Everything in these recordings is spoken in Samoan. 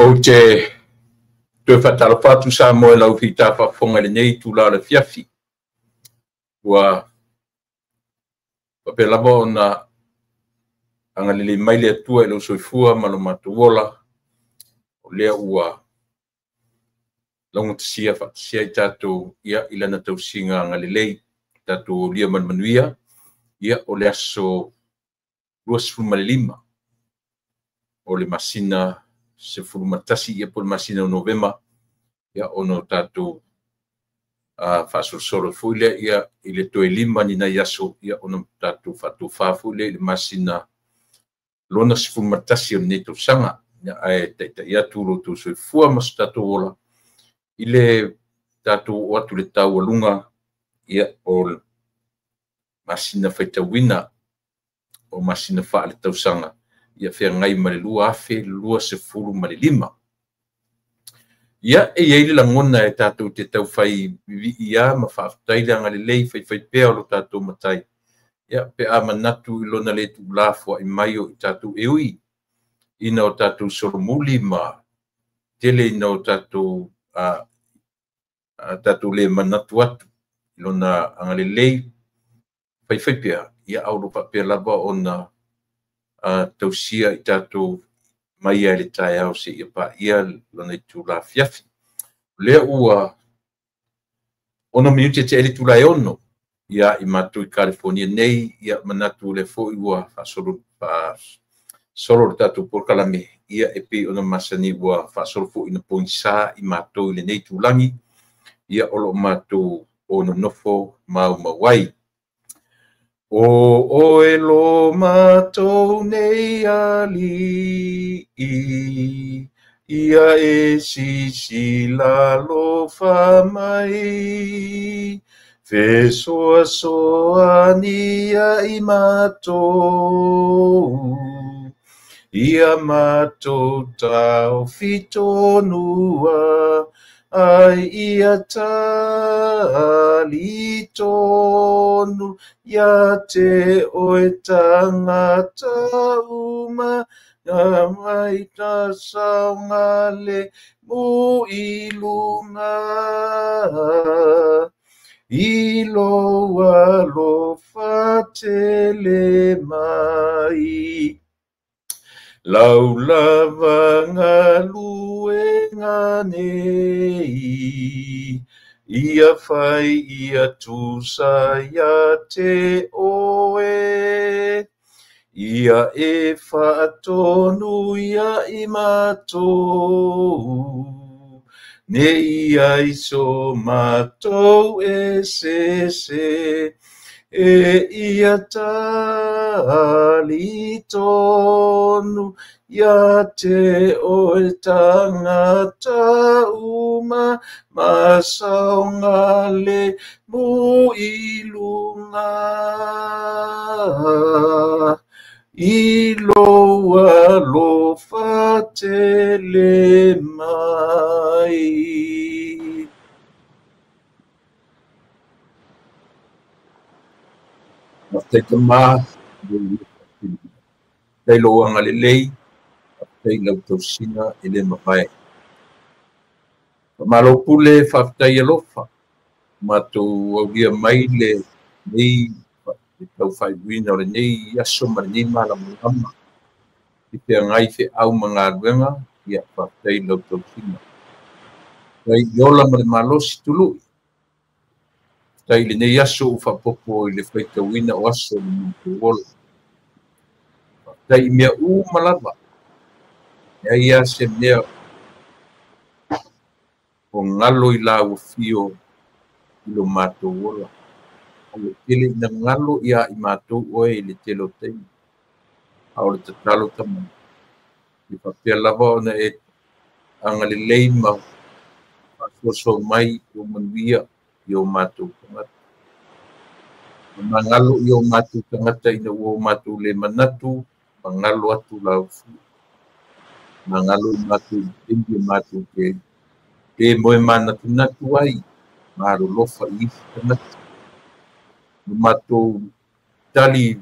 Ou te toe faatalofa atu Samoa i lau fita faafofoga i lenei itula o le afiafi. Ua faapea lava ona agalelei mai le Atua i lou soifua ma lo matou ola, o lea ua laugatasia faatasia i tatou ia i lana tausiga agalelei, tatou aulia ma le manuia, ia o le aso 25 o le masina 11 ia po o le masina o Novema, ia ona o tatou faasolosolo foi lea ia i le toe 5 ni nai aso, ia ona tatou faatofā foi lea i le masina lona 11 o lenei tausaga. Ia, ae taitai atu lo outou soifua ma so tatou ola i le tatou oo atu i le taualuga ia o masina faitauina o masina faale-tausaga ia feagai ma le 2025. Ia, e i ai le lagona e tatou te taufai vivii a ma faafetai le agalelei faifaipea o lo tatou matai, ia pe a manatu i lona le tuulafoai mai o i tatou e ui ina o tatou solomuli ma tele ina o tatou tatou le manatu atu i lona agalelei faifaipea, ia au lo faapea lava ona tausia i tatou mai ai le taeao seia paia lona itula afiafi. O lea ua 6 minute tea i le itula e 6 ia i matou i California nei, ia manatu o lea foi ua faasolo le tatou polokalame, ia e pei ona masani ua faasolo foi ina pogisa i matou i lenei itulagi, ia o lo o matou o nonofo maumau ai. O oe lo matou nei alii, ia e sisila alofa mai, fesoasoani ia i matou, ia matou taofi tonua, ai ia tali tonu, ia te oe tagata uma, nga mai ta saoga le mu i luga, i lou alofa tele mai. Lau lava galuega nei, ia fai ia tusa ia te oe, ia e faatonu ia i matou, nei ai so matou e sese, e ia tali tonu, ia te oe tagata uma, ma saoga le mu i luga, i lou alofa tele mai. Faafetai Tama, faafetai lou agalelei, faafetai lau tausiga e le mavae. Faamalo pule, faafetai alofa, matou aulia mai lenei taufaaiuina o lenei aso ma lenei malamalama i feagai feau ma galuega, ia faafetai lau tausiga. Faafetai i ola ma le malosi tului. Faafetai i lenei aso ua faapopo i le faitauina o aso o le matou ola. Faafetai i mea uma lava, leai lava se mea o galo i lau afio i lo matou ola. A ua tele ina galo ia i matou oe i le tele o taimi. A o le tatalo Tama, i faapea lava ona e agalelei ma faasoasoa mai o manuia i o matou tagata. Magalo i o matou tagata ina ua o matou le manatu, magalo atu lau afio. Magalo i matou i taimi e matou te le moe manatunatu ai, malolofa i isi tagata. Ma matou tali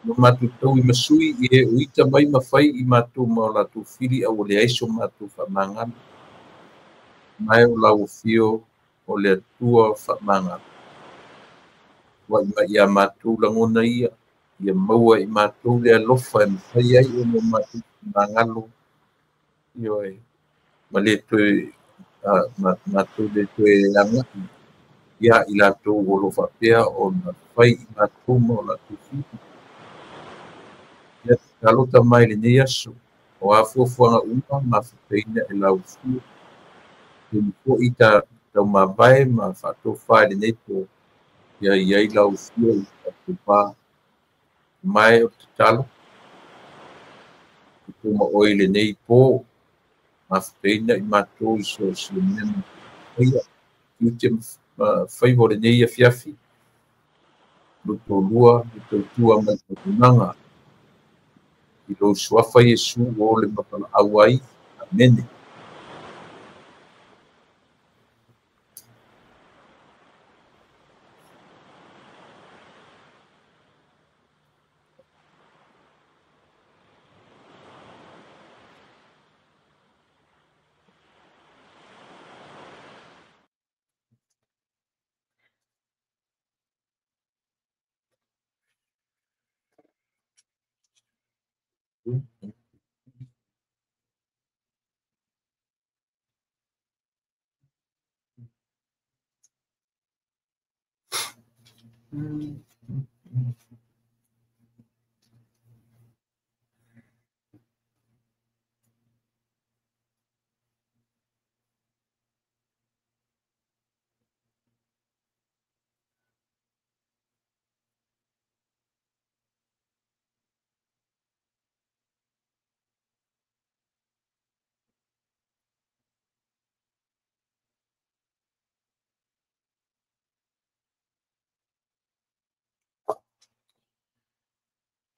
Ma matou taui ma sui i e o ita mai ma fai i matou ma o latou fili a ua leai so matou faamagalo. Mae o lau afio o le Atua faamagalo. Ua'i mai ia matou lagona ia, ia maua i matou le alofa e mafai ai ona o matou faamagalo, ioe, ma le toe matou le toe agai ia i latou o lo o faapea ona fai i matou ma o latou fili. Ia talota mai lenei aso, o a fuafuaga uma mafutaina e lau afio. Taimi foi taumavae ma faatofa i lenei po, ia i ai lau afio i tatou va. Mae o le tatalo, i tumaoi lenei po, mafutaina i matou i so o se mea faia, tiute ma faiva o lenei afiafi, lo tolua, le tautua mai auaunaga. I lou suafa Iesu o le mapalaau ai. Amene.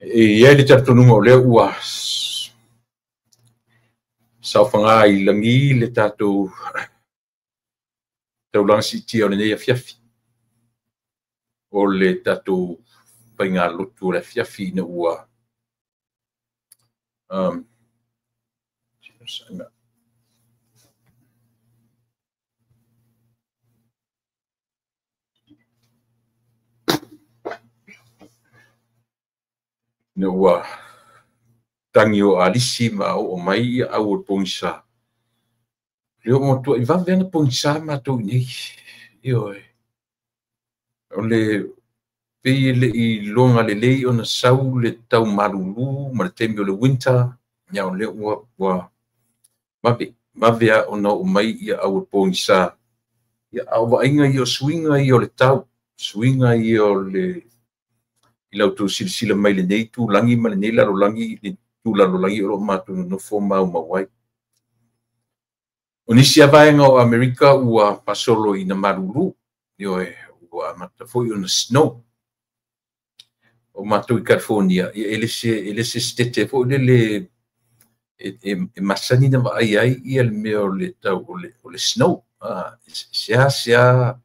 E i ai le talitonuga o lea ua saofaga i lagi le tatou taulaga siitia o lenei afiafi, o le tatou faigalotu o le afiafi ina ua ina ua tagi o alisi ma oo mai ia au o le pogisa. Le o matuai vave ana pogisa matou i nei. Ioe. O le pei e le i iloga lelei ona sau le tau malulu ma le taimi o le winter, ia o lea ua vave a ona oo mai ia au o le pogisa. Ia a o vaaiga ia o suiga ia o le tau, suiga ia o le i lau outou silasila mai lenei itulagi ma lenei lalolagi, le itu lalolagi o lo o matou nonofo maumau ai. O nisi lava vaega o Amerika ua faasolo ina malulu, ioe, ua amata foi ona snow. O matou i California, ia e le se setete foi lele e masani na vaai ai ia le mea o le tau o le snow. Sea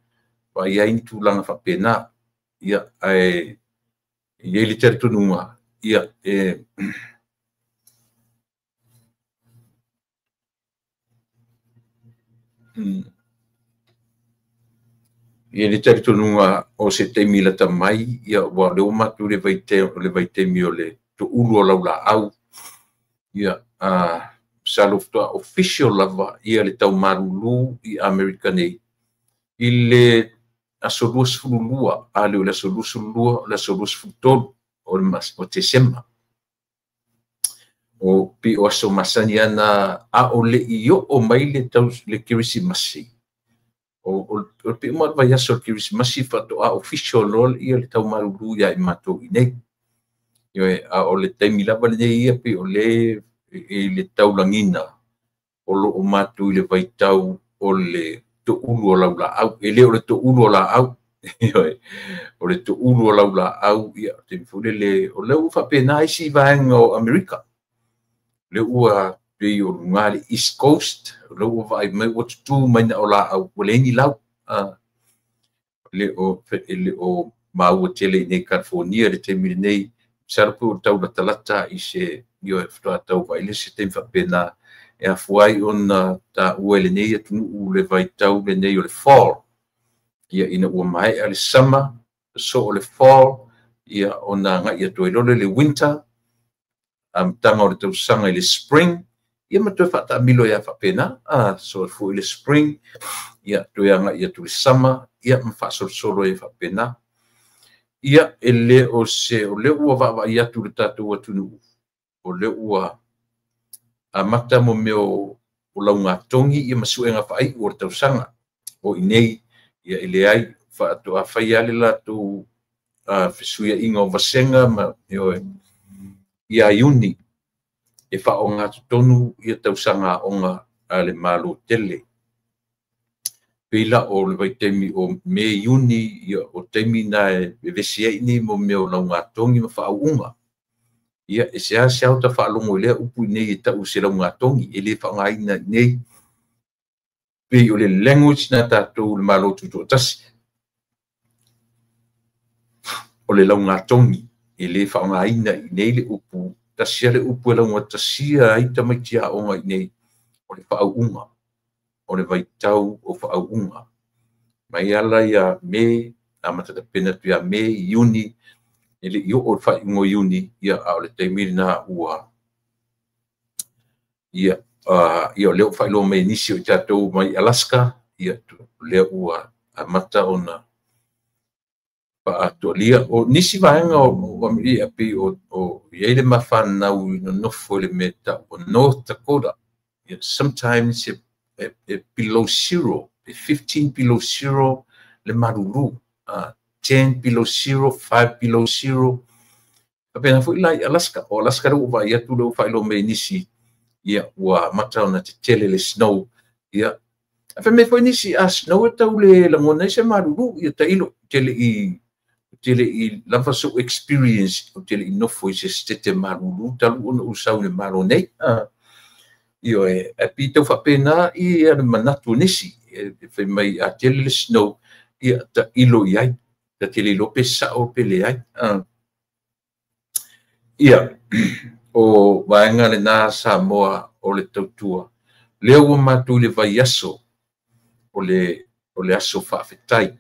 vaai ai ni tulaga faapena. Ia, ae i ai le talitonuga, ia, e i le talitonuga o se taimi lata mai, ia, ua lea ua matou le vaitaimi o le toulu o laulaau, ia, masalo faatoa official lava ia le tau malulu i Amerika nei i le aso 22, a le o le aso 22, o le aso 23 o Tesema. O pi o aso masani ana a o le i oo mai le tau le Kerisimasi. O le pei uma o le vaiaso o le Kerisimasi faatoa official loa ia le tau malulu ia i matou i nei. Ioe, a o le taimi lava lenei ia pei o le i le taulagina o lo o matou i le vaitau o le toulu o laulaau. E le o le toulu o laau. Ioe, o le toulu o laulaau, ia, taimi foi lele, o lea ua faapena isi vaega o Amerika. Le ua pei o luga le East Coast, o lea ua vaai mai ua tutu mai na o laau, ua leai ni lau. Le o maua tele i nei California le taimi lenei, Masalo pe ua tau latalata i se ioe faatoa tau vaai le se taimi faapena e afua ai ona taua i lenei atunuu le vaitau lenei o le fall. Ia ina ua maea le summer, sosoo le fall, ia ona agai atu ai loa lea i le winter, amataga o le tausaga i le spring, ia ma toe faataamilo ai lava faapena. Sosoo foi le spring, ia toe agai atu i le summer, ia ma faasolosolo ai faapena. Ia e le o se, o lea ua vaavaai atu i le tatou atunuu, o lea ua amata mo mea o laugatogi ia ma suega faaiu o le tausaga. O i nei, ia e leai, faatoa fai lava le latou fesuiaiga o vasega ma ia Iuni e faaogatotonu ia tausaga aoga a le Malo tele. Pei la o le vaitaimi o Me Iuni, ia o taimi na e vevesi ai nei mo mea o laugatogi ma faauuga. Ia e seasea o ta faalogo i lea upu i nei e tau se laugatogi, e le faaaogaina i nei. Pei o le language na tatou le Malo Tutoatasi, o le laugatogi, e le faaaogaina i nei le upu, tasi lava le upu e laugatasia ai tamaiti aoga i nei, o le faauuga, o le vaitau o faauuga. Mai ala ia Me, amata tapena atu ia Me, Iuni, e le i oo i le faaiuga o Iuni, ia a o le taimi lena ua ia ia o lea ua faailoa mai e nisi o i tatou mai Alaska, ia lea ua amata ona faatoalia. O nisi vaega o Amerika pei o i ai le mafanau i nonofo i le mea tau o North Dakota. Ia sometimes e below zero, e 15 below zero le malulu, 10 below zero, 5 below zero. Faapena foi la i Alaska. O Alaska lea ua vaai atu lea ua faailoa mai e nisi, ia ua amata ona tetele le snow. Ia ae fai mai foi nisi, a snow e tau le lagona ai se malulu, ia tailo tele i lava sou experience, ou te le i nofo i se setete malulu talu ona ou sau i le Malo nei. Ioe, ae pei tau faapena ia le manatu o nisi, e fai mai a tele le snow, ia tailo i ai, ta te le iloa pe sao pe leai. Ia, o vaega lena Samoa o le tautua. Lea ua matou i le vaiaso o le aso faafetai,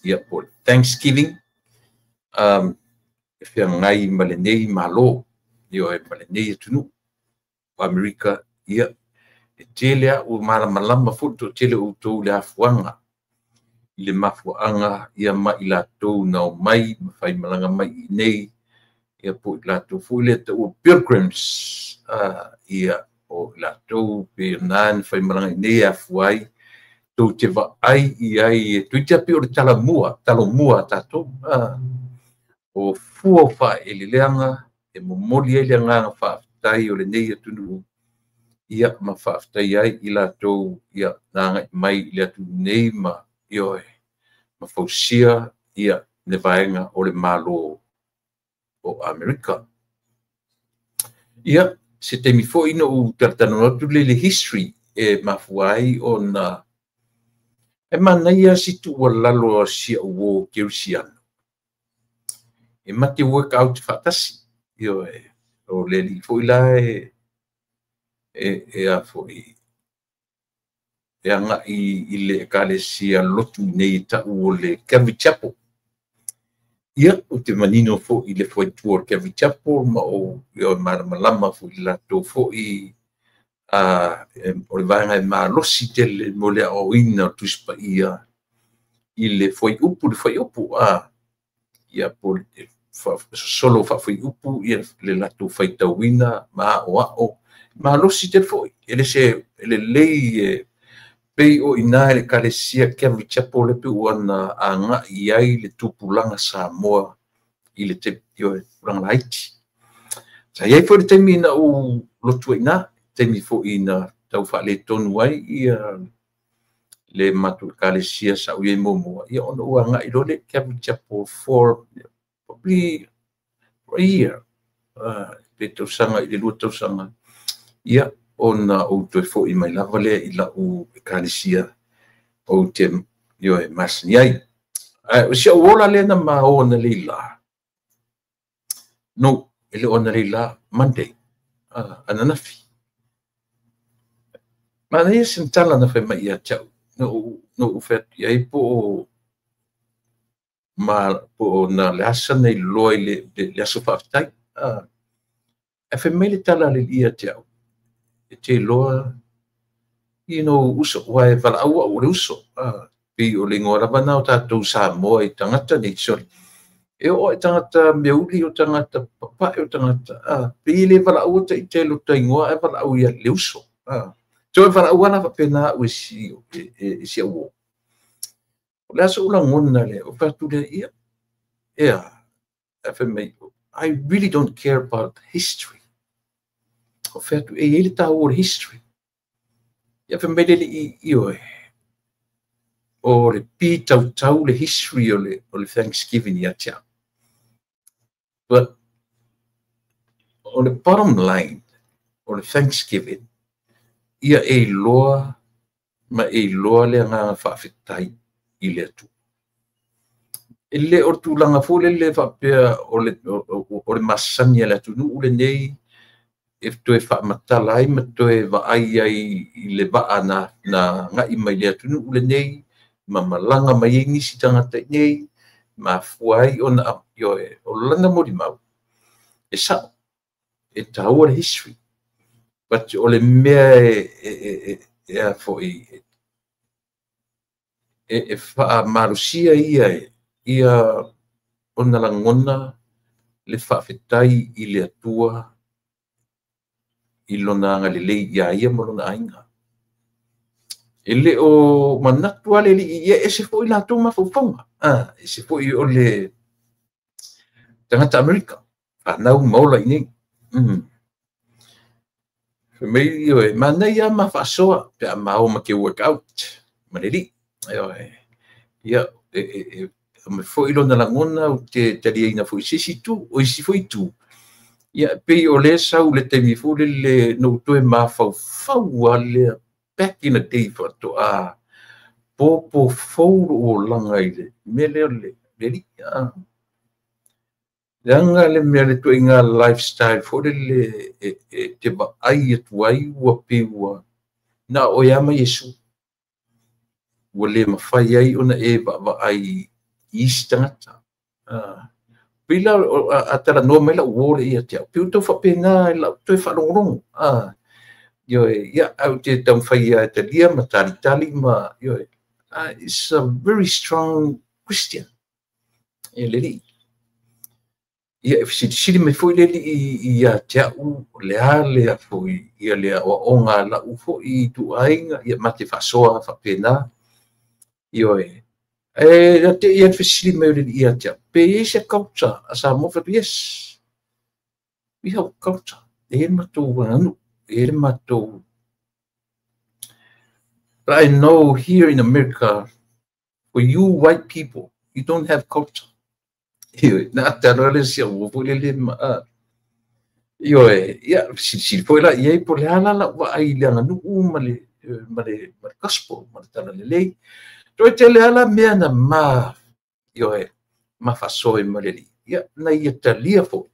ia po o le Thanksgiving, e feagai ma lenei Malo, ioe, ma lenei atunuu o Amerika. Ia e tele lava ua malamalama foi le toatele o outou i le afuaga, i le mafuaaga ia ma i latou na omai ma faimalaga mai i nei, ia po o i latou foi lea taua pilgrims, ia o i latou pe na na faimalaga i nei e afua ai tou te vaai i ai e toeitiiti lava pei o le talomua a tatou, o fua o faaeleeleaga e momoli ai le agaga faafetai o lenei atunuu, ia ma faafetai ai i latou ia na agai mai i le atunuu nei ma ioe ma fausia ia le vaega o le Malo o Amerika. Ia se taimi foi na ou talatalanoa atu lea i le history e mafua ai ona e manaia si tuualalo a si au uo Kerisiano, e mate work out faatasi. Ioe, o le alii foi la e a foi e agai i le ekalesia lotu nei e tau o le Calvary Chapel. Ia, ou te manino foi i le fuaitua o le Calvary Chapel ma o malamalama foi i latou foi o le vaega e malosi tele mo le aoaoina o le Tusi Paia i le fuaiupu, le fuaiupu, ia po le sosolo faafuaiupu ia le latou faitauina ma aoao malosi tele foi. E le se lelei e pei o ina i le ekalesia Calvary Chapel le pe ua na agai i ai le tupulaga Samoa i le tupulaga laiti. Sa i ai foi le taimi na ou lotu ai ina, taimi foi na tau faaletonu ai ia le matou ekalesia sa ou i ai muamua, ia ona ou agai loa lea i Calvary Chapel for probably a year, pe tausaga i le 2 tausaga, ia ona ou toe foi mai lava lea i lau ekalesia ou te ioe masani ai. Ae o si au ola lea na maoa na leila, No, e le o analeila, Monday, ananafi. Manaia sina tala na fai mai ia te au, na ou fai atu i ai po o ma po o na le asa na iloa i le aso faafetai. Ae fai mai le tala a le alii ia te au, e te iloa, you know, uso, ua e valaau au o le uso. Pei o le igoa lava na o tatou Samoa i tagata nei, sorry. E oo i tagata meauli o tagata papae o tagata, pei e le valaau ta ite lo ta igoa ae valaau ia le uso. So e valaau ala faapena au e si au uo. O le aso o lagona lea, o fai atu lea, ia, ea, e fai mai, I really don't care about history. O fai atu, e i ai le taua o le history. Ia fai mai le alii, ioe, o le pitautau le history o le Thanksgiving ia te au. But, o le bottom line o le Thanksgiving, ia e iloa ma e iloa le agaga faafetai i le Atua. E le o le tulaga foi lele faapea o le masani a le atunuu lenei e toe faamatala ai ma toe vaai ai i le vaa na agai mai le atunuu lenei, ma malaga mai ai nisi tagata i nei, mafua ai ona ioe, o lana molimau, e sao, e taua le history. But o le mea e a foi, e faamalosia ia ia ona lagona le faafetai i le Atua i lona agalelei ia ia ma lona aiga. E le o manatu ale li ia ese foi latou mafaufauga. Ese foi o le tagata Amerika. Whanau maola i nei. Fai mai ioe, manaia ma faasoa pe a ma o ma ke work out. Ma le alii. Ioe. Ia, e me foi lona lagona o te taliaina foi se isi tu, o isi foi tu. Ia, pei o le sau le taimi foi lele no toe mafaufau a lea back in the day faatoa popo fou lou olaga i le mea lea o le alii. Leaga le mea le tuaiga lifestyle foi lele e te vaai atu ai ua pei ua na o oe lava ma Iesu. Ua le mafai ai ona e vaavaai i isi tagata. Pei la a talanoa mai lau uo le ia te au, pei ua tau faapena i lau toe faalogologo. Ioe, ia, au te taumafai ia e talia ma talitali ma, ioe, is a very strong Christian. E le alii. Ia, e fesilisili mai foi le alii ia te au, le a lea foi, ia le aoaoga a lau foi i ituaiga, ia ma te faasoa faapena. Ioe, e na te ia fesili mai o le alii ia te au, pe i ai se culture a Samoa, fai atu, yes, we have culture. E i ai le matou aganuu, e i ai le matou. But I know here in America, for you white people, you don't have culture. Ioe, na ata loa le si au foi lele ma, ioe, ia, silisili foi la i ai po le a la lau vaai i le aganuu ma le gospel, ma le talalelei. Toe tele ala mea na ma, ioe, ma faasoa ma le alii. Ia, na ia talia foi,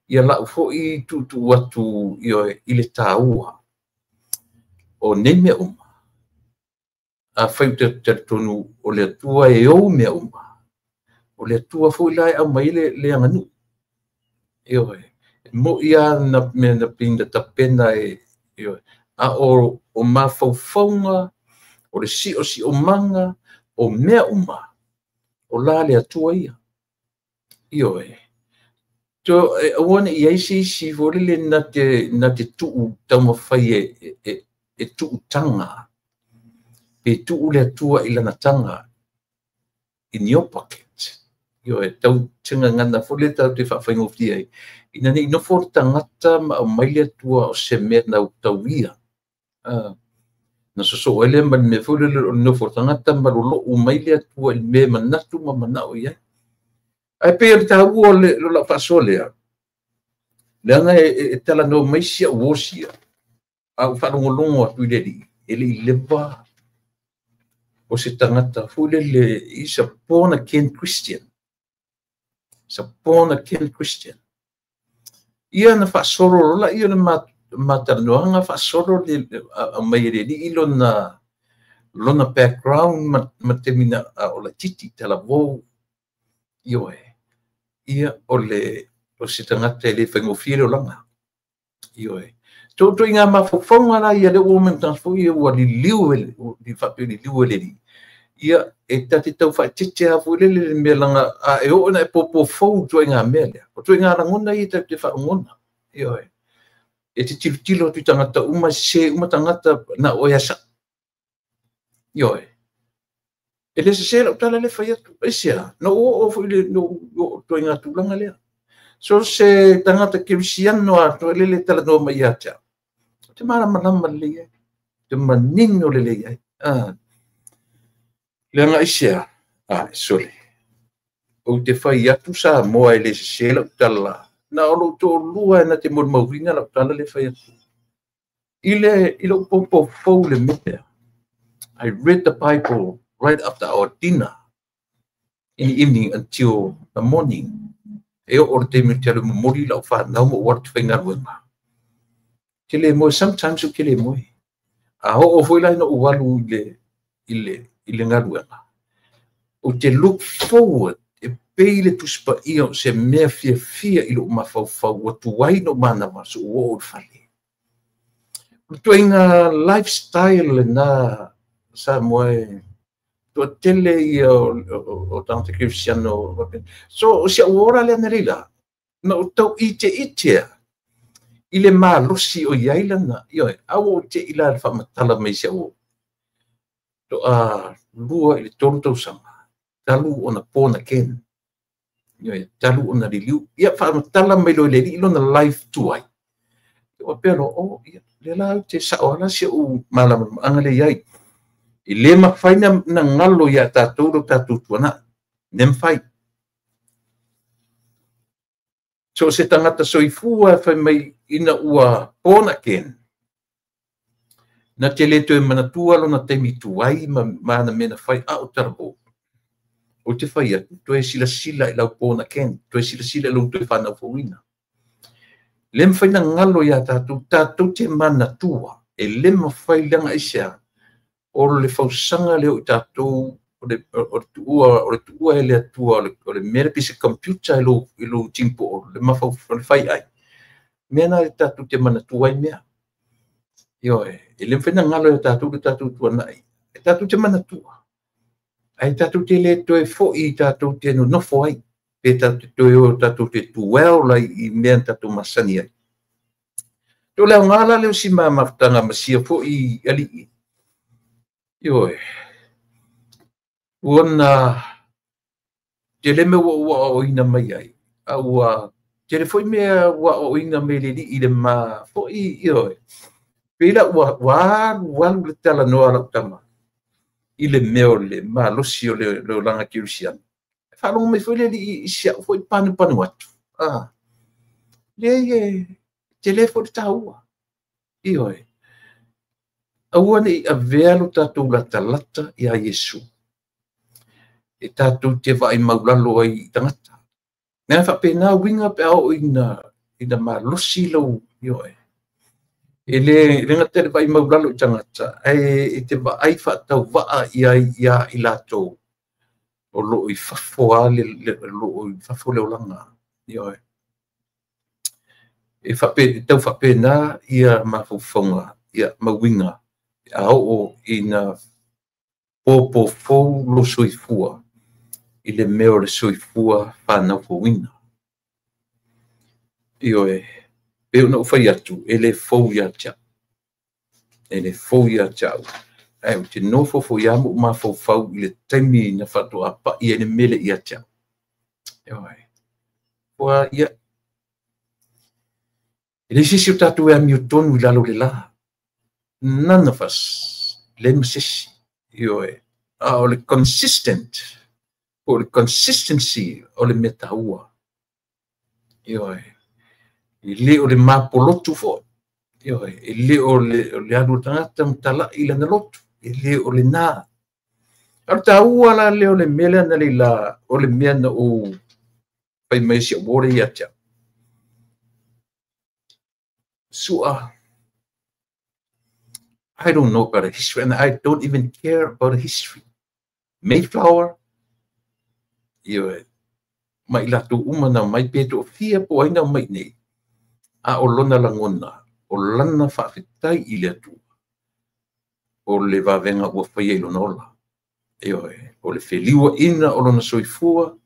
ia lau foi tuutuu atu, ioe, i le taua o nei mea uma. A fai o te talitonu o le Atua e ou mea uma. O le Atua foi la e aumai le aganuu. Ioe, mo ia na mea na pinda tapena e, ioe, a o mafaufauga, o le siosiomaga, o mea uma, o la le Atua ia. Ioe. To e aua ne i ai se isi foi lele na te tuu taumafai e tuutaga, pe tuu le Atua i lana taga in your pocket. Ioe, tau tengagana foi le tau te faafaigofie ai. Ina nei nofo le tagata ma aumai le Atua o se mea na utauia. Na sosoo ai lea ma le mea foi lele o le nofo le tagata ma lolou mai le Atua i le mea manatu ma manao i ai. Ae pei o le taua o le lau faasoa lea, leaga e talanoa mai si au uo sia, a ou faalogologo atu i le alii, e le i leva o se tagata foi lele, is a born again Christian. Is a born again Christian. Ia na faasolo loa lea o le matalanoaga faasolo le aumai e le alii lona background ma taimi na o laitiiti talavou. Ioe, ia o se tagata e le faigofie le olaga. Ioe. Ituaiga mafaufauga la ia lea ua oo mai i foi ia ua liliu e faapea liliu e le alii. Ia e ta te tau faaeteete lava foi lele le mea leaga a e oo ina e popo fou i ituaiga mea lea, o ituaiga lagona ia tatou te faalogona. Ioe. E te tilotilo atu i tagata uma, sese uma tagata, na o oe lava e sao. Ioe. E le sese lau tala lea e fai atu. Aisea? Na ou oo foi i le ituaiga tulaga lea. So se tagata kerisiano atoa lele e talanoa mai ia te au, ou te malamalama lelei ai, ou te manino lelei ai. Leaga aisea? Sole, ou te fai atu Samoa e le sese lau tala, na o lou toalua na te molimauina lau tala lea e fai atu. I lou popo fou le mea, I read the Bible right after our dinner in the evening until the morning. E oo le taimi ou te alu e momoli lau fanau ma ou alu ou te faigaluega. Te le moe, sometimes ou te le moe. A oo foi la ina ou alu i le galuega, ou te look forward e pei le Tusi Paia o se mea fiafia i lou mafaufau ua tuai ona ou manava se i ou oo i le fale. O le ituaiga lifestyle lena Samoa e toatele ia o tagata kerisiano. So o si au ola lea na leila, na ou tau iteite a i le malosi o i ai lana. Ioe, a ua ou tei la le faamatala mai si au toa 2 i le 3 tausaga, talu ona born again. Ioe, talu ona liliu. Ia faamatala mai loa i le alii lona life tuai. Ua pea loa, oh, ia, lea la ou te sao ala si au malamalamaaga lea i ai. E le mafai na galo ia tatou lo tatou tuanai. Le mafai. So se tagata soifua e fai mai ina ua born again, na te le toe manatua lona taimi tuai ma ana mea na fai a o talavou. Ou te fai atu, toe silasila i lau born again, toe silasila i lou toe whanau fouina. Le mafai na galo ia tatou, tatou te manatua, e le mafai leaga aisea, o le fausaga lea o i tatou, o le tuua e le Atua, o le mea le pei se computer i lou tinipo'o, le mafaufau, le fai ai. Mea na tatou te manatua ai mea. Ioe, e le mafai na galo ia tatou le tatou tuanai. E tatou te manatua. Ae tatou te le toe foi, tatou te nonofo ai. Pe tatou te toe o, tatou te dwell ai i mea na tatou masani ai. O le aoga la lea o si mafutaga ma sia foi alii. Ioe, ua tele mea ua aoaoina mai ai, a ua tele foi mea ua aoaoina mai le alii i le ma foi, ioe. Pei la ua alu alu le talanoa a lau tama i le mea o le malosi o le olaga kerisiano. E faalogo mai foi le alii i si au foi panupanu atu. Leai e tele foi le taua. Ioe. Aua ne i avea lo tatou latalata ia Iesu. E tatou te vaai maulalo ai i tagata. Mea faapena uiga pe a oo ina malosi lau, ioe. E le gata le vaai maulalo i tagata, ae e te vaai faatauvaa ia i latou o loo i fafo lo i fafo le olaga. Ioe. E tau faapena ia mafaufauga, ia mauiga, a oo ina popo fou lo soifua i le mea o le soifua whanau fouina. Ioe, pe ona ou fai atu, e le fou ia te au. E le fou ia te au. Ae ou te nofo foi lava ma ou mafaufau i le taimi na faatoa pai ai le mele ia te au. Ioe. Ua ia, e le se isi o tatou e amiotonu i lalo o le la. None of us, le ma se isi. Ioe. A o le consistent, o le consistency o le mea taua. Ioe. E le o le mapolotu foi. Ioe. E le o le alu o tagata ma talai lana lotu. E le o le nā. A o le taua la lea o le mea lea na leila, o le mea na ou fai mai si au ole ia te au. Sua, I don't know about the history, and I don't even care about the history. Mayflower, ioe, ma i latou uma na omai pe toafia po o ai na omai i inei, a o lona lagona, o lana faafetai i le Atua, o le vavega ua faia i lona ola. Ioe, o le feliuaina o lona soifua,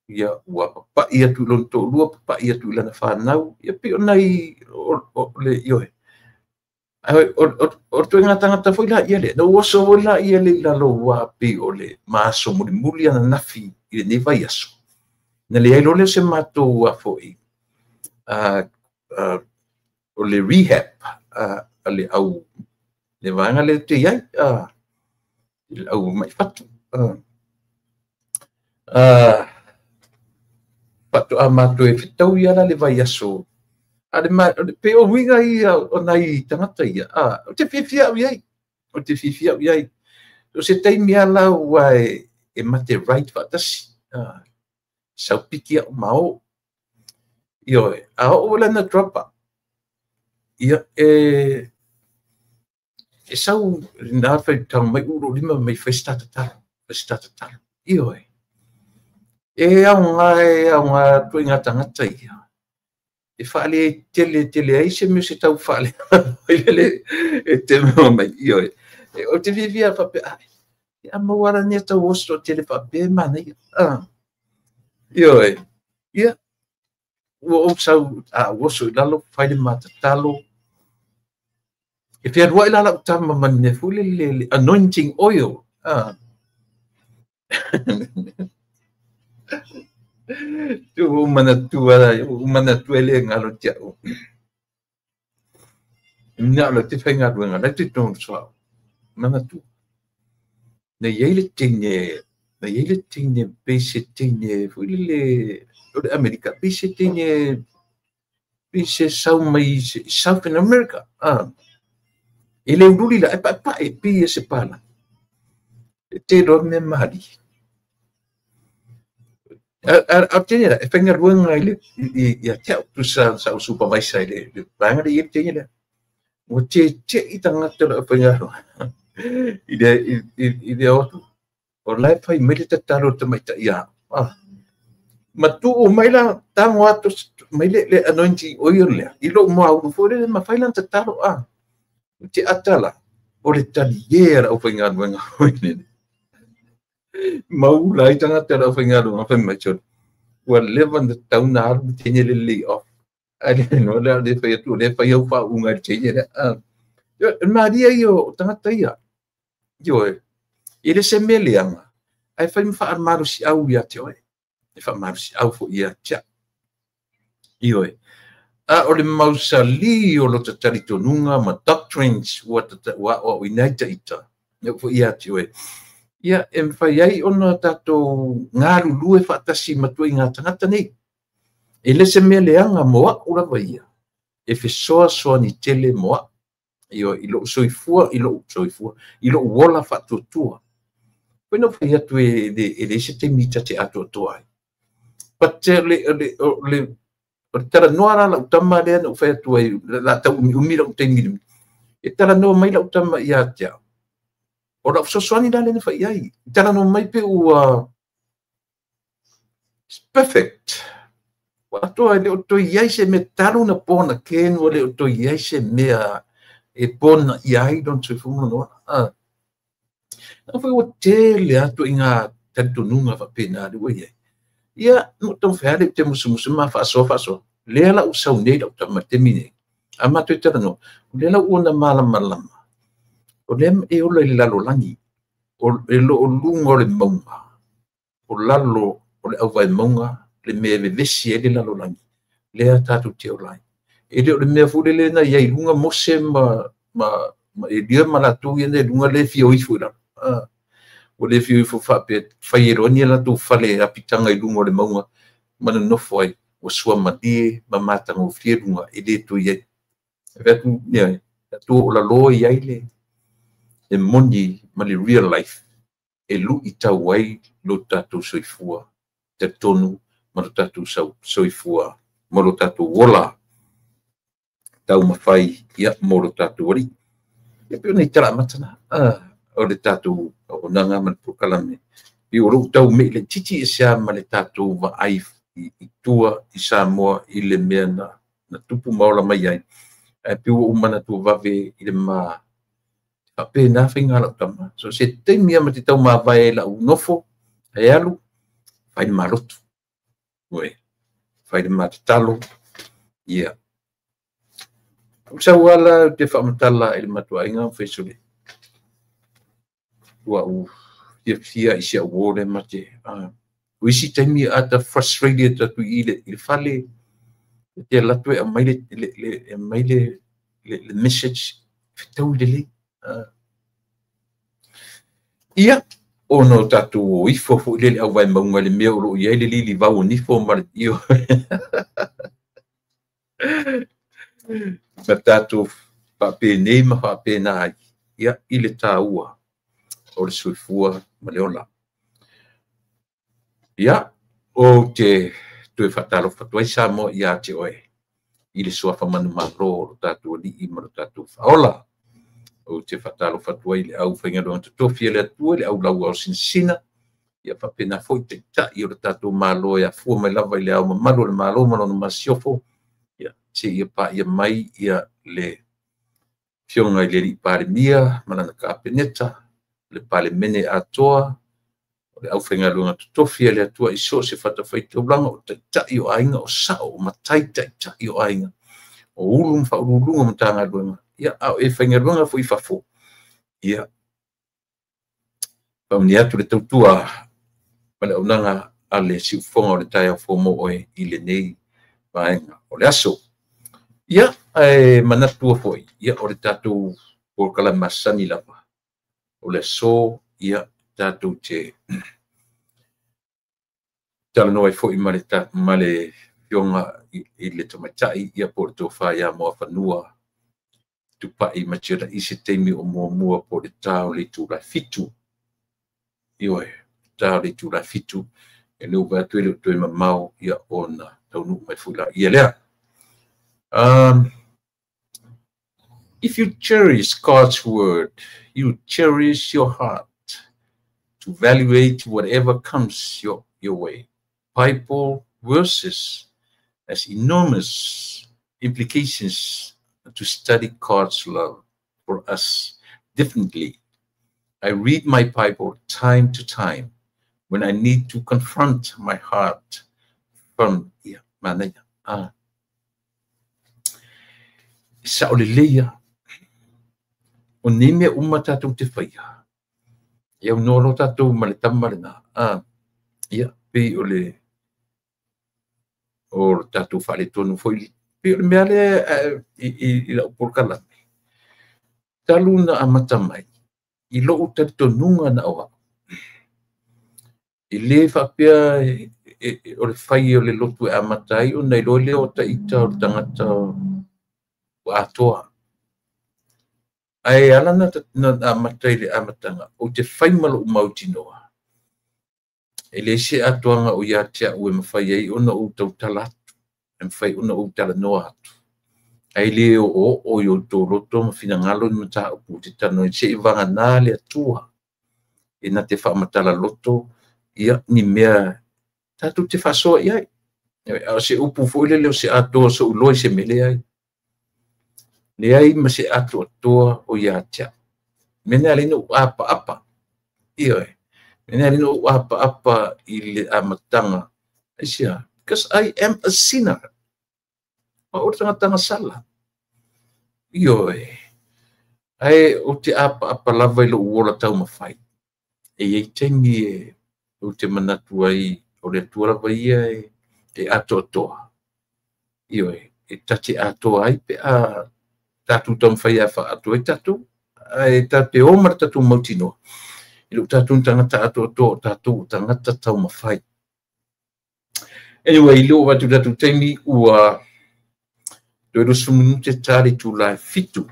ia ua papai atu i lona toalua, papai atu i lana fanau, ia pei o nai o le ioe. O le ituaiga tagata foi laia lea, na ou oso foi laia lea i lalo aua pei o le ma aso mulimuli ananafi i lenei vaiaso. Na leai loa lea o se matou foi o le rehab a le au le vaega lea ou te i ai, le au mai fatu. Faatoa matou e fetaui lava la le vaiaso. A le pei o uiga ia o nai tagata ia, ou te fiafia au i ai. Ou te fiafia au i ai. O se taimi lava la ua e mate ride faatasi. Sau piki au ma o. Ioe, a oo la ina drop out, ia e sau na fai tau mai ulu lima mai fai se tatalo, fai se tatalo. Ioe. E aoga ituaiga tagata ia. E faale tele tele ai se mea se tau faale e te mai ioe. O te fiafia faapea, a maua la ni tau oso tele faapea manaia. Ioe. Ia ua ou sau a oso i lalo fai le matatalo. E fealuai la lau tama ma le mea foi lele le anointing oil. Tu manatua le ngalo te au. Ina lo te whaingaluenga, lai te tonu soa. Manatua. Na iai le teine, na iai le teine, pei se teine, foi lele, o le Amerika, pei se teine, pei se sau mai Southern America. E le ululi la, e paepae, pei e se pala. E te roa mea mahali. A teine la, e whaingaluenga i le, ia te au tu sa supervisor i le vaega le i le teine lea. Ua te te i tangata la whaingaluenga. I le otu. O lai whai mai le tatalo te maita ia. Ma tuu mai la tango atu mai le anointing oil lea. I lou mua ulu foi le ma whai lan tatalo a. Te atala. O le tali e la whaingaluenga hoi nene. Maula ai tangata la whaingaluenga whai mai chon. Ua leva na tauna alu teine le lay off. Ai le no le le whai atu le whai au wha unga le teine le. Maria ia o tangata ia. Ioe. I le se mea leanga. Ai whai mwha marusi au ia te oe. E wha marusi au fo ia tia. Ioe. A o le mausali o lo tatari tonunga ma doctrines ua o inaita ita. E fo ia te oe. Ia, e mwhai ai ona tātou ngā lulue whaatasi matua i ngā tangata nei. E le se mea leanga moa urawa ia. E whesoa soa ni tele moa. Ioe, i lou soifua, i lou soifua, i lou ola faatuatua. Koe na whai atu e le se taimi ta te atoatoa ai. But le tala noa la lau tama lea na whai atu ai, la tau umi umi lau taimi. E tala noa mai lau tama ia te au. O lau fesoasoani la lea na whai ai. Tala noa mai pe ua it's perfect. Ua atoa le o toi ai se mea talo na pona kenu le o toi ai se mea e pona i ai don soifua noa. Na whai o tele atu i ngā talitonunga whapena le ua iai. Ia, no tau whaale te musumusu ma whaasoa whaasoa. Lea la usau nei lau tama te mine. A mātou e tala noa. O lea lau ona malamalama. O lea e ola i lalo langi. O e lo o lunga o le maunga. O lalo o le auwai maunga. Le mea vevesi e le lalo langi. Lea tātou te olai. E le o le mea fule le na iai lunga mose ma e lia ma lātou ia nei lunga le fia oifu i lalo. O le fia oifu whaapea whai e roa ni lātou whale apitanga i lunga o le maunga. Mana nofo ai. O sua malie ma mātanga o fia lunga e le tui ai. E whea atu, atu o la loa i ai le e moni ma le real life e lu i tau ai lo tātou soifua te tonu ma lo tātou soifua ma lo tātou ola taumafai ia mo lo tatou Alii. Ia pei o nai tala amata na o le tatou auaunaga ma le polokalame. E pei o lou tau mei laitiiti ese lava ma le tatou vaai i tua i Samoa i le mea na tupu ma ola mai ai. Ae pei ua ou manatua vave i le ma faapena faiga a lau tama. So se taimi lava ma te taumavae ai lau nofo ae alu, fai le malotu. Ioe, fai le matatalo. Ia. Ou sau lava la ou te faamatala i le matuaiga ma fai sole. Ua ou fiafia i si au uo lea ma te o isi taimi a ta frustrated atu i le fale, e te alu atu e aumai le message, fetaui lelei. Ia, ona o tatou o ifo foi lele au vae mauga i le mea o lo o i ai le lilivau o nifo ma le io. Ma tatou faapenei ma faapena ai, ia, i le taua o le soifua ma le ola. Ia, ou te toe faatalofa atu ai Samoa ia te oe i le suafa manumalo o lo tatou Alii ma lo tatou Faaola. Ou te faatalofa atu ai i le aufaigaluega totofi a le Atua, le au lauao sinasina, ia faapena foi taitai o le tatou Malo e afua mai lava i le ao mamalu o le Malo ma lona masiofo, ia seia paia mai ia le Afioga i le Alii Palemia ma lana Kapeneta, le Palemene atoa, o le aufaigaluega totofi a le Atua i so o se fatafaitaulaga, o taitai o aiga, o sao, o matai taitai o aiga, o ulu ma faauluuluga o Matagaluega, ia, a o e faigaluega foi i fafo, ia, faamanuia atu le tautua ma le auaunaga a le siufofoga o le taeao fou mo oe i lenei vaega o le aso. Ia, ae manatua foi, ia, o le tatou polokalame masani lava o le aso, ia, tatou te talanoa ai foi ma le afioga i le tamaitai, ia, po o le tofa ia Muafanua Tupai Mationa i se taimi o muamua po o le ta o le itula e 7. Ioe, ta o le itula e 7, e le ua atu e le o toe mamao, ia, ona taunuu mai foi la ia lea. If you cherish God's word, you cherish your heart to evaluate whatever comes your way. Bible verses has enormous implications to study God's love for us differently. I read my Bible time to time when I need to confront my heart from ia manaia. Sa o le leia o nei mea uma tatou te faia. Ia no lo tatou ma le tama lena. Ia pei o le o tatou faaletonu foi. Pei o le mea lea i lau polokalame. Talu na amata mai i lou talitonuga na o au. I le faapea o le fai o le lotu e amata ai ona iloa lea o taita o le tagata ua atoa. Ae ala na amata i le amataga, ou te fai ma lou mautinoa. E le se atoaga o ia te au e mafai ai ona ou tautala atu, e mafai ona ou talanoa atu. Ae le o o i o tō loto ma finagalo ni mataupu te talanoa i se i vagana le Atua. E na te faamatala loto, ia ni mea tatou te faasoa i ai. A o se upu foi lele o se atoa sou iloa i se mea leai. Leai ma se atoatoa o ia te au. Mea lea na ou apaapa. Ioe. Mea lea na ou apaapa i le amataga. Aisea, because I am a sinner. O le tagata gasala. Ioe. Ae ou te apaapa lava i lou ola taumafai. E iai taimi e ou te manatu ai o le Atua lava ia e atoatoa. Ioe, e tate atoa ai pe a tatou taumafai e faatoa ai tatou. Ae tatou te o ma le tatou mautinoa. I lou tatou tagata atoatoa o tatou tagata taumafai. Anyway, i lou atu tatou taimi ua toe 20 minute ta le itula e 7.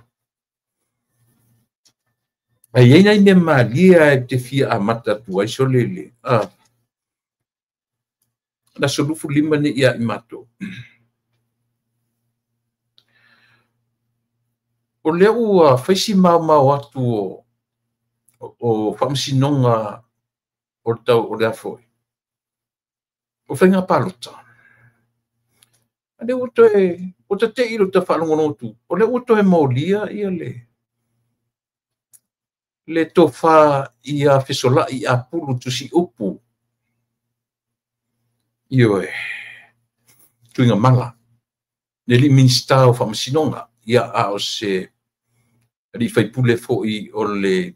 Ae i ai nai mea malie e te fia amata atu ai so lele. Le aso 25 nei ia i matou. O lea ua faisi maomao atu o faamasinoga o le tau o le afoi o faiga palota. A lea ua toe o tate'i lo ta faalogologo atu, o lea ua toe molia ia le tofa ia fesola'i apulu tusiupu ioe Tuigamala le alii Minisita o Faamasinoga, ia a o se alii faipule fo'i o le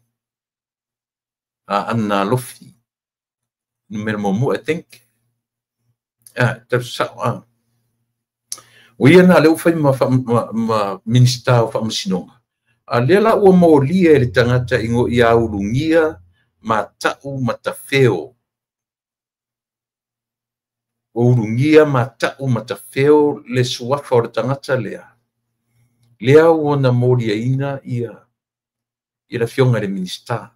Aana Alofi numera 1, I think. Tausa'o o ia na lea ua fai ma Minisita o Faamasinoga, a lea la ua molia e le tagata igoa ia Ulugia Mata'u Matafeo. O Ulugia Mata'u Matafeo le suafa o le tagata lea, lea ua na moliaina ia le afioga i le Minisita.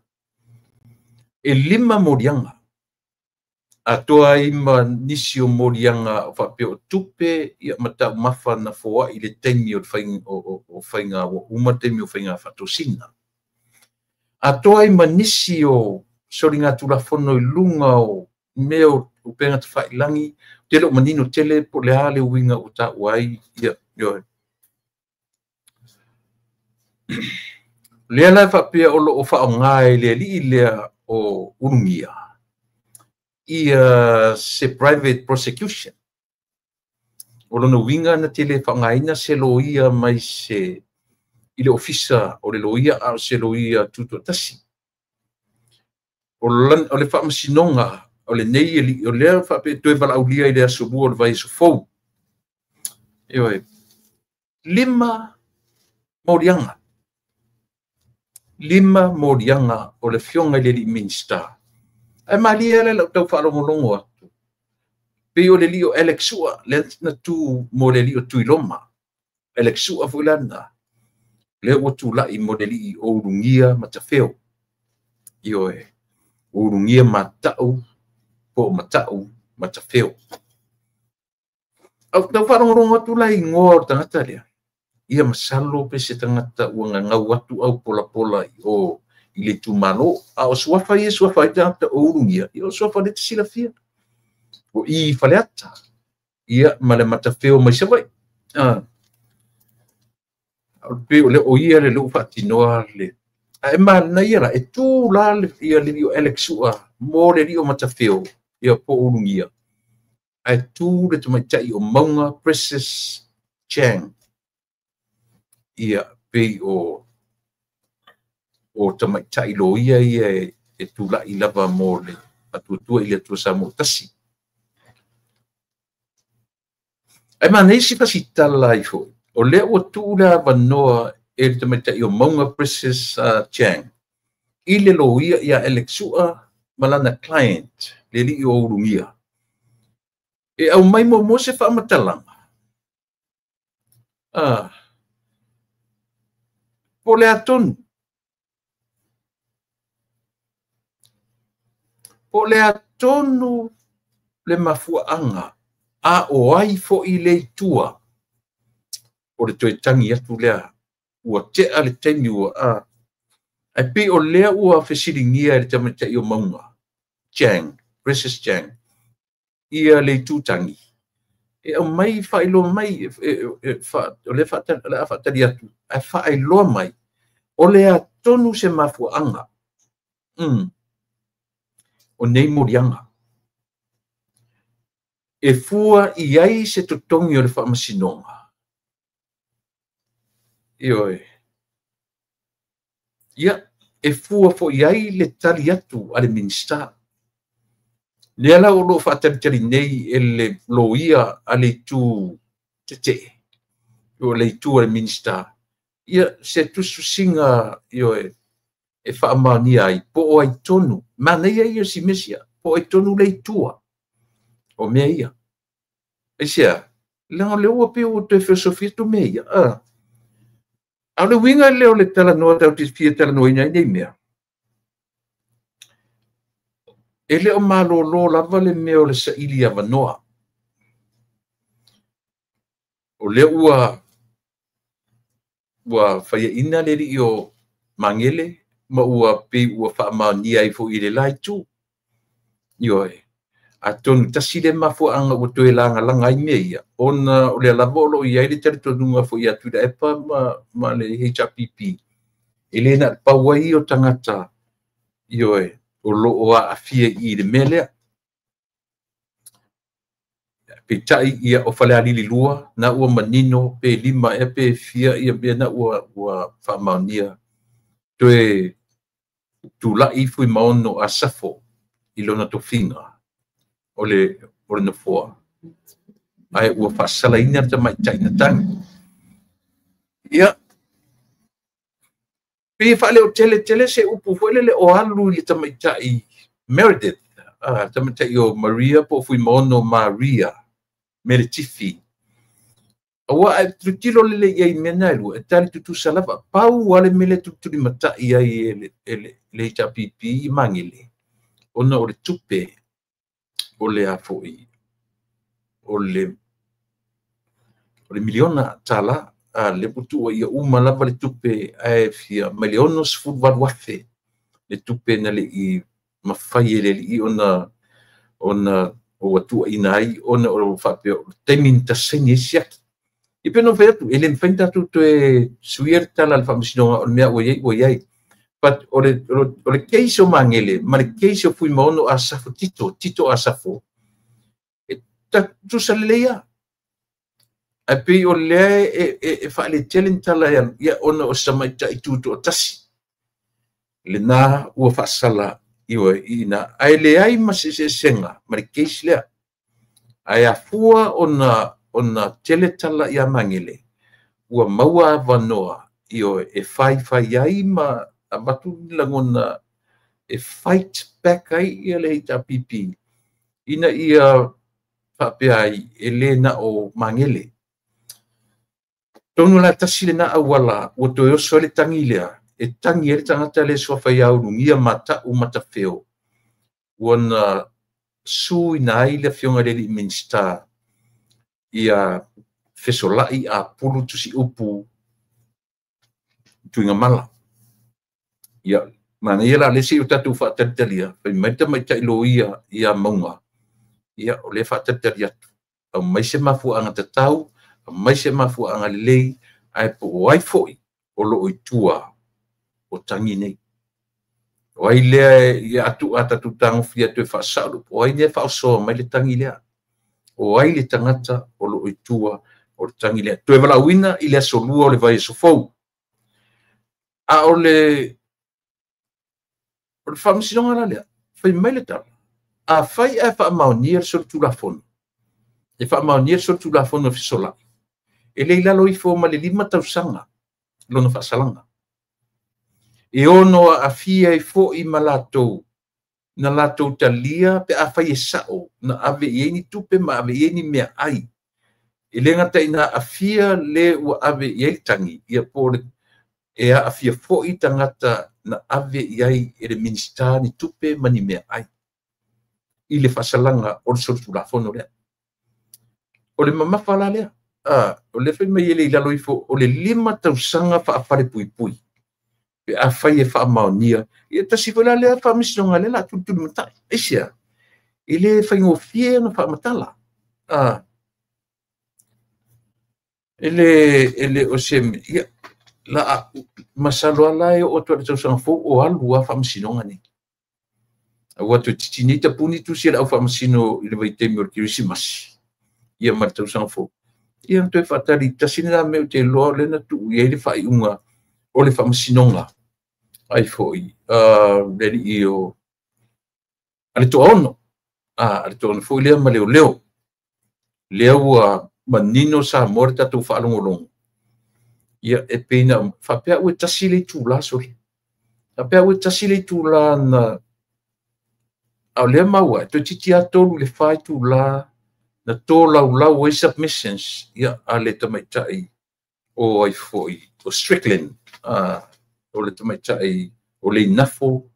E 5 moliaga atoa ai ma nisi o moliaga o faapea o tupe ia ma taumafa na foa'i le taimi o le faiga ua uma taimi o faiga faatosina. Atoa ai ma nisi o soligatulafono i luga o mea o upega tafailagi, tele o manino tele po o le a le uiga ua taua ai ia ioe. Lea la faapea o loo faaaoga e le alii lea o Ulugia ia se private prosecution. O lona uiga na tele faaaogaina se loia mai se i le ofisa o le loia a o se loia tutoatasi. O le faamasinoga o lenei alii o lea faapea toe valaaulia i le aso 2 o le vaiaso fou. Ioe, 5 moliaga. 5 moliaga o le afioga i le alii Minisita. Ae malie ala lau tau faalogologo atu. Pei o le alii o Alex Sua, lea na tu mo le alii o Tuiloma. Alex Sua foi lana, lea ua tula'i mo le alii o Ulugia Matafeo. Ioe, Ulugia Mata'u po o Mata'u Matafeo. Au tau faalogologo atu la igoa o le tagata lea. Ia masalo pe se tagata ua gagau atu au polapola i o i le itumalo. A o suafa ia suafa ai tagata o Ulugia, ia o suafa le te silafia. O i Faleata, ia ma le Matafeo mai Savaii. Pe o le o ia le lou faatinoa le. Ae manaia la, e tu la ia le alii o Alex Sua mo le alii o Matafeo, ia po o Ulugia. Ae tu le tamaitai o Mauga Precious Chang. Ia pei o tamaitai loia ia e tula'i lava mo le atuatua i le Atua Samoa tasi. Ae manaia si fasitala ai fo'i, o lea ua tuu le avanoa e le tamaitai o Mauga Precious Chang i le loia ia Alex Sua ma lana client, le alii o Ulugia. E aumai muamua se faamatalaga. Po o le a tonu. Po o le a tonu le mafuaaga a o ai fo'i le itua o le toe tagi atu lea ua tea le taimi ua Ae pei o lea ua fesiligia e le tamaitai o Mauga Chang, Precious Chang, ia le itu tagi. E aumai faailoa mai, o lea a faatali atu, ae faailoa mai, o le a tonu se mafuaaga o nei moliaga. E fua i ai se totogi o le faamasinoga. Ioe. Ia, e fua fo'i ai le tali atu a le Minisita. Lea la o loo faatalitali nei e le loia a le itu tetee, o le itu a le Minisita. Ia, se tusitusiga ioe, e faamaonia ai, po o ai tonu, manaia ia si mesia, po o ai tonu le itua o mea ia. Aisea, leaga o lea ua pei ua toe filosofia atu mea ia. A o le uiga lea o le talanoa tatou te fia talanoaina ai nei mea. E le o malōlō lava le mea o le saili avanoa. O lea ua Ua faiaina le alii o Magele ma ua pei ua faamaonia ai foi i le la itu. Ioe. Atonu tasi le mafuaaga ua toe lagalaga ai mea ia, ona o lea lava o lo o i ai le talitonuga foi ia Tuilaepa ma le HRPP, e le na o le pau ai ia o tagata, ioe, o lo o aafia i le mea lea. Peitai ia o Falealili 2 na ua manino pe 5 ea pe fia ia mea na ua faamaonia toe tulai Fuimaono Asafo i lona tofiga o le nofoa, ae ua faasalaina le tamaitai na tagi. Ia, pei e faaleotele tele se upu foi lele o alu i le tamaitai Meredith, tamaitai o Maria po o Fuimaono Maria Meletifi. Aua a tilotilo lelei i ai i mea na e lua, e tali tutusa lava. Pau lava le mea lea e tulitulimatai ai e le HRPP i Magele, ona o le tupe o le a foi, o le miliona tala, le ua tuuaia uma lava le tupe ae fia mai le 68,000 le tupe na le i mafai e le alii ona ua tuuaina ai, ona o faapea o le taimi na saini ai siaki. E pei ona ou fai atu, e le mafai ona tatou toe suia le tala a le faamasinoga, o le mea ua i ai ua i ai. But o le case o Magele ma le case o Fuimaono Asafo Tito Asafo, e tutusa lelei lava. Ae pei o lea e faaletele ni tala e alu, ia ona o se tamaitai tutoatasi lena ua faasala ioe ina, ae leai ma se eseesega ma le case lea. Ae afua ona tele tala ia Magele, ua maua avanoa ioe e faifai ai ma avatu ni lagona e fight back ai ia le HRPP, ina ia faapea ai e le na o Magele. Tonu la tasi lena auala ua toe oso ai le tagi lea, e tagi ai le tagata le suafa ia Ulugia Mata'u Matafeo, ua na suina ai le afioga i le alii Minisita ia fesolai apulu tusiupu Tuigamala. Ia, manaia la le se i o tatou faatalitali, fai mai le tamaitai loia ia Mauga, ia o lea faatalitali atu, aumai se mafuaaga tatau, aumai se mafuaaga lelei, ae po o ai foi o lo o i tua o tagi nei. O ai lea ia atu a tatou tagofi atu e faasao, o ai lea e faaosoa mai le tagi lea. O ai le tagata o lo o i tua o le tagi lea. Toe valaauina i le aso 2 o le vaiaso fou. A o le faamasinoga la lea, fai mai le tala, a fai ae faamaonia le solitulafono, e faamaonia le solitulafono fesolai, e le i lalo ifo ma le 5 tausaga lona faasalaga. E ono aafia ai foi ma latou, na latou talia pe a fai e sao, na ave i ai ni tupe ma ave i ai ni mea ai. E le gata ina aafia le ua ave i ai le tagi, ia po o le e aafia foi tagata na ave i ai e le Minisita ni tupe ma ni mea ai, i le faasalaga o le solitulafono lea. O le mamafa la lea, o le fai mai e le i lalo ifo o le 5 tausaga faafalepuipui, pe a fai e faamaonia, ia tasi foi la lea faamasinoga lea la tulitulimatai. Aisea, e le faigofie ona faamatala. E le o se, ia, la masalo ala e oo atu i le tausaga fou o alu lava faamasinoga nei. Aua toe titi nei tapuni tusi e le au faamasino i le vaitaimi o le Kerisimasi, ia ma le tausaga fou. Ia na toe faatali tasi lena mea ou te iloa o lea na tuu i ai le faaiuga o le faamasinoga. Ai foi, le alii o a le Toaono. A le Toaono foi lea ma leoleo. Lea ua manino Samoa le tatou faalogologo. Ia e pei na faapea ua tasi le itula soli. Faapea ua tasi le itula na a o lea maua, toe titi lava 3 i le 4 itula na tolaulau ai submissions ia a le tamaitai o ai foi o Strickland, o le tamaitai o Leinafo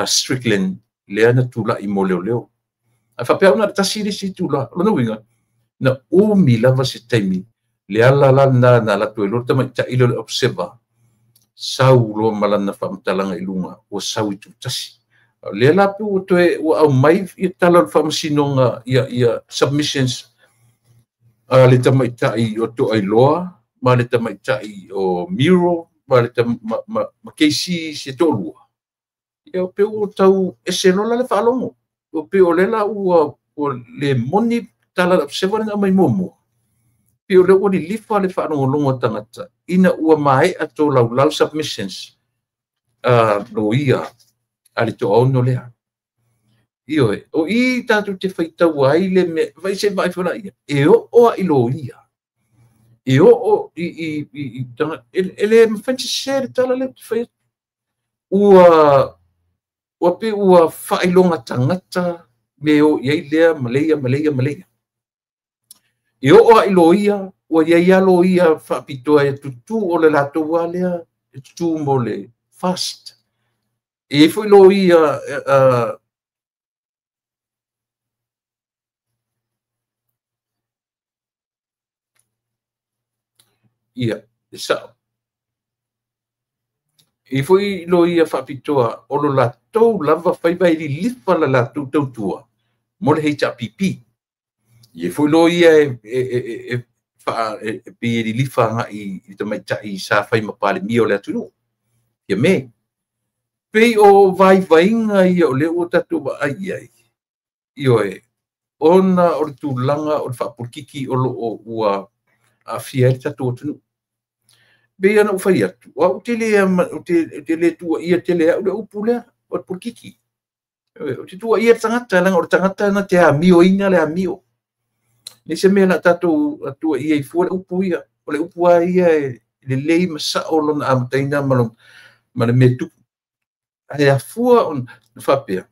Strickland lea na tulai mo leoleo. Ae faapea ona tasi le isi itula, o lona uiga, na umi lava se taimi Le ala la na na la tu lo tamaitai le observer sau lo malana faamatalaga i luga ua sau i tutasi. Lea la pe ua toe ua aumai ia tala o le faamasinoga ia submissions a le tamaitai o Toailoa ma le tamaitai o Miro ma le ma KC se toalua. Ia pe ua tau ese loa la le faalogo. O pe o le la ua le moni tala le observer na mai muamua. Pe o le ua lilifa le faalogologo a tagata ina ua maea tolaulau submissions a loia a le toaono lea. Ioe, o i tatou te faitau ai le mea, vai se vai fala ia, e oo a i loia. E oo i tanga, e le mawhai se le tala le te whai. Ua pe ua whailonga tangata me o iai lea, maleia, maleia, maleia. E oo a i loia, ua iai a loia whaapitoa e tutu o le latou lea, e tutu mo le fast. E foi loia ia, e sao. E foi loia whaapitoa o lo latou lava faiva e lilifa la latou tautua mo le HRPP. E foi loia e pe e lilifa nga i tamaitai sa fai ma palemia o le atunuu. Ia me, pei o vaivainga ia o le ua tatou vaai i ai. Ioe, ona o le tulaga o le faapolokiki o loo ua aafia ai le tatou atunuu. Pei ona ou fai atu, o au te le tuuaia tele au le upu lea o le polokiki. O te tuuaia le tagata, leaga o le tagata na te amioina le amio. Le se mea la tatou tuuaia i fua le upu ia. O le upu a ia e lelei ma sao lona amataina ma le mea tupu. Ae afua ona faapea,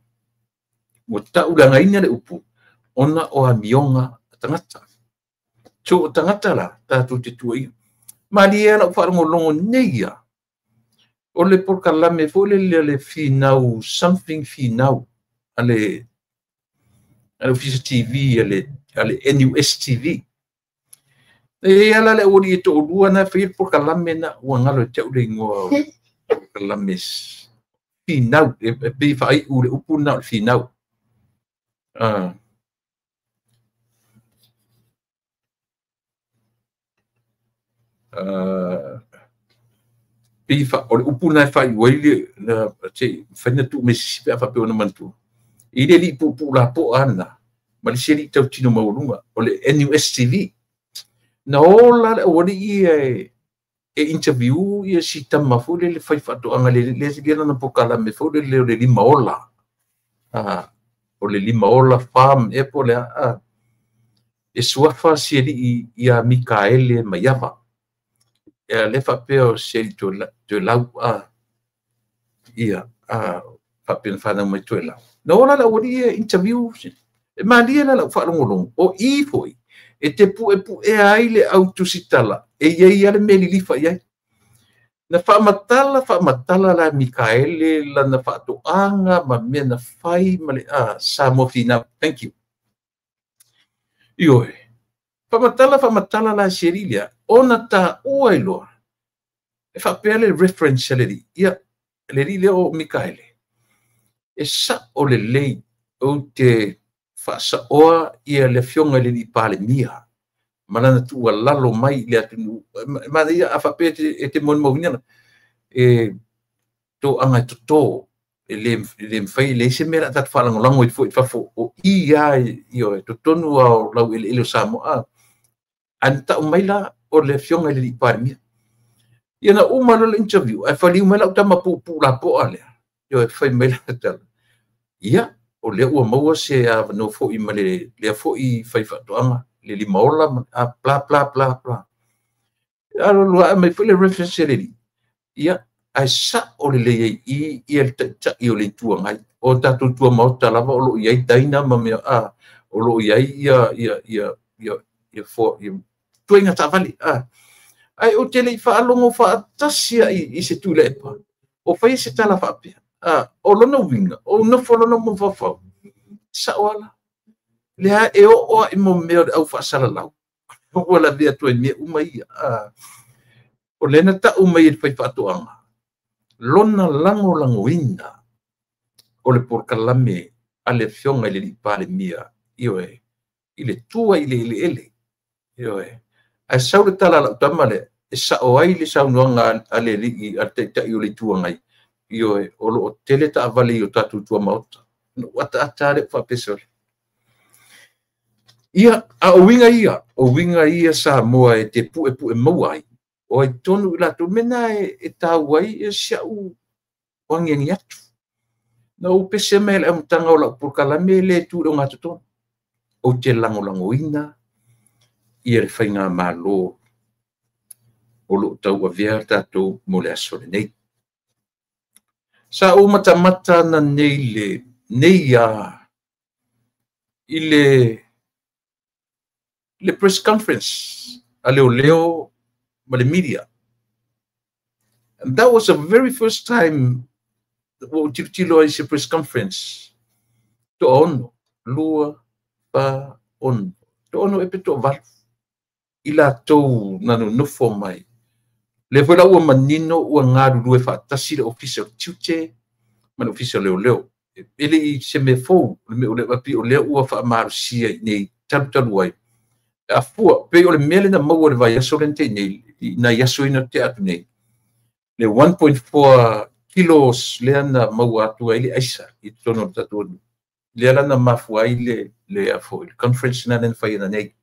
ua tauleagaina le upu ona o amioga a tagata. So o tagata la tatou te tuuaia. Malie lau faalogologo nei ia. O le polokalame foi lele le finau, something finau, a le Ofisa TV, a le NUS TV. E ala le aualii e toalua na fai le polokalame na ua galo e te au le igoa o polokalame finau, e pei faaiu le upu na o le finau. Pei o le upu na e faaiu ai le te whaina tu me sisi pe a whapea ona manatua. I le li pupu la po ana, ma le se li tau tino maualunga, o le NUS TV. Na ola le aualii ia e interview ia si tama foi le fai faatoaga le le lana polokalame foi le o le lima ola. O le lima ola farm e po le a e suafa si alii ia Mikaele Maiava. E le faapea o se alii Toelau a ia a faapea na whanau mai Toelau. Na ola le aualii e interview e malie la lau faalogologo o i foi e te puepue ai le au tusitala e iai a le mea lilifa i ai. Na faamatala la Mikaele lana faatoaga ma mea na fai ma le Samoa Finau. Thank you. Ioe, faamatala la se alii lea ona taua ai loa e faapea le reference a le alii. Ia, le alii lea o Mikaele e sao lelei ou te faasaoa ia le afioga i le alii palemia ma lana tuualalo mai i le atunuu. Manaia a faapea e te molimauina e toaga e toto e le mafai leai se mea la tatou faalagolago ai foi i fafo o i a ioe totonu a o lau eleele o Samoa. Ae na tau mai la o le afioga i le alii palemia. Ia na uma loa le interview ae faliu mai lau tama puupuu lapoa lea. Ioe fai mai la tala. Ia, o lea ua maua se avanoa foi ma le lea foi fai faatoaga le lima ola a bla bla bla bla. Alo loa mai foi le reference le alii. Ia, ae sao lelei ai i ia le taitai o le Itu Agai. O tatou tuamaota lava o loo i ai taina ma mea a o loo i ai ia ia ia ia ia fo ia tuaiga taavale a. Ae ou te le i faalogo faatasi ai i se Tuilaepa o fai se tala faapea. O lona uiga, o nofo lona mafaufau, sao ala. Lea e oo ai mo mea o le au faasalalau. Ua lavea atu ai mea uma ia. O lea na ta'u mai e le faifaatoaga lona lagolagoina o le polokalame a le afioga i le alii Palemia, ioe, i le tua i le eleele, ioe. Ae sau le tala a lau tama lea e sa'o ai le saunoaga a le alii, a le Taitai o le Itu Agai, ioe, o lo o tele taavale i o tatou tuamaota. Na ou ataata lava lea ou faapea, sole. Ia, a o uiga ia, o uiga ia Samoa e te puepue maua ai, o ai tonu i latou, mea na e taua ai si au agiagi atu. Na ou pese mai i le amataga o lau polokalame e le tu i le ogatotonu. Ou te lagolagoina ia le faigamalo o lo o tauavea tatou mo le aso lenei. Sa ou matamata nei le nei a i le press conference a leoleo ma le media. And that was the very first time ua ou tilotilo ai se press conference. Toaono, 2, 4, 6. Toaono e pe toavalu i latou na nonofo mai. Lea foi la ua manino ua galulue faatasi le Ofisa o Tiute ma le Ofisa o Leoleo. E le i se mea fou, le mea o lea o lea ua faamalosia i nei talutalu ai. A fua, pei o le mea lena maua le vaiaso lena te nei, i nai aso ina te atu nei. Le 1.4 kilos lea na maua atu ai le aisa i totonu o le tatou atunuu. Lea la na mafua ai le foi le conference na na fai nei.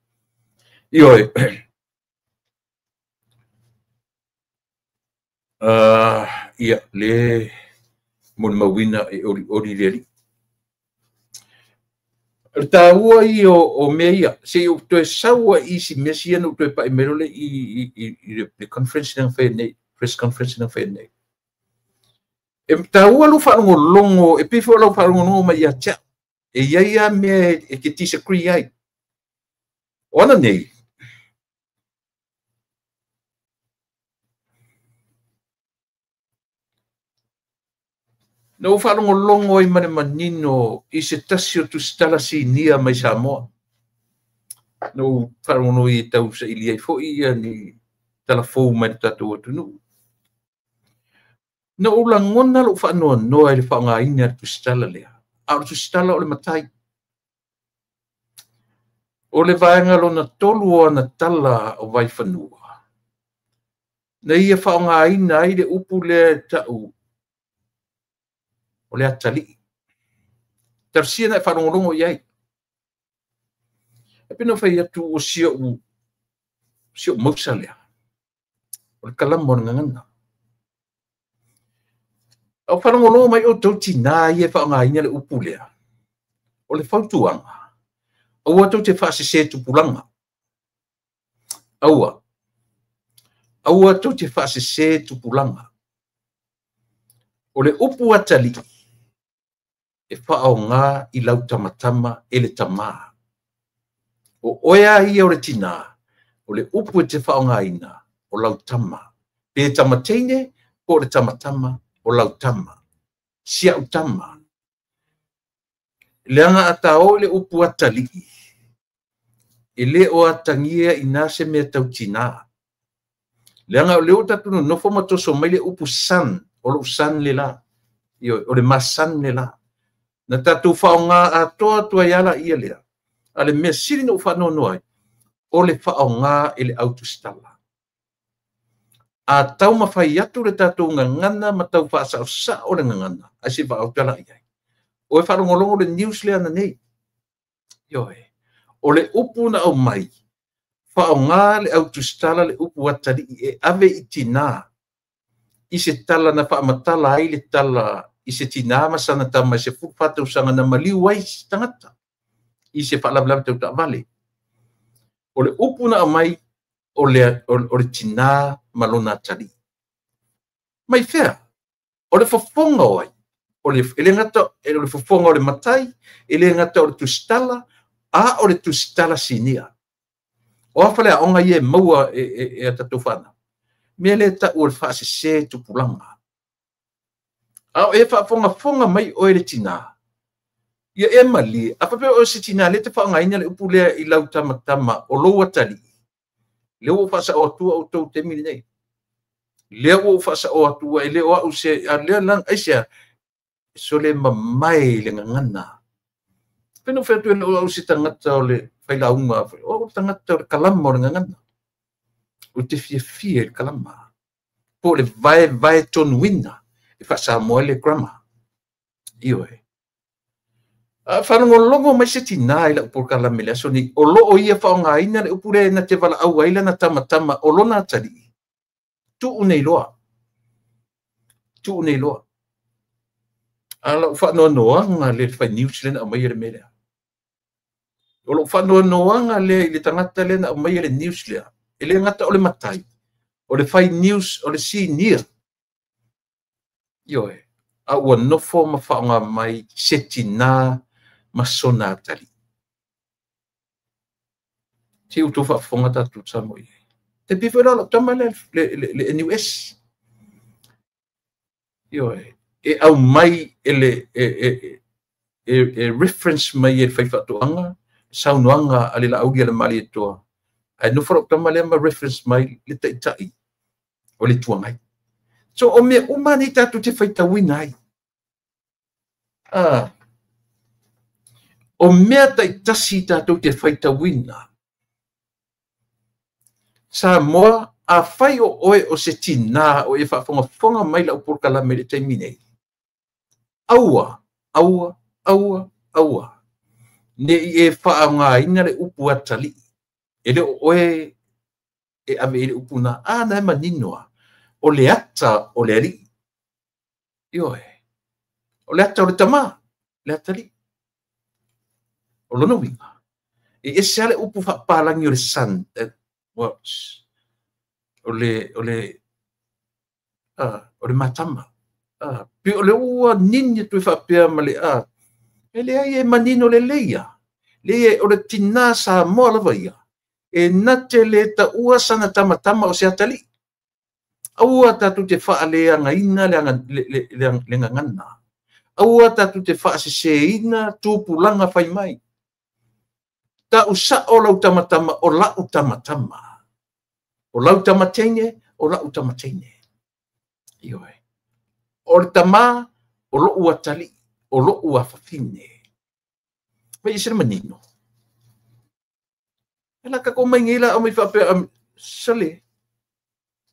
Ioe. Ia le molimauina e olioli le alii. O le taua ia o mea ia, se i ou toe sau ai i si mea sia na ou toe pai mai loa lea i le conference na fai nei, press conference na fai nei. E taua lou faalogologo, e pei foi o lau faalogologo mai ia te au. E i ai lava mea e te disagree ai. O ana nei, na ou faalogologo ai ma le manino i se tasi o tusitala sinia mai Samoa. Na ou faalogologo i tau saili ai foi ia ni talafou mai le tatou atunuu. Na ou lagona lou faanoanoa i le faaaogaina e le tusitala lea. A o le tusitala o le matai. O le vaega lona 3 o ana tala o Vaifanua. Na ia faaaogaina ai le upu lea e ta'u o le atalii. Talosia na e faalogologo i ai. E pei ona fai atu o si ou mausa lea. O le kalama o le gagana. Au faalogologo mai outou tinā ia e faaaogaina le upu lea. O le fautuaga, aua tou te faasese tupulaga. Aua. Aua tou te faasese tupulaga. O le upu atalii e faaoga i lau tamatama e le tamā. O oe a ia o le tinā, o le upu e te faaaogaina o lau tama. Pe tamateine po o le tamatama o lau tama. Si au tama. Leaga a tāo i le upu atalii, e le o atagia i nā se mea tau tinā. Leaga o lea ua tatou nonofo ma toso mai le upu san, o lou san le la. Ioe, o le masan le la. Na tatou faaaoga atoa atu ai ala ia lea. A le mea sili na ou faanoanoa ai, o le faaaoga e le autusitala. A taumafai atu le tatou gagana ma tau faasaosao le gagana, ae se faautala i ai. O e faalogologo le news lea na nei. Ioe, o le upu na aumai, faaaoga le autusitala le upu atalii e ave i tinā. I se tala na faamatala ai le tala i se tinā ma sana tama i se 14 tausaga na maliu ai se tagata i se faalavelave tau taavale. O le upu na aumai o le tinā ma lona atalii. Mai fea, o le fofoga o ai, o le e le gata o le fofoga o le matai, e le gata o le tusitala, a o le tusitala sinia. O a faleaoga ia e maua e a tatou fanau. Mea lea ta'u o le faasese tupulaga. A o e faafogafoga mai oe le tinā, ia e malie, a faapea oe se tinā lea te faaaogaina le upu lea i lau tamatama o lou atalii. Lea ua ou faasaoa atua outou i le taimi lenei. Lea ua ou faasaoa atua e le o au se a lea la aisea sole mamae le gagana. Pe no fai atu e le o au se tagata o le failauga, o le tagata o le kalama o le gagana. O te fiafia i le kalama. Po o le vaevae tonuina e faasamoa ai le grammar. Ioe. A faalogologo mai se tinā i lau polokalame i le aso nei, o lo o ia faaaogaina le upu lea na te valaau ai lana tamatama o lona atalii, tuu nei loa. Tuu nei loa. A lau faanoanoaga lea i le fai news lea na aumaia le mea lea. O lou faanoanoaga lea i le tagata lea na aumaia le news lea, e le gata o le matai, o le fai news, o le senior. Ioe. A ua nofo ma faaaoga mai se tinā ma sona atalii. Se i outou faafofoga tatou Samoa i ai. Te pei foi la o lau tama lea le NUS. Ioe. E aumai e le e reference mai e le faifaatoaga saunoaga a le Laauli a le Malietoa. Ae nofo lau tama lea ma reference mai le taitai o le Itu Agai. So o mea uma nei tatou te faitauina ai. O mea taitasi tatou te faitauina. Samoa, a fai o oe o se tinā o e faafogafoga mai lau polokalame i le taimi nei, aua, aua, aua, aua, ne i e faaaogaina le upu atalii. E le o oe e ave i le upu na, a na e manino a, o le ata o le alii. Ioe. O le ata o le tamā, le atalii. O lona uiga, e ese lava le upu faapalagi o le son, well, o le matama. Pe o le ua nini atu e faapea ma le e leai e manino lelei ia. Leai o le tinā Samoa lava ia, e na te le taua sana tamatama o se atalii. Aua tatou te faaleagaina le gagana. Aua tatou te faaseseina tupulaga fai mai. Tau sao lau tamatama o lau tamatama. O lau tamateine, o lau tamateine. Ioe. O le tamā, o lou atalii, o lou afafine. Vai ese le manino. E la kako mai nei la au mai faapea, sale.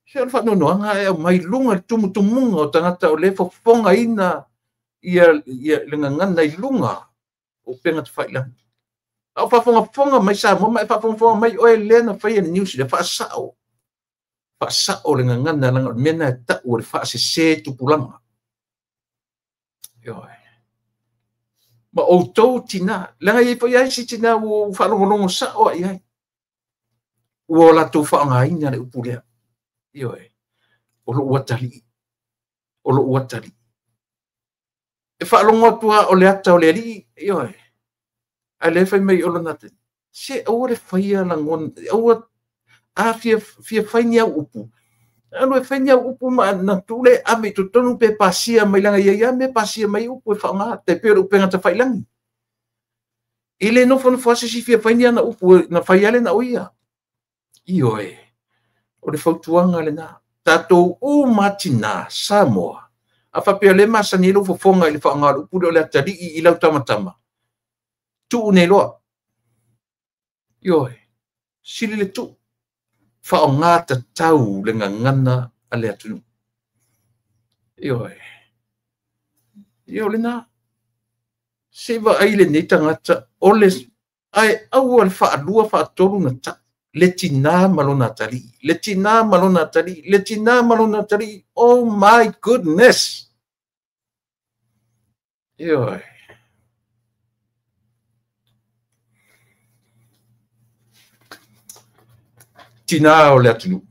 Se o le faanoanoaga e aumai luga le tumutumuga o tagata o le fofogaina ia le gagana i luga o upega tafailagi. A o faafogafoga mai Samoa ma e faafogafoga mai oe lea na faia le news lea, faasao. Faasao le gagana leaga o le mea na e tau o le faasese tupulaga. Ioe. Ma outou tinā, leaga i ai foi ai si tinā ua faalogologo sao ai ai. Ua o latou faaaogaina le upu lea. Ioe. O lou atalii. O lou atalii. E faalogo atu lava o le ata o le alii. Ioe. Ae le fai mai o lona atalii. Se aua le faia lagona, aua a fia fai ni au upu. Alu e fai ni au upu ma na tuu le ave i totonu pe pasia mai leaga ia ia mea pasia mai upu e faaaoga tai pei o le upega tafailagi. E le nofonofo lava se isi fia fai ni ana upu na fai lava le na o ia. Ioe. O le fautuaga lena. Tatou uma tinā Samoa. A faapea le masani ai lou fofoga i le faaaoga o le upu lea o le atalii i lau tamatama. Tuu nei loa. Ioe. Sili le tuu. Faaaoga tatau le gagana a le atunuu. Ioe. Ia o lena. Se i vaai lenei tagata o le ae aua le faalua faatolu na tau. Le tinā ma lona atalii. Le tinā ma lona atalii. Le tinā ma lona atalii. Oh my goodness! Ioe. Tinā o le atunuu.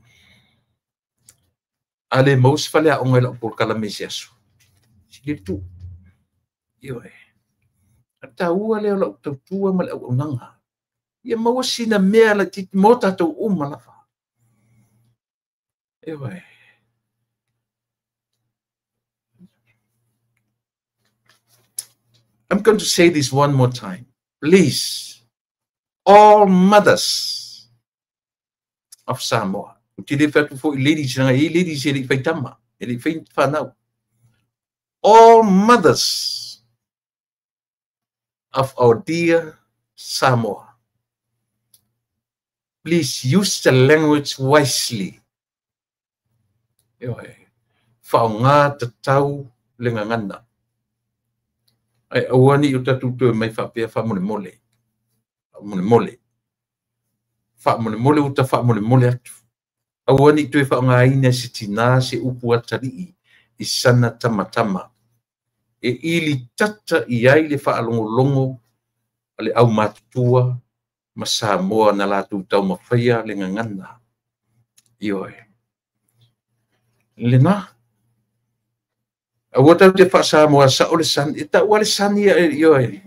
A le maua se faleaoga i lau polokalame i se aso. Sili le tuu. Ioe. A taua lea o lau tautua ma le auaunaga. Ia maua sina mea laitiiti mo tatou uma lava. Ioe. I'm going to say this one more time. Please, all mothers, of Samoa. Ou te le fai atu foi ladies, leaga e i ai ladies e le i fai tama, e le i fai fanau. All mothers of our dear Samoa, please use the language wisely. Ioe, faaaoga tatau le gagana. Ae aua ne i o tatou toe mai faapea faamolemole. Faamolemole. Faamolemole ua ta faamolemole atu. Aua ne i toe faaaogaina e se tinā se upu atalii i sana tamatama e ili tata i ai le faalogologo a le aumatutua ma Samoa na latou taumafaia le gagana. Ioe. Lena. Aua tatou te faa-Samoa sao le san, e tau lava le san ia, ioe,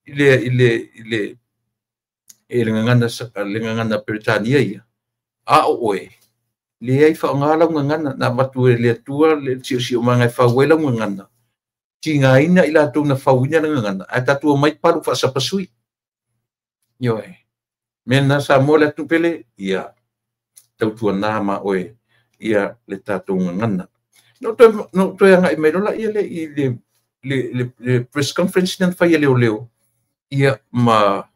i le, i le, i le, e le gagana, le gagana Peretania ia. A o oe, leai faaaoga lau gagana, na avatu e le Atua le siosiomaga e fau ai lau gagana. Tigaina i latou na fauina le gagana, ae tatou omai palu faasapasui. Ioe. Mea lena Samoa le atunuu pele, ia tautuana ma oe ia le tatou gagana. Na ou toe agai mai loa laia le i le press conference lea na fai e leoleo, ia ma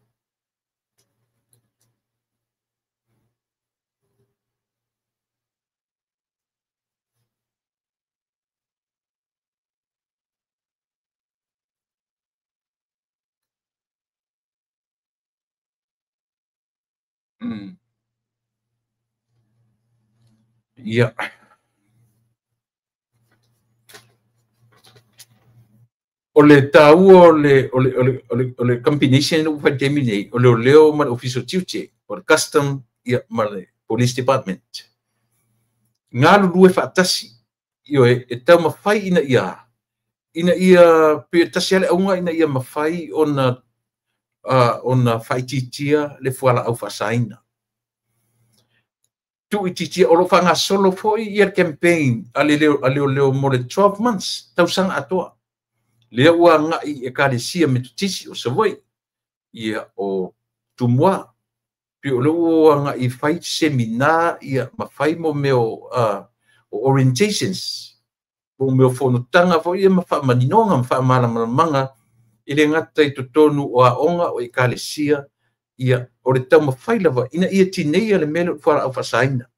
Ia. O le taua o le o le o le o le o le combination ua fai i le taimi nei, o leoleo ma le Ofisa o Tiute, o le Custom ia ma le Police Department. Galulue faatasi, ioe, e taumafai ina ia ina ia pe tasi lava le auga ina ia mafai ona ona faaitiitia le fualaau faasaina. Tuuitiitia, o lo o faagasolo foi ia le campaign a le leoleo mo le 12 months, tausaga atoa. Lea ua agai i Ekalesia Metotisi o Savaii, ia o Tumua, pei o lea ua agai e fai seminar ia ma fai mo mea o orientations, mo mea o fonotaga foi ia ma faamaninoga ma faamalamalamaga e le gata i totonu o aoga o Ekalesia, ia o le taumafai lava ina ia tineia le mea lea o le fualaau faasaina.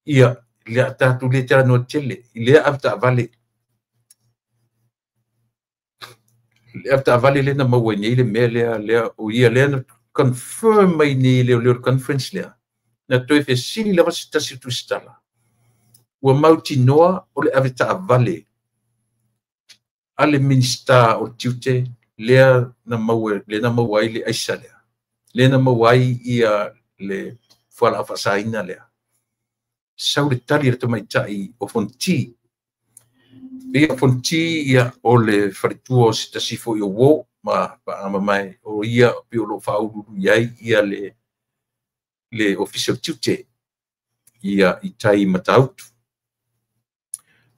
Ia, le a tatou le talanoa tele i lea avetaavale, le avetaavale lea na maua ai nei le mea lea, lea o ia lea na confirm mai nei e leoleo i le conference lea, na toe fesili lava se tasi o tusitala, ua mautinoa o le avetaavale a le Minisita o le Tiute lea na maua, lea na maua ai le aisa lea, lea na maua ai ia le fualaau faasaina lea. Sau le tali a le tamaitai o Fonti. Ia o Fonti ia o le faletua o se tasi foi o uo ma paagamamae o ia pei o lo o faauluulu i ai ia le Ofisa o le Tiute ia i tai i Matautu.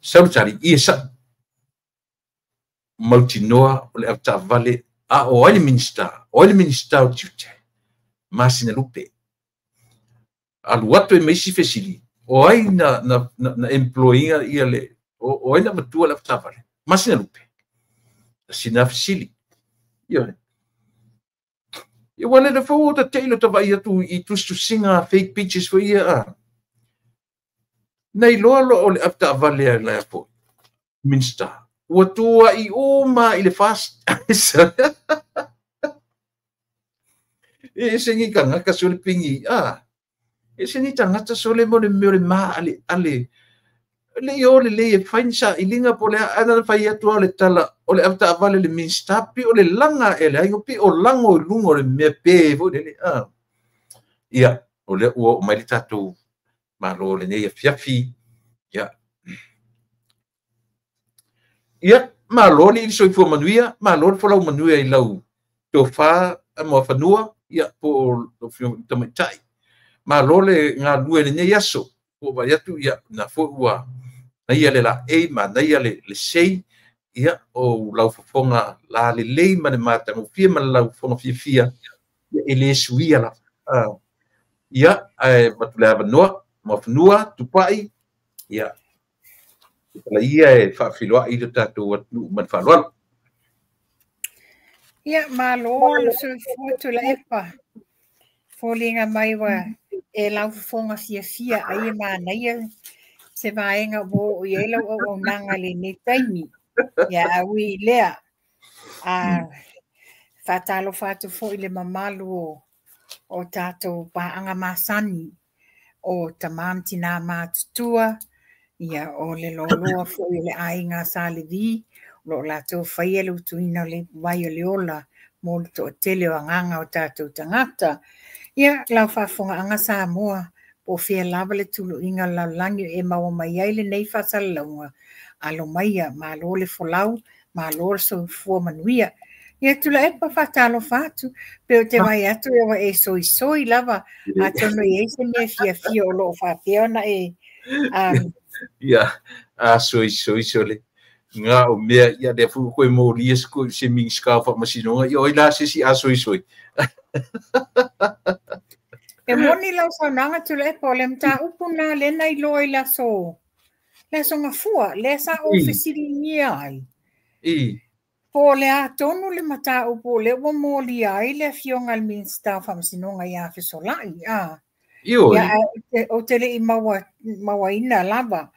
Sau le tali, ia sa'o. Mautinoa o le avetaavale a o ai le Minisita, o ai le Minisita o Tiute? Masinalupe. Alu atu ai ma isi fesili, o ai na, na, na, na employ-ina ia le, o ai na avatua le avetaavale? Masinalupe. Sina fesili. Ioe. Ia ua lele foi ua ta tei lo ta vaai atu i tusitusiga fake pages foi ia a. Na iloa loa o le avetaavale a le foi Minista. Ua tuuai uma i le FAST. E ese ni tagata sole pingi a. Ese ni tagata sole mo le mea o le maaleale. Le i o lelei e fai ni sailiga po o le a, ae na fai atu lava o le tala o le avetaavale le Minista pei o le laga ea le aiga pei o lago i luga o le mea pe foi lele a. Ia, o lea ua oo mai le tatou Malo lenei afiafi. Ia, ia malo le soifua manuia, malo le folau manuia i lau tofa Muafanua, ia po o lau Afioga i le Tamaitai. Malo le galulue i lenei aso. Ua vaai atu, ia, na foi ua manaia le laei, manaia le sei, ia, o lau fofoga lalelei ma le matagofie ma lau fofoga fiafia, ia, e le suia lava. Ia, ae avatu le avanoa, Muafanua, Tupai, ia, pala ia e faafiloai le tatou atunuu ma le faaaloalo. Ia, malo le soifua Tuilaepa. Foliga mai ua e laufofoga fiafia ai e manaia se vaega ua oo i ai lau auaunaga i lenei taimi. Ia, ae ui i lea, faatalofa atu foi i le mamalu o tatou paaga masani, o tama ma tina matutua, ia, o le loaloa foi o le aiga Sa Levi, o lo o latou faia le utuina o le vai o le ola mo le toatele o agaga o tatou tagata. Ia, lau faafofogaaga Samoa, po o fea lava le tuluiga o le lalolagi e maua mai ai lenei faasalalauga, alo maia, malo le folau, malo le soifua manuia. Ia, Tuilaepa, faatalofa atu, pe o te vai atu e ua e soisoi lava, atonu e i ai se mea fiafia o lo o faapea ona e... Ia, a soisoi sole. Ngā o mea, ia lea foi koe molia se koe se Minisita o Faamasinoga, ia oi la se isi a soisoi. E moni lau saunoaga Tuilaepa, o le mataupu na lea na iloa i le aso, le aso Gafua, lea sa ou fesiligia ai. Po o le a tonu le mataupu o lea ua molia ai le afioga i le Minisita o Faamasinoga ia Fesolai. Ioe. Ia, ou te le i mauaina lava.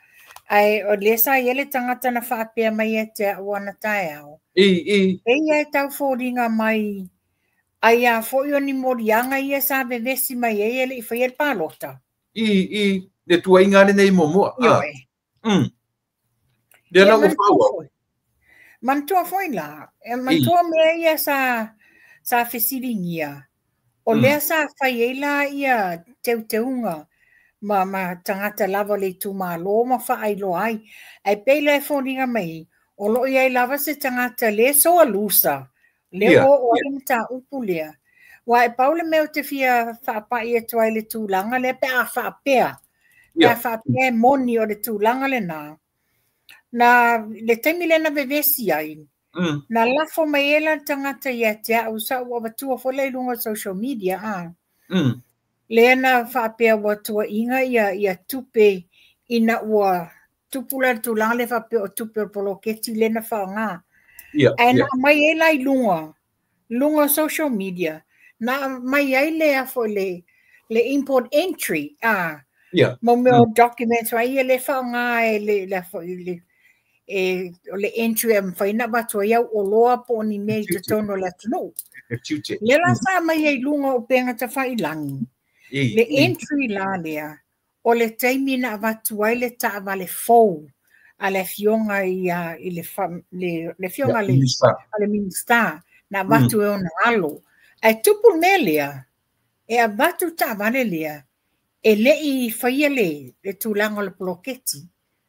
Ae o lea sa i ai le tagata na faapea mai ia te au ana taeao. I. E ia e tau foliga mai ai a foi o ni moliaga ia sa vevesi mai ai e le i faia le palota. I. Le tuaiga lenei muamua. Ioe. Lea la ua faaauau. Manatua foi la, e manatua mea ia sa fesiligia, o lea sa fai ai la ia teuteuga ma tagata lava o le itumalo ma faailoa ai. Ae pei la e foliga mai, o lo o i ai lava se tagata le soa lusa, le ua oo ai le mataupu lea. Ua e pau le mea o te fia faapai atu ai le tulaga lea pe a faapea. Pe a faapea e moni o le tulaga lena. Na le taimi lea na vevesi ai, na lafo mai ai la le tagata ia te au, sa ou avatua foi lea i luga o social media. Lea na faapea ua tuaiga ia tupe ina ua tupu la le tulaga lea faapea o tupe o le poloketi lea na faaaoga. Ae na aumai ai la i luga o social media, na aumai ai le foi le import entry, mo mea o documents ai ia le faaaoga e le foi le o le entry e mafai na avatu ai au oloa po o ni mea i totonu o le atunuu. Lea la sa aumai ai i luga o upega tafailagi. Le entry la lea, o le taimi na avatu ai le taavale fou a le afioga i le afioga a le Minisita, na avatu e ona alo. Ae tupu le mea lea, e avatu le taavale lea, e le i faia le tulaga o le poloketi.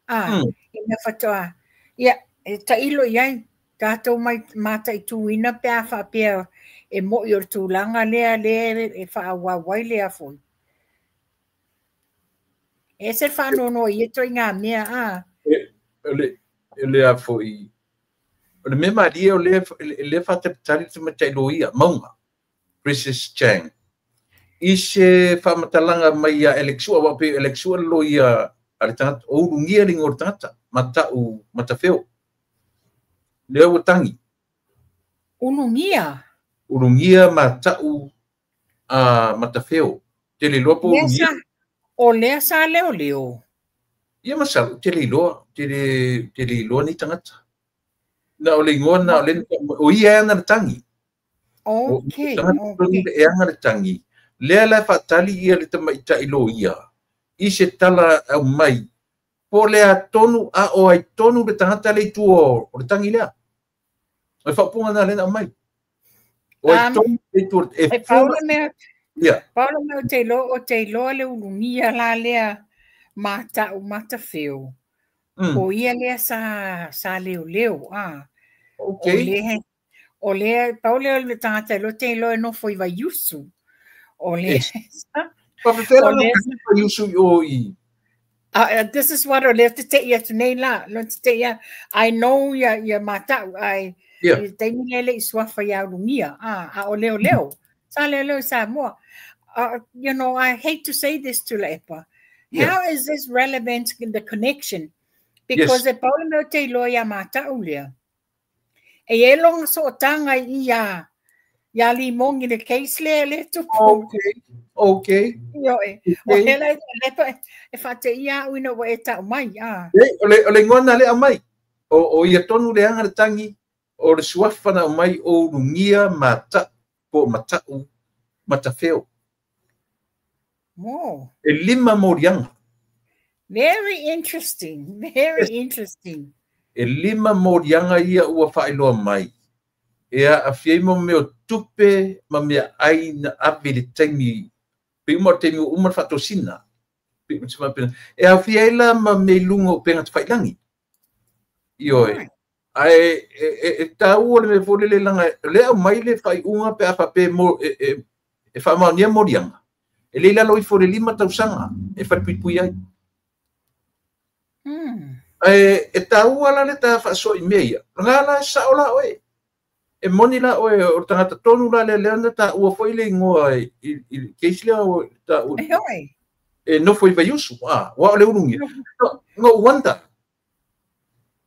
Ina faatoa, ia, e tailo i ai, tatou mataituina pe a faapea e moi o le tulaga lea lea e faaauau ai lea foi. E se whaanono i e toi ngā mea, E le a foi, o le mea malie o le whātapitari te matai loia, maunga, Princess Chang. I se whamatalanga mai a Alex Sua, wā pe Alex Sua loia a le tangata, o urungia lingo le tangata, matau, matawheo. Lea ua tangi. Urungia? Urungia matau matawheo. Te le loa po urungia. O lea sa leo leo. Ia masalo, te le iloa, te le iloa ni tangata. Na o le ingoa na o le, o ia e ana le tangi. Ok, ok. E ana le tangi. Lea la whaatali ia le tamaitai loia. I se tala au mai. Po lea tonu a o ai tonu le tangata le tua o le tangi lea. O e whaapunga nā lena au mai. O ai tonu le tua. E paula mea. Paula mea o te iloa le ulungia la lea matau matawheo. O ia lea sa leo leo. Ok. O lea, paula le tangata iloa te iloa e nofo i Vaiusu. O lea. Pawhewhera no Vaiusu i o i. This is what o lea te te ia tu nei la. Lo te te ia, I know ia matau. Ai, i teimi lele i suafa ia ulungia. A o leo leo. Sa leo leo i Samoa. I hate to say this, Tuilaepa. How is this relevant in the connection? Because e pau le mea ou te iloa ia matau lea. E i ai lona sootaga i ia ia Limogi le case lea le tupu. Ioe. O hela le e faateia au ina ua e tau mai. Ah. O le igoa na le aumai. O ia tonu le aga le tagi o le suafa na aumai o ulugia mata'u po o mata'u matafeo. Mo. E 5 moliaga. Very interesting. Very interesting. E 5 moliaga ia ua faailoa mai. E aafia ai mo mea o tupe ma mea ai na ave le taimi. Pe uma o le taimi ua uma le faatosina. E aafia ai la ma mea i luga o upega tafailagi. Ioe. Ae e taua le mea foi lele laga o lea aumai le faaiuga pe a faapea e faamaonia moliaga. E le i lalo ifo le 5 tausaga e falepuipui ai. Ae e taua la le ta faasoa i mea ia. Nga la e sao la oe. E moni la oe o le tagata tonu la lea lea na taua foi le igoa i le case lea o taua. E hoi. E nofo i Vaiusu. Ah, ua o le ulugia. No wonder.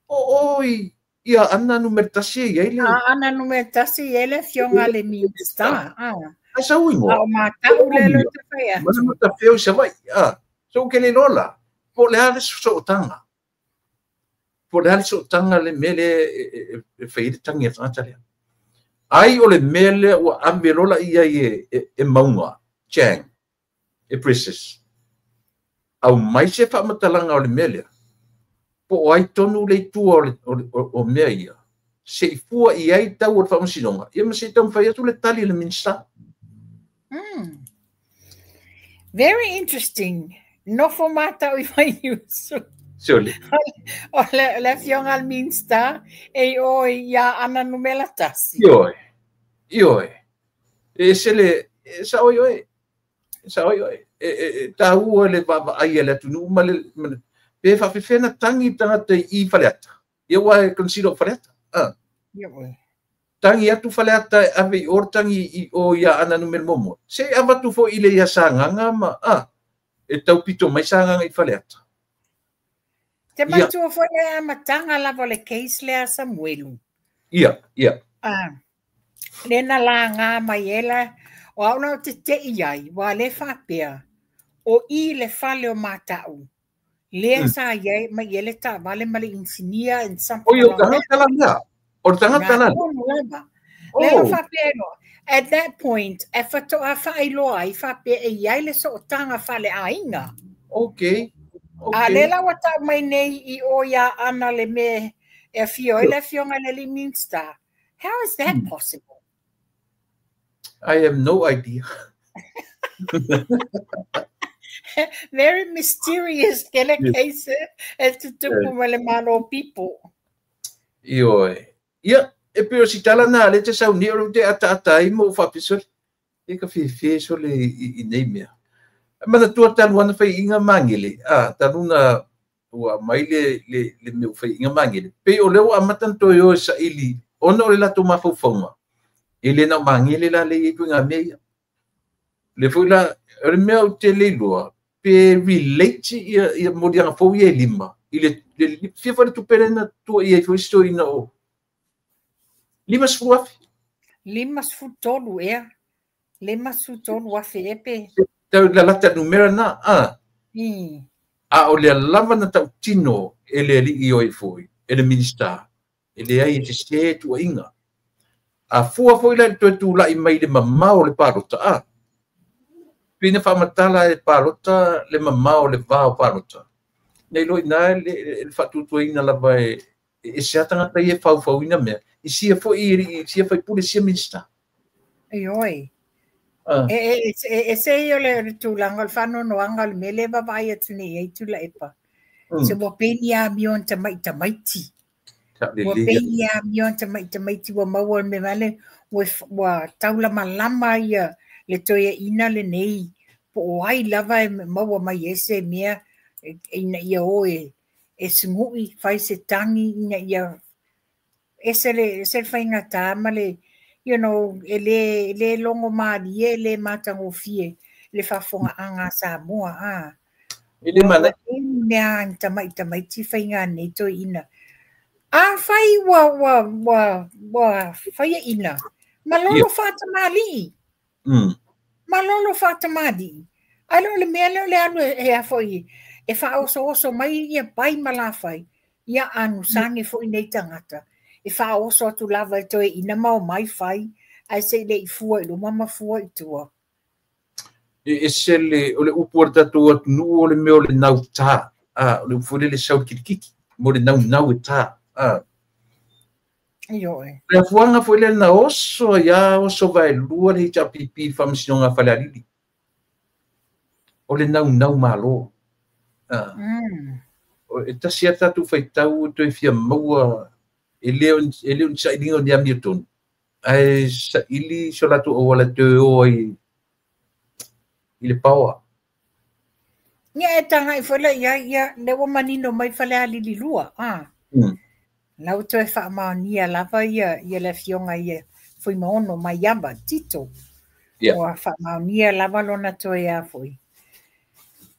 O oi ia Aana numera 1 e iai le. Aana numera 1 i ai le afioga le Minista. Ah. Ai sau igoa. A o matau le lo te whai atu. Mana matawheo i Savaii. Ah. So ke le loa la. Po le a le sootaga. Po le a le sootaga le mea lea e fai ai le tagi a le tagata lea. Ai o le mea lea ua ave loa la i ai e Mauga, Chang, e Precious. Aumai se faamatalaga o le mea lea. Po o ai tonu le itua o mea ia. Se i fua i ai tau o le faamasinoga. Ia ma se i taumafai atu le tali a le Minista. Very interesting. Nofo mātau i Vaiusu. Sole. O le afioga a le Minista e i o i Aana numera 1. Ioe. Ioe. E se le, e sao i oe. E sao i oe. E taua le vaavaai a le atunuu ma le, pe faafefea na tagi tagata i Faleata. Ia ua e consider o Faleata. Ah. Ioe. Tangi atu Faleata e ave i o le tangi i o i Aana numera 1. Se avatu foi i le ia Sagaga ma, e taupito mai Sagaga i Faleata. Te matua foi le amataga lava o le case lea a Samuelu. Ia, ia. Ah, le na laga mai ela, o au na o te te i ai, wa le faapea, o i le fale o matau. Lea sa iai mai ele ta vale ma le insinia and something. O i o tagata la lea. O le tagata la lea. Le o faapea no. At that point, e whatoa whaailoa ai faapea e iai le sootanga fale aiga. Okay. A le la ua tau mai nei i o ia Aana le me e afio ai le afioga le li Minista. How is that possible? I have no idea. Very mysterious ke le case e tutupu ma le malo people. Ioe. Ia, e pei o si tala na le te sauni o te ataata ai mo whapisole. E ka whiwhi sole i nei mea. Mana tua talu ana whai inga mangele. Ah, talu na ua mai le mea whai inga mangele. Pe o leo amatan toi o sa ili. Ona o le lato mawhauwhaunga. E le na mangele la le i ngā mea ia. Le foi la, o le mea o te leiloa, pe relate ia molianga fou ia e 5. I le fia whare tupere na tua ia i foi sto ina o. 50,000. 53 ea. 53,000 e pe. Tau la lata numera na, ah. A o le lava na tautino e le alii o e foi, e le Minista. E le ai e te se tua inga. A fua foi la le toe tūlai mai le mamao le palota, ah. Pina whaamatala e palota, le mamao le vao palota. Nei loi nā le whaatutuaina lava e se atangata i e whauwhauina mea. I sia foi i sia whaipule sia Minista. E oi. E se i o le tūlanga, o le whanonoanga, o le mele vavai atu nei e Tuilaepa. Se ua peni a mion ta mai tamaiti. Ua peni a mion ta mai tamaiti ua maua me male, ua taula malama ia le toia ina le nei. Po o ai lava e maua mai ese mea ina ia o e sungui, whai se tangi ina ia ese le whainga tā ma le, you know, e le longo mārie, e le mātangofie. le faafofogaaga a Samoa a. E le Ua i ai ni mea a ni tamaiti faiga a nei toeaiina. Afai ua faiaina, malolo faatamalii. Malolo faatamalii. Ae le o le mea lea o le alu e a foi e faaosooso mai ia pai ma lafai, ia anusage foi nei tagata. E faaoso atu lava e toeaiina ma omai fai, ae se i le i fua i luma ma fua i tua. E ese le, o le upu a le tatou atunuu o le mea o le nautā, a, o le upu foi lele sau i le kilikiki, mo le naunau e tā, a. Ioe. O le afuaga foi lea na oso ai lava, oso vaelua le HRPP i le Faamasinoga a Falealili. O le naunau malo. A. E tasi lava le tatou faitau e toe fia maua, e le o ni sailiga o ni amiotonu, ae saili so latou auala e toe o ai i le paoa. Ia e tagai foi la i ai, ia, lea ua manino mai Falealili 2, a. La ua toe faamaonia lava ia le afioga ia Fuimaono Maiava Tito. Ua faamaonia lava lona toe a foi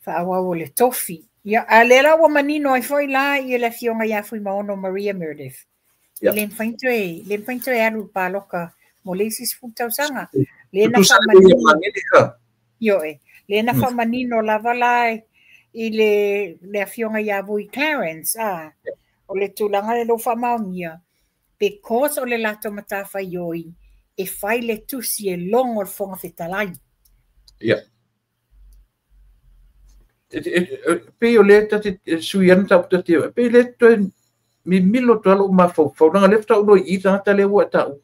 faaauau o le tofi. Ia, a lea la ua manino ai foi la ia le afioga ia Fuimaono Maria Meredith. E le mafai ona toe alu i le paloka mo le isi 10 tausaga. Le na faamanino, ioe, le na faamanino lava la i le afioga ia Vui Clarence, a, o le tulaga le lou faamaonia, because o le latou matafaioi e fai le tusi e logo le Fofoga Fetalai. Ia. Pei o lea tate sui ana tau tate, pei le toe mimilo to alo mafaufau, leaga lea faatoa ou iloa i i tagata lea ua e taua.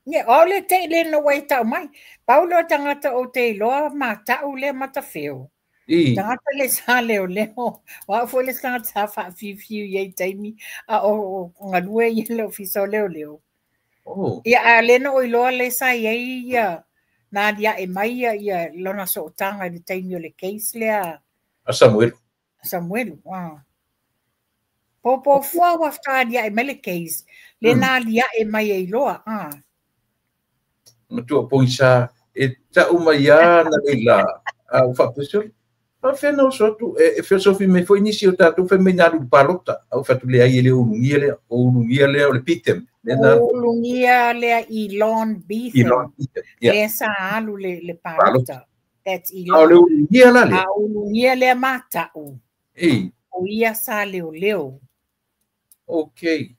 Ia, o le te le na ua e tau mai. Pau lea o tagata ou te iloa matau lea matafeo. Tagata le sa leoleo. O au foi le tagata sa faafiufiu i ai taimi a o galue i le ofisa o leoleo. Ia, a le na o iloa le sa i ai ia na aliae mai ia lona sootaga i le taimi o le case lea. A Samuelu. Samuelu, a. Po fua ua faatoa aliae mai le case, le na aliae mai e iloa, a. Matua pogisa, e tau mai a na leila, a ua faapea, faafefea na oso atu, e feosofi mai foi nisi o tatou fai mai na alu i le palota, a ua fai atu leai e le ulugia lea, o ulugia lea o le Beetham. O ulugia lea Elon Beetham, lea sa alu le palota. That's Elon. A o le ulugia la lea. A ulugia lea matau. O ia sa leoleo. Okay.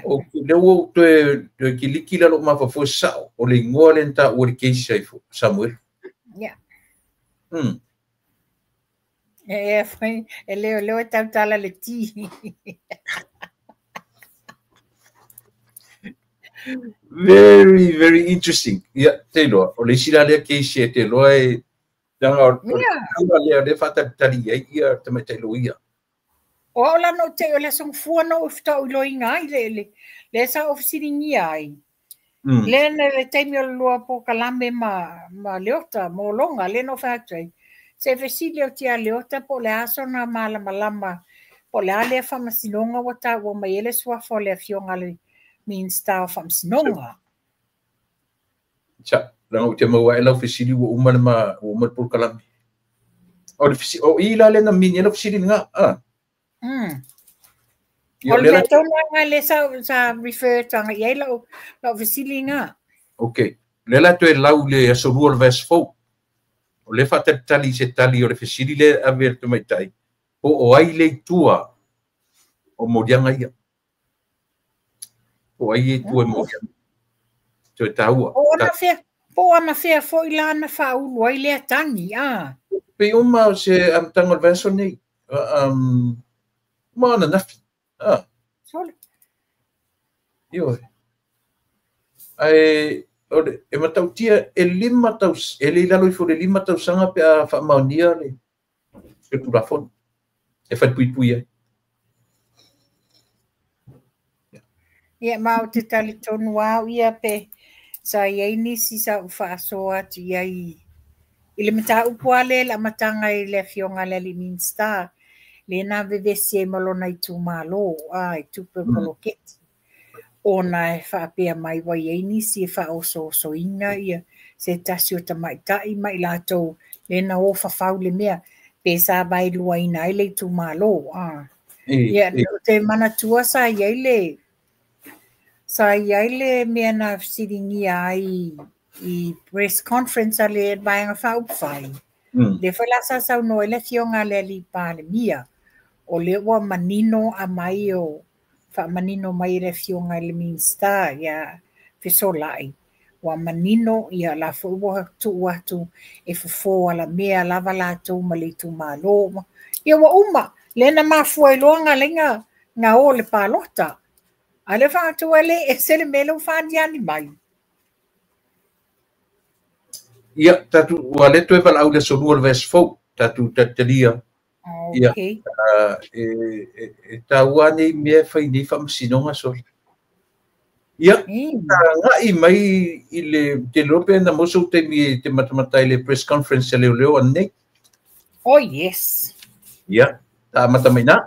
O lea ua ou toe kiliki la lou mafaufau sao, o le igoa lea na taua i le case ai Samuel. Yeah. E foi, e leoleo e tautala le ti. Very, very interesting. Ia, te iloa, o le isi la lea case e te iloa e leaga o le lea lea faatalitali ai ia tamaitai loia. O au la no te o le aso gafua na ou faatoa ou iloaina ai le lea sa ou fesiligia ai. Le na le taimi o le lua polokalame ma Leota Mologa le na ou fai atu ai. Se fesili atu ia Leota po o le a sona malamalama po o le a lea faamasinoga ua taua mai ai le suafa o le afioga a le Minista o Faamasinoga. Sa, leaga ou te maua ae lau fesili ua uma le ma ua uma le polokalame. O le fesili, o i la lea na mini ai lau fesili lena. Ia, o O le lea mea la tonu lava lea sa refer atu i ai lau fesili lena. Okay. O lea la toe lau i le aso 2 o le vaiaso fou. O lea faatalitali i se tali o le fesili lea e ave e le tamaitai, po o ai le i tua o moliaga ia. Po o ai e tua i moliaga. Toe taua. Po o anafea foi la na faaulu ai lea tagi, a. Pei uma o se amataga o le vaiaso nei. Uma ananafi. Sole. Ioe. Ae o le, e matautia e 5 taus, e le i lalo ifo le 5 tausaga pe a faamaonia le Tulafono e falepuipui ai. Ia, ma ou te talitonu au ia pe sa i ai nisi sa ou faasoa atu i ai i le mataupu lava lea i le amataga i le afioga a le alii Minista, lea na vevesi ai ma lona itumalo, a, i tupe o le poloketi, ona e faapea mai ua i ai nisi e faaosoosoina ia se tasi o tamaitai ma i latou le na o fafau le mea pe sa vaeluaina ai le itumalo. Ia, o te manatua sa i ai le mea na fesiligia ai i press conference a le Vaega Faaupufai. Le foi la sa saunoa ai le afioga a le alii Palemia, o lea ua manino aumai o faamanino mai e le afioga i le Minisita ia Fesolai, ua manino ia la foi ua tuu atu e fofo alamea lava latou ma le itumalo. Ia ua uma, lea na mafua ai loa na na o le palota. A le faatua le ese le mea lea ua faaniani mai. Ia, tatu ua le toe valaau le aso 2 o le vaiaso fou, tatu talitalia. Ia, e taua nei mea e fai nei faamasinoga sole. Ia, agai mai i le te iloa pe na maua sou taimi e te matamata i le press conference a leoleo anei. Oh, yes. Ia, ta amata mai nā.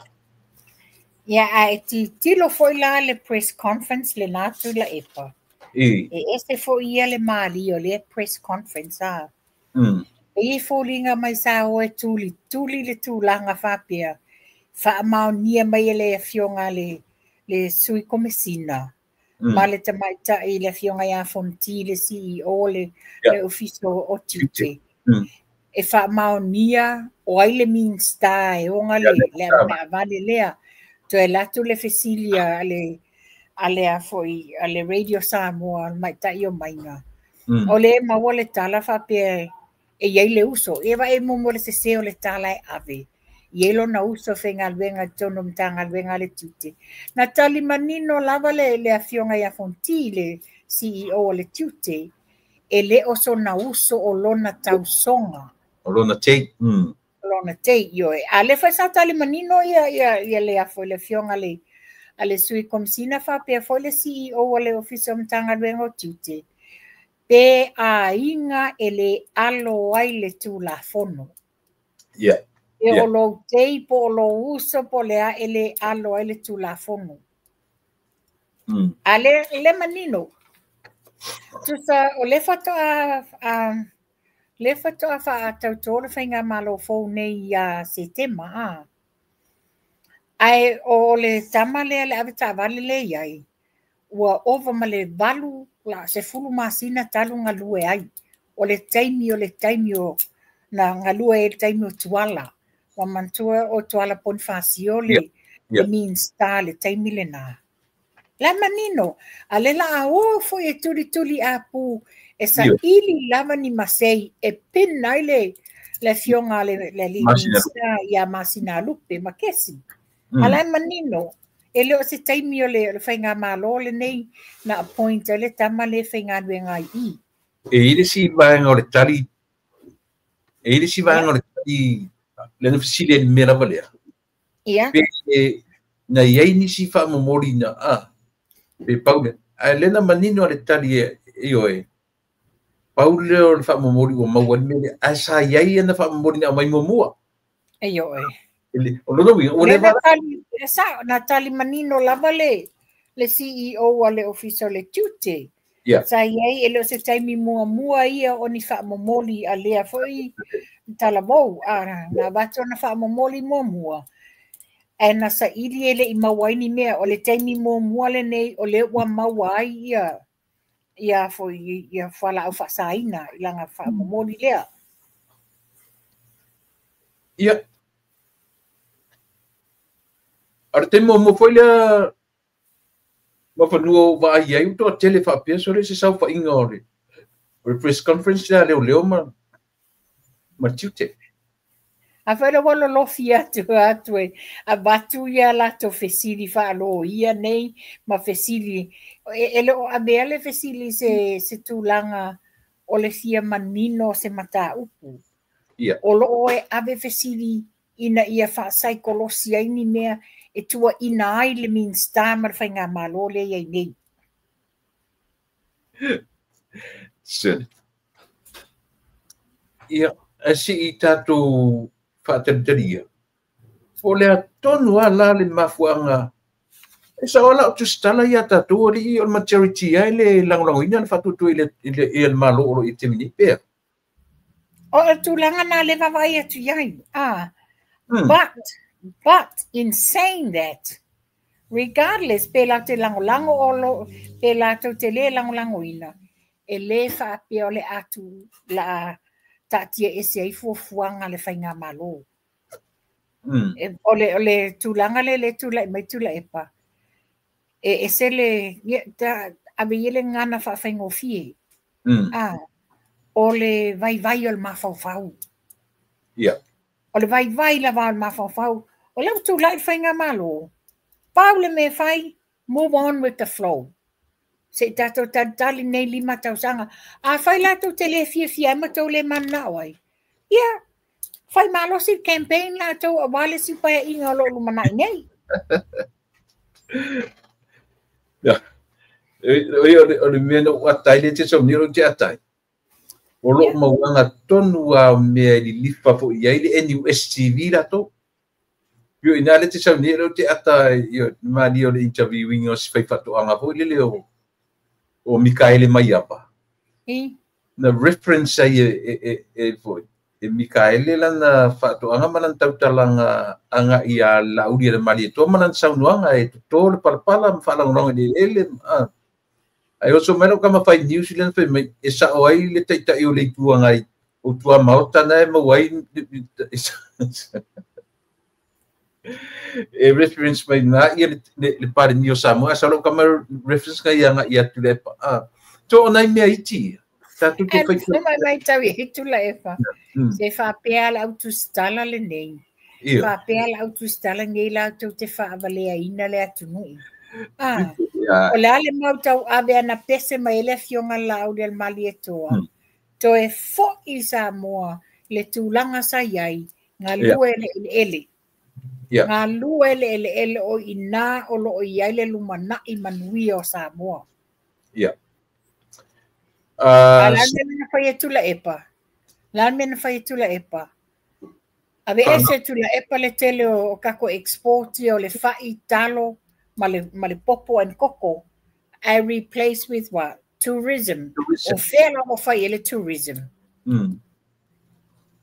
Ia, ae titilo foi la le press conference le nā Tuilaepa. E ese foi ia le malie o le press conference a. E i foliga mai sa o e tuli, tuli le tulaga faapea. Faamaonia mai e le afioga le sui komesina. Ma le tamaitai le afioga ia Fonti, le CEO le Ofisa o Tiute. E faamaonia o ai le Minista e ona le avale lea. Toe alu atu le fesili a le Radio Samoa, le maitai o maiga. O le maua le tala faapea e iai le uso. E vae mumu le sese o le tala e ave. I ai lona uso faigaluega i totonu o Matagaluega a le Tiute. Na tali manino lava le afioga ia Fonti, le CEO o le Tiute, e le o sona uso o lona tausoga. O lona tei. Lona tei, ioe. A le fai sa tali manino ia le afo le afioga a le sui komesina faapea foi le CEO o le Ofisa o Matagaluega o Tiute, pe aiga e le alo ai le Tulafono. Yeah. E o lou tei po o lou uso po le a e le alo ai le Tulafono. A le manino. Tusa o le faatoa faatautō le faigamalo fou nei ia Setema. Ae o le tama lea le ave taavale le iai, ua ova ma le 8 la 10 masina talu galue ai. O le taimi o na galue ai le taimi o Tuala. Ua manatua o Tuala Ponifasio le Minista le taimi lena. La manino, a le la o foi e tuli tuli apu e saili lava ni masei e pin ai le afioga le Minista ia Masinalupe ma kesi. A la manino, e le o se taimi o le faigamalo lenei na appoint le tama le faigaluega ai i. E i le si vaega o le tali, e i le si vaega o le tali, le na fesili ai le mea lava lea. Ia. Pe na iai nisi faamomoli na pe pau lea. Ae lena manino a le tali e ioe, pau lea o le faamomoli ua maua le mea lea, ae sa iai ana faamomoli na aumai muamua. E ioe. O lona uiga, ua leva na tali manino lava le CEO a le Ofisa o le Tiute. Sa iai e le o se taimi muamua ia o ni faamomoli a lea foi talavou. Na avatu ona faamomoli muamua. Ae na saili e le i maua ai ni mea. O le taimi muamua lenei o lea ua maua ai ia foi ia fualaau faasaina i lana faamomoli lea. Ia. A le taimi muamua foi lea mafanua o vaai ai, ua toatele faapea sole se saofaiga o le press conference lea a leoleo ma Tiute. A foi le ua lolofi atu e avatu ia latou fesili faaloia nei ma fesili. E le o avea le fesili se tulaga o le fia manino se mataupu. O loo e ave fesili ina ia faasaikolosi ai ni mea e tuuaina ai le Minista ma le faigamalo lea i ai nei. Ia, ae sei tatou faatalitali. O le atonu a la le mafuaaga E sao la'u tusitala ia tatou alii, o le majority ai le lagolagoina le faatuatua i le Malo o lo o i le taimi nei pea. O le tulaga na le vaavaai atu i ai. Ah, but in saying that, regardless pe latou te lagolago o lo, pe latou te lē lagolagoina, e lē faapea o le atu la taatia ese ai fuafuaga a le faigamalo. O le tulaga le le tulai mai Tuilaepa, e ese le ave ia le gagana faafaigofie. Ah, o le vaivai o le mafaufau. O le vaivai lava o le mafaufau. O le ua tulai le faigamalo, pau le mea fai, move on with the flow. Se i tatou talitali nei 5 tausaga. A fai latou te le fiafia ai ma tou le mananao ai, ia, fai malosi le campaign latou aua le isi paeaiga o lo o lumanai nei. Ya. O le mea na ou atai le te sau ni o te atai. O lo mauaga tonu a mea i lilifa foi i ai le NUSTV latou. Io ina le te sau ni o te ata io mali o le interviewing o se fai faatoaga foi lele o Mikaele Maiapa. Na reference ai e foi e Mikaele lana faatoaga ma lana tautalaga aga ia Laauli le Malietoa ma lana saunoaga e toto le palapala ma faalagolago i le eleele. Ai oso mai lau kama fai news le fai mai e sao ai le taitai o le itu agai o tua maota na e maua ai e reference mai na ia le Palemia o Samoa sa lau kama reference ngai ia ia tu le pa to ona mea iti tatou te fai. Mai mai tau i Tuilaepa. Se faapea le autusitala lenei. Faapea le autusitala nei latou te faavaleaina le atunuu. Ah, o le a le mau tauave ana pese mai ai le afioga Laauli a le Malietoa. Toe fo'i Samoa le tulaga sa i ai, galue le eleele. Galue le eleele o ina o lo o i ai le lumanai manuia o Samoa. A la mea na fai e Tuilaepa. La mea na fai e Tuilaepa. Ave ese Tuilaepa le tele o kako export ia o le fai, talo, ma le popo and koko. I replace with what? Tourism. Tourism. O fea la mo fai e le tourism.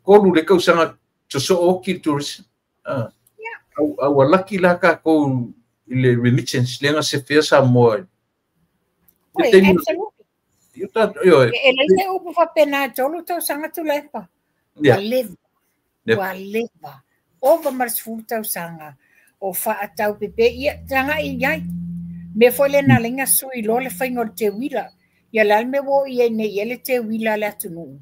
Kolu le kausaga sosoo oki le tourism. Ah. Au laki la kākou i le remittance le se fea Samoa. Oi, absolutely. Io ta io E le se upu faapena 3 tausaga Tuilaepa. Ua leva. Ua leva. Ova ma le 10 tausaga o faatau pepe ia tagai i ai. Mea foi le na lenga sui loa le faiga o le teuila. Ia le a le mea ua oo i ai nei i ai le teuila a le atunuu.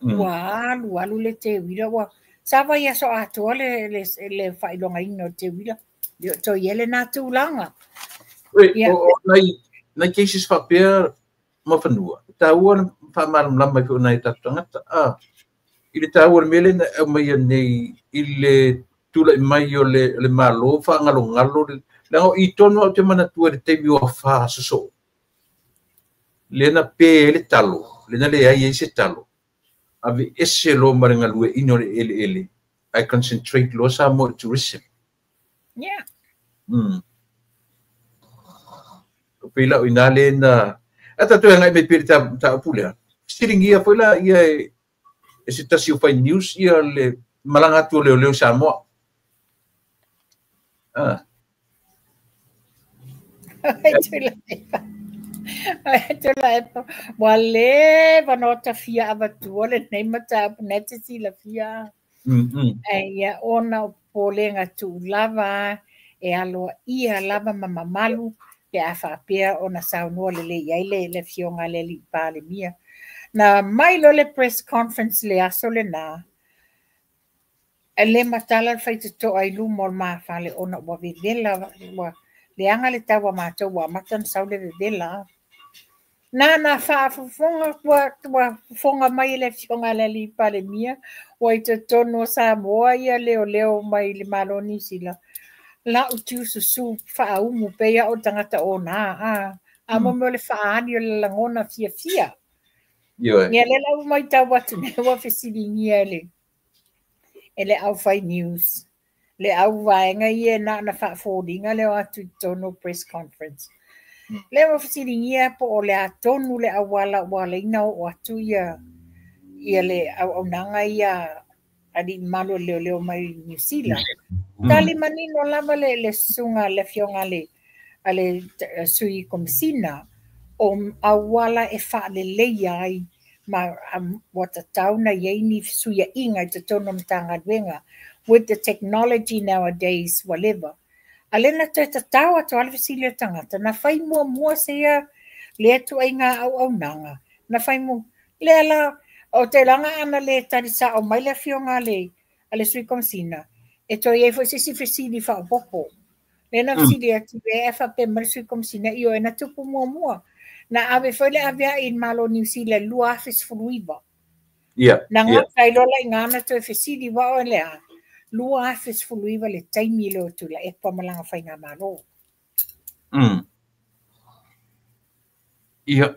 Ua alu alu le teuila ua sa vai aso atoa le faailogaina o le teuila. Ia toe i ai lena tulaga. Oi, o nai cases faapea ma fanua. Taua le faamalamalama ai foi o nai tatou tagata. Ah, i le taua le mea lea na aumaia nei i le tulai mai o le Malo faagalogalo leaga o i tonu au te manatua i le taimi o afa sosoo. Le na pe ai le talo, le na leai ai se talo. Ave ese loa ma le galueaiina o le eleele ae concentrate loa Samoa i tourism. O pei lau ina le na a tatou e agai mai pea i le mataupu lea. Fesiligia foi la ia e se tasi o fai news ia le malaga atu o leoleo i Samoa. Ah. Ai Tuilaepa. Ai Tuilaepa. Ua leva ona tafia avatua lenei mataupu na te silafia. Ai ia ona o popolega tuulava e aloaia lava ma mamalu pe a faapea ona saunoa lelei ai le afioga a le alii Palemia. Na mai loa le press conference le aso lena, e le matala le faitotoa i luma o le mafale ona ua vevela, ua leaga le tau a matou ua amata ona sau le vevela. Na faafofoga ua fofoga mai e le afioga a le alii Palemia ua i totonu o Samoa ia leoleo mai le Malo o Niu Sila. Lau tiususu faaumu pei au o le tagata ona a mo mea o le faaali o le lagona fiafia. Ioe. Ia lea la ua matau atu nei ua fesiligia e le aufai news. Le auvaega ia na ona faafoliga le o atu i totonu o press conference. Lea ua fesiligia po o le a tonu le auala ua ala ai ona oo atu ia le auaunaga ia alii mamalu o le leoleo mai Niu Sila. Tali manino lava le susuga le afioga a le Sui Komisina, o auala e faaleleia ai ma ua tatau na i ai ni fesuiaiga i totonu o Matagaluega with the technology nowadays ua leva. A lea na toe tatao atu lava le fesili o le tagata, na fai muamua se ia lea ituaiga auaunaga, na fai muamua. Lea la, ou te iloaga ana le tali sao mai le afioga a le Sui Komisina, e toe i ai foi se isi fesili faaopoopo. Lea na fesili atu e faapea mai le Sui Komisina, ioe, na tupu muamua. Na ave foi le aveai i le Malo o Niu Sila i le 2019. Na gata ai loa la i ina na toe fesili aua o le a 2019 le taimi lea o Tuilaepa ma lana faigamalo. Ia.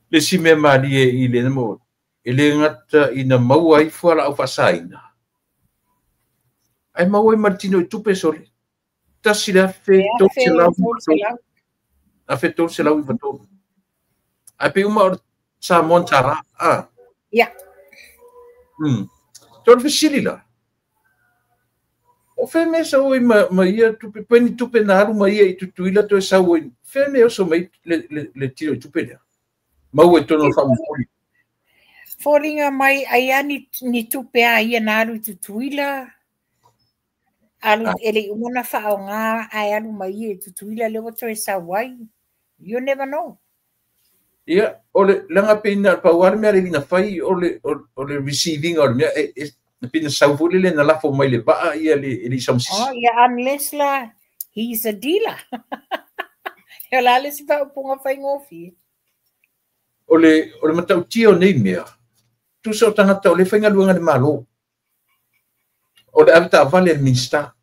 Le isi mea malie i le mo e le gata ina maua ai fualaau faasaina, ae maua ai ma le tino i tupe sole. 1,300 1,393. Ae pei uma o Samoan tala. Ah. Tolu fesili la. O fea mea sau ai ma ia tupe, pe ni tupe na alu ma ia i Tutuila toe sau ai. Fea mea oso mai le tino i tupe lea? Maua i tonu o faamufuli. Foliga mai ai a ni tupe a ia na alu i Tutuila, alu e le i uma ona faaaoga ae alu mai ia i Tutuila lea ua toe sau ai. You never know. Ia, o le laga pe ina pau lava le mea le na fai o le receiving o le mea e pe na sau foi lele na lafo mai le vaa ia le e le i saumasisi. Oh, yeah, unless la he's a dealer. E o la le si faaupuga faigofie. O le matautia o nei mea, tusa o tagata o le faigaluega le Malo. O le ave taavale a le Minista.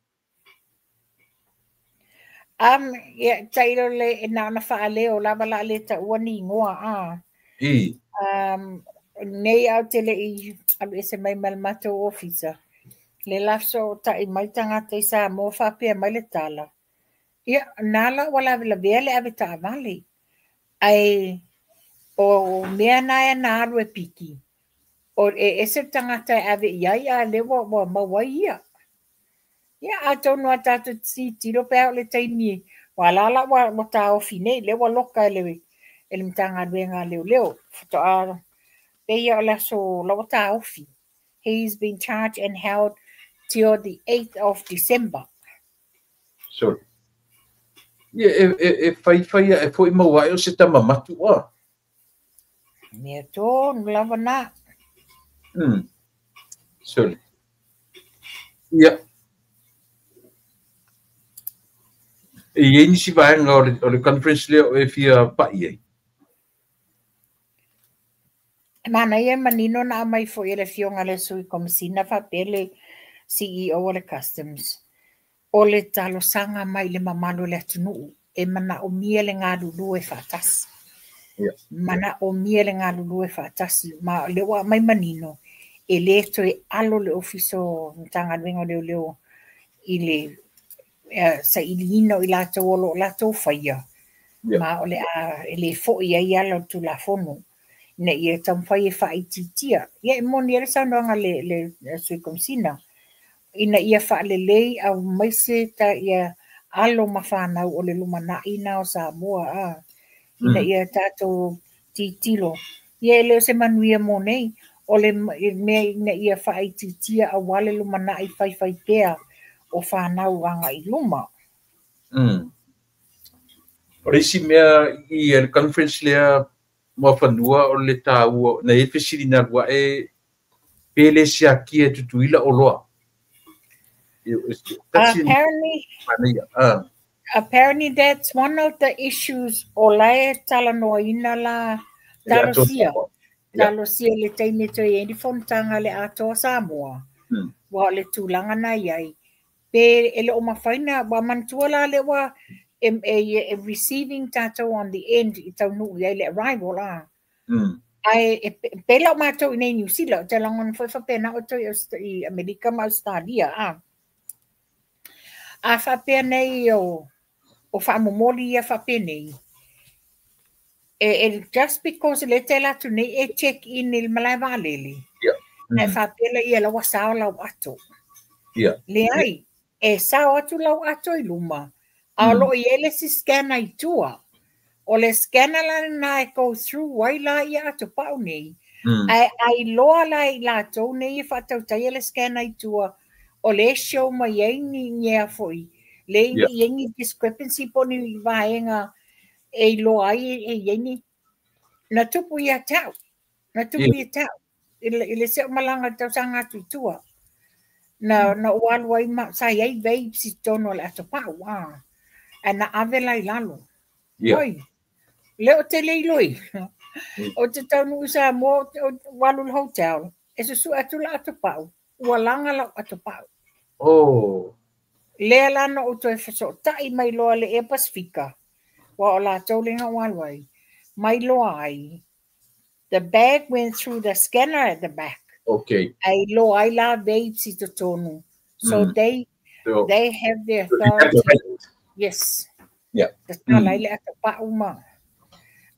Ia, tailo le na ona faaleo lava la le taua ni igoa a. Nei au te le i alu ese mai ma le matou ofisa. Le laso tai mai tagata i Samoa faapea mai le tala. Ia, na la ua lavelavea le ave taavale. Ae o mea na e na alu e piki. O e ese le tagata e ave i ai a le ua maua ai ia. Ia, atonu a tatou tilotilo pe a o le taimi ua la ua taofi nei, lea ua loka e le Matagaluega a Leoleo. Faatoa pei o le aso la ua taofi. He's been charged and held till the 8th of December. Sorry. Ia, e fai fai e foi maua ai o se tama matua. Mea tonu lava na. Sorry. Ia. E i ai nisi vaega o le conference lea o e fia pa'i ai. Manaia manino na aumai foi e le afioga le Sui Komisina faapea le CEO o le Customs. O le talosaga mai le mamalu o le atunuu e manaomia le galulue faatasi. Manaomia le galulue faatasi. Ma o lea ua aumai manino, e le toe alo le Ofisa o Matagaluega o Leoleo i le sailiina o i latou o lo o latou faia. Ma o le a e le foi ai ala o le Tulafono ina ia taumafai e faaitiitia. Ia e moni ai le saunoaga le Sui Komisina, ina ia faalelei aumaise ta ia alo ma fanau o le lumanai na o Samoa a. Ina ia tatou tilotilo. Ia e le o se manuia mo nei, o le mea ina ia faaitiitia aua le lumanai faifai pea o fanau agai i luma. O le isi mea i le conference lea Muafanua o le taua, na i ai fesili na alu ae pe le siakia e Tutuila oloa. Apparently, apparently that's one of the issues o la e talanoaina la talosia. Talosia le taimi e toe i ai ni fonotaga le Atoa Samoa. Ua o le tulaga na i ai. Pe e le o mafai na, ua manatua la le ua e receiving tatou on the end i taunuu i ai le arrival la. Ae e pei la o matou i inei i Niu Sila, ou te lagona foi faapena outou i Amerika ma Ausetalia, a. A faapea nei o faamomoli ia faapenei, e just because lea e te alu atu nei e check in i le malae vaalele, ae faapea laia la ua sao lau ato. Leai, e sao atu lau ato i luma, a o lo o i ai le isi scanner i tua. O le scanner la lena e go through ai la ia atopau nei, ae a iloa la e i latou nei e faatautaia le scanner i tua, o lea e show mai ai ni ea foi, lea e i ai ni discrepancy po o ni vaega e iloa ai e i ai ni. Na tupu ia te au. Na tupu ia te au. I le isi au malaga i le tausaga atu i tua. Na ou alu ai ma, sa i ai vapes i totonu o le atopau, a. Ae na ave la i lalo. Oi, lea ou te le iloaina. Ou te taunuu i Samoa, ou alu i le hotel, e susue atu le atopau, ua laga lau atopau. Lea la na ou toe fesootai mai loa i le Air Pasifika, aua o latou lea na ou alu ai, ma iloa ai, the bag went through the scanner at the back. Ae iloa ai la vapes i totonu. So they have the authority. Yes. Tatala ai le atopau ma.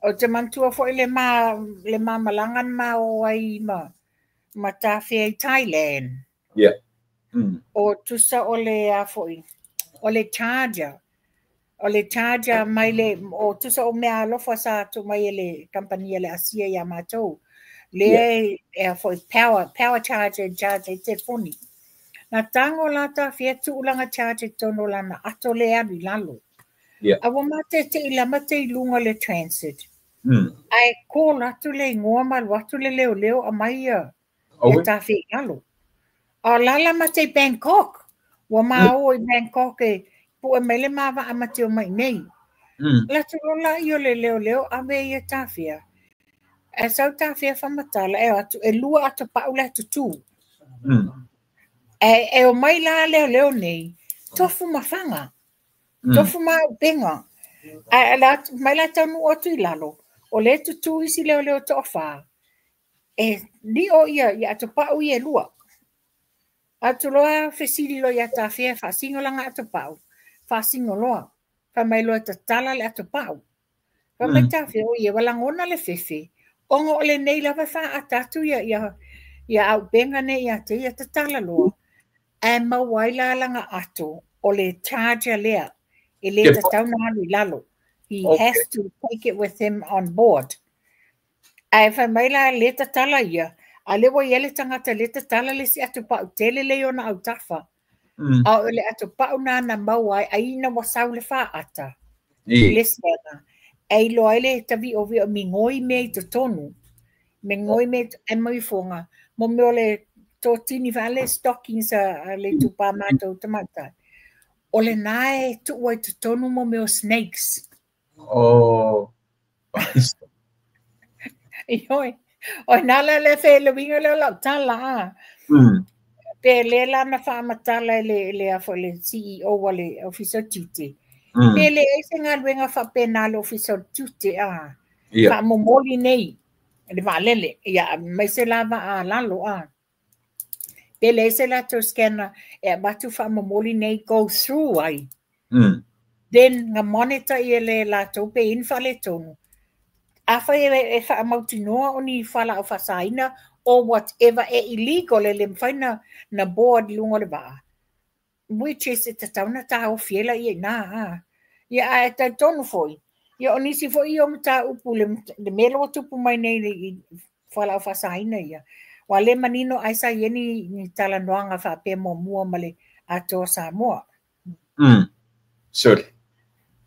Ou te manatua foi le ma le ma malaga na ma o ai ma tafea i Thailand. O tusa o le a foi, o le charger. O le charger mai le, o tusa o mea alofa sa tuu mai e le kamupani a le Asia ia matou. Lea e a foi power charger e charge ai telefoni. Na tago la tafea tuu lana charger i totonu o lana ato lea e alu i lalo. A ua matetei lama te i luga o le transit. Ae call atu le igoa ma alu atu le leoleo aumai ia tafea i lalo. A o la la matei Bangkok. Ua ma o i Bangkok e pue mai le ma vaa ma te o mai nei. Alu atu loa laia o le leoleo ave ia tafea. Ae sau tafea faamatala e o atu e lua atopau le atutu. Ae e o mai la leoleo nei, tofu ma faga. Tofu ma auupega. Ae mai la taunuu atu i lalo, o lea e tutu isi leoleo toafa, e lio ia atopau ia e lua. Atu loa fesili loa ia tafea e faasino lana atopau, faasino loa. Fai mai loa e tatala le atopau. Fai mai tafea, oi e ua lagona le fefe, ona o lenei lava e faaata atu ia auupega nei ia te ia, tatala loa. Ae maua ai la lana ato o le charger lea, e le tatau na alu i lalo. He has to take it with him on board. Ae fai mai la le tatala ia, a lea ua i ai le tagata le tatala le isi atopau tele lea i ona autafa. A o le atopau na na maua ai, ai ina ua sau le faaata i le scanner, e iloa ai le taviovio migoi mea i totonu. Migoi mea e mau ifoga, mo mea o le totini faa le stockings a le itupa matou tamaitai. O lena e tuu ai totonu mo mea o snakes. Ioe. O ina la le fe le uiga lea o lau tala a. Pe le la na faamatala e le a foi le CEO a le Ofisa o Tiute. Pe leai se galuega faapena a le Ofisa o le Tiute a. Faamomoli nei le vaalele, ia aemaise la vaa a lalo a. Pe leai se latou scanner e avatu faamomoli nei go through ai. Then na monitor ia le latou pe i ai ni faaletonu. Afai e faamautinoa o ni fualaau faasaina or whatever e illegal e le mafai na board i luga o le vaa, which is e tatau na taofi ai laia i ina a. Ia ae talitonu foi, ia o nisi foi ia o mataupu le mea lea ua tupu mai nei i fualaau faasaina ia, ua le manino ai sa i ai ni talanoaga faapea muamua ma le Atoa Samoa. Sorry.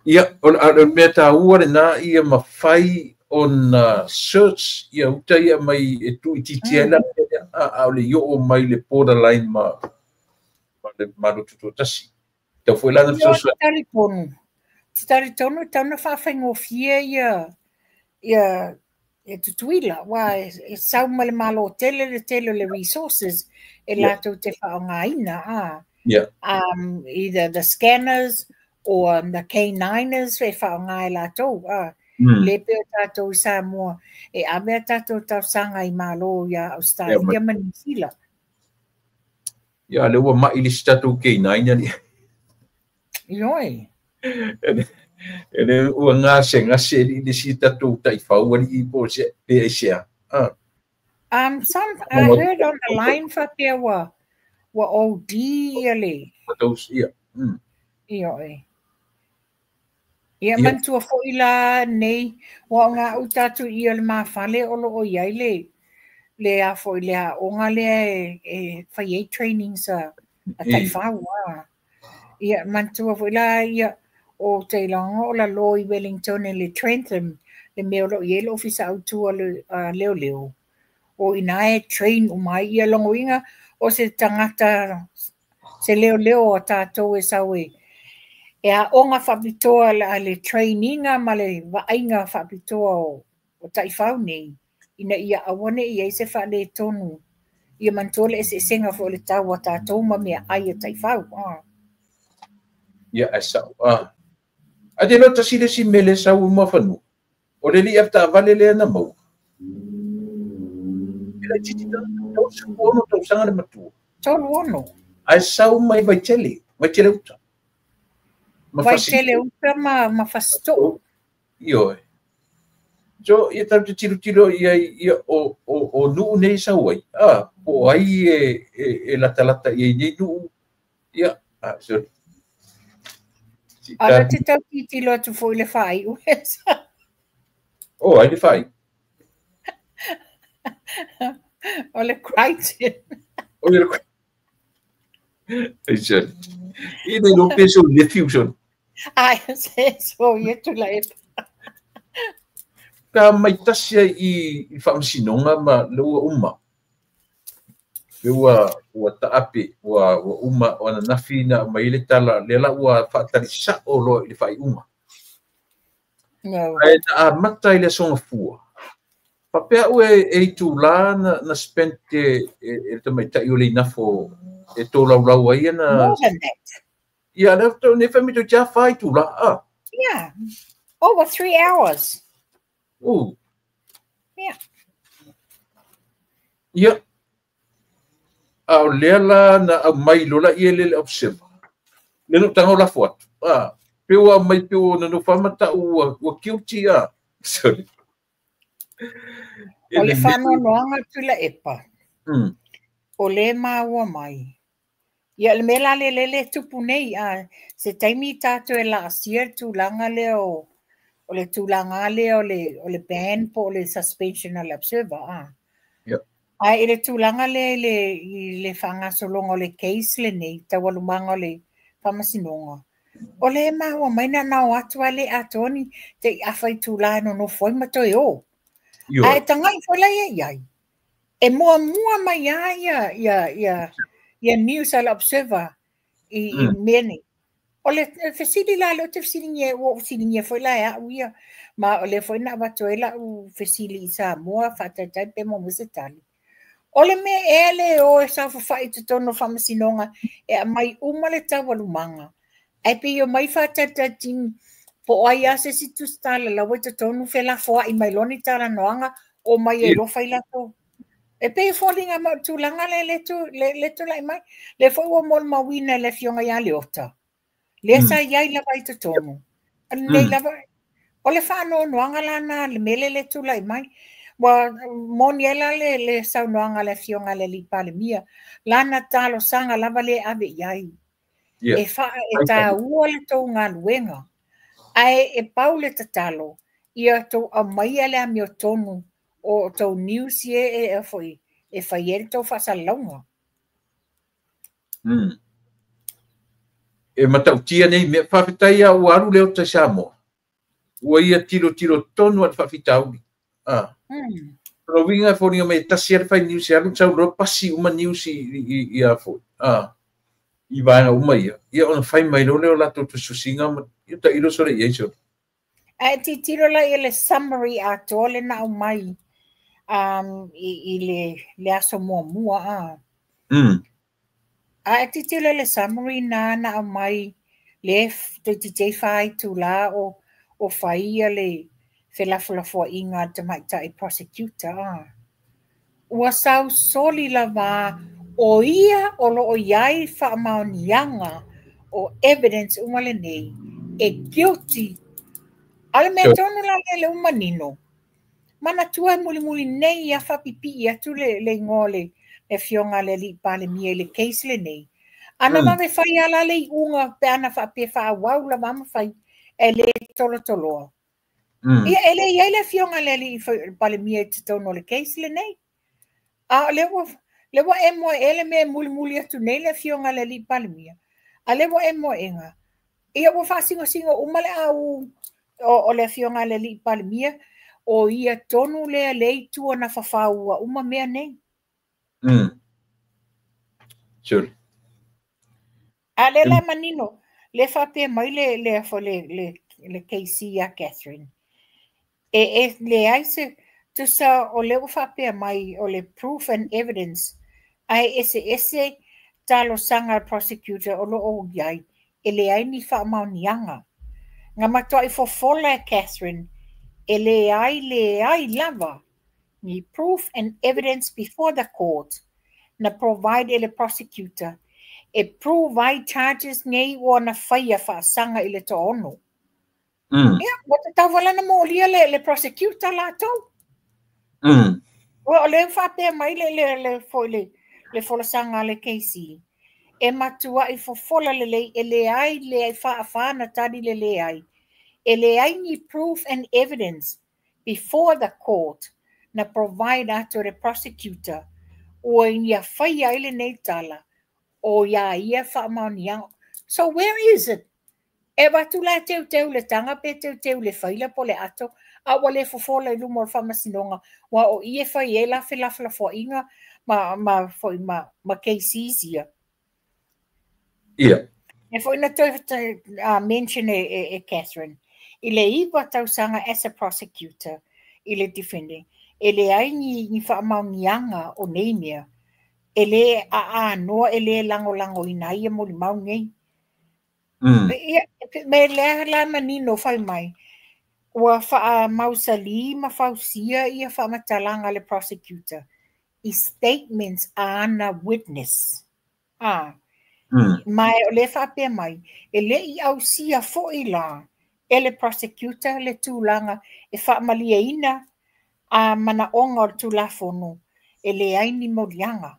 Ia, o le mea taua lena ia mafai ona search ia uta ia mai e tuuitiitia ai la mea lea, a o le i oo mai le borderline ma le Malo Tutoatasi. Tau foi la na fesoasoani. Talitonu. Te talitonu e tatau ona faafaigofie ia Tutuila, aua e sau mai le Malo tele le tele o le resources e latou te faaaogaina a. Either the scanners or the K9ers e faaaoga e latou a. Le pei o tatou i Samoa, e ave a tatou talosaga i Malo ia Ausetalia ma Niu Sila. Ia, lea ua mai le isi tatou K9 alii. Ioe. E le ua gasegase alii le isi tatou taifau alii po o se pe aisea. Ah. Some, I heard on the line faapea ua OD ia le. Ia. Ioe. Ia manatua foi la nei, ua o ga'u tatou i o le mafale o loo i ai le a foi le aoga lea e fai ai trainings a taifau. Ia manatua foi la ia o te iloga o lalo i Wellington e le Trentham, le mea o loo i ai le ofisa autu a leoleo. O ina e train uma ai ia logoina o se tagata se leoleo a tatou e sau e aoga faapitoa a le traininga ma le vaaiga faapitoa o taifau nei, ina ia aua ne i ai se faaletonu. Ia manatua le eseesega foi o le tau a tatou ma meaai a taifau. Ia, e sa'o. Ae te iloa tasi le isi mea lea e sau i muafanua, o le alii avetaavale lea na maua. E laitiiti tagata, 36 tausaga le matua. 36. Ae sau mai Vaitele, Vaitele uta. Vaitele uta ma Fasito'o. Ioe. So, ia tatou te tilotilo i ai ia o nuu nei sau ai. Po o ai e latalata i ai nei nuu. Ia, sorry. Ala te tau titilo atu foi le faaiu. O, ai le faaiu. O le Crichton. O le Crichton. Ai, sorry. I le lo peso nephew, sorry. Ai, se so ia tu la e. Ka mai tasi ai i faamasinoga ma le ua uma. Le ua taape, ua uma, o ananafi na mai le tala, le la ua faatali sa'o loa i le faaiuga. No. Ae na amata i le aso Gafua. Faapea au e itulā na spent e le tamaitai o le Inafo e tolaulau ai ana. More than that. Ia, lea faatoa nei fai mai toeitiiti lava 4 itulā. Yeah, over 3 hours. Oh. Yeah. Ia. A o lea la na aumai loa laia le le observer. Le lou tago lafo atu. Pe ua aumai pe ua nonofo lava ma ta'u ua guilty a. Sorry. O le faanoanoaga Tuilaepa. O lē maua mai. Ia le mea la lea le tupu nei, se taimi tatou e laasia le tulaga lea o le tulaga lea o le ban po o le suspension a le observer. Yep. Ae i le tulaga lea i le faagasologa o le case lenei, taualumaga o le faamasinoga, o lea maua mai na o atu a le atoa ni te i afa i tula e nonofo ai ma toe o. Ae taga'i foi la ia i ai. E muamua mai lava ia news a le observer i mea nei. O le fesili la lea ou te fesiligia, ua ou fesiligia foi la e a'u ia, ma o lea foi na avatu ai la'u fesili i Samoa faataitai pe maua mai se tali. O le mea ea le o e saofafai i totonu o faamasinoga e aumai uma le taualumaga, ae pei o mai faatalitali po o ai lava se isi tusitalalau i totonu felafoai mai loa ni talanoaga o mai ai loa fai latou. E pei e foliga mai o le tulaga lea le tulai mai. Lea foi ua molimauina e le afioga ia Leota. Lea sa i ai lava i totonu. Lenei lava, o le faanoanoaga la na le mea lea le tulai mai. Ua moni ai la le saunoaga a le afioga a le alii Palemia. Lana talosaga lava le ave i ai. E taua le tou galuega. Ae e pau le tatalo, ia tou aumaia le amiotonu o tou news e foi e fai ai le tou faasalalauga. E matautia nei mea, faafetai lava ua alu Leota i Samoa. Ua ia tilotilo tonu a le faafitauli. O le uiga e foliga mai e tasi lava le fai news e alu sau loa pasi uma news i a foi. I vaega uma ia. Ia ona fai mai loa lea o latou tusitusiga ma ia tailo sole i ai sole. Ae tilotilo la i le summary atoa le na aumai i le aso muamua. Ae tilotilo le summary na aumai le toeitiiti ai 4 itulā o fai ia le felafolafoaiga a le tamaitai prosecutor a. Ua sausoli lava o ia o lo o i ai faamaoniaga o evidence uma lenei e guilty. A o le mea tonu la lea lea ua manino, manatua e mulimuli nei lava faapipii atu le igoa o le Afioga a le Alii Palemia i le case lenei. A na vave fai lava la le iuga pe ana faapea e faaauau lava ma fai ae le tolotoloa. Ia, e le i ai le Afioga a le Alii Palemia i totonu o le case lenei. A o lea ua emo ea le mea e mulimuli atu nei le Afioga a le Alii Palemia, a lea ua emo ega. Ia ua faasingosingo uma le au o le Afioga a le Alii Palemia, o ia tonu lea le itu na fafaua uma mea nei. Sure. A le la manino, le faapea mai le KC ia Catherine. E leai se tusa o lea ua faapea mai o le proof and evidence ae eseese talosaga a le prosecutor o lo o i ai, e leai ni faamaoniaga. Na matuai fofola e Catherine, e leai leai lava ni proof and evidence before the court na provide e le prosecutor e prove ai charges nei ua na faia faasaga i le toaono. Ia, ua tatau foi la ona molia le prosecutor latou. Ua o lea faapea mai le folasaga a le KC, e matuai fofola lelei, e leai leai faafa na tali le leai. E leai ni proof and evidence before the court na provide atu e le prosecutor ua ia faia ai lenei tala o ia ia faamaoniaga. So where is it? E avatu la e teuteu le taga pe teuteu le faila po le ato, a ua le fofola i luma o le faamasinoga, ua o i e fai ai la felafolafoaiga ma foi ma cases ia. Ia. E foi na toe mention e Catherine, i le 9 tausaga as a prosecutor i le defending, e leai ni faamaoniaga o nei mea, e le aanoa, e le lagolagoina ai ia molimau nei. Ia, me lea la manino fai mai, ua faamausali ma fausia ia faamatalaga a le prosecutor i statements a ana witness. Ma o lea faapea mai, e le i ausia foi la e le prosecutor le tulaga e faamalieina a manaoga o le Tulafono, e leai ni moliaga.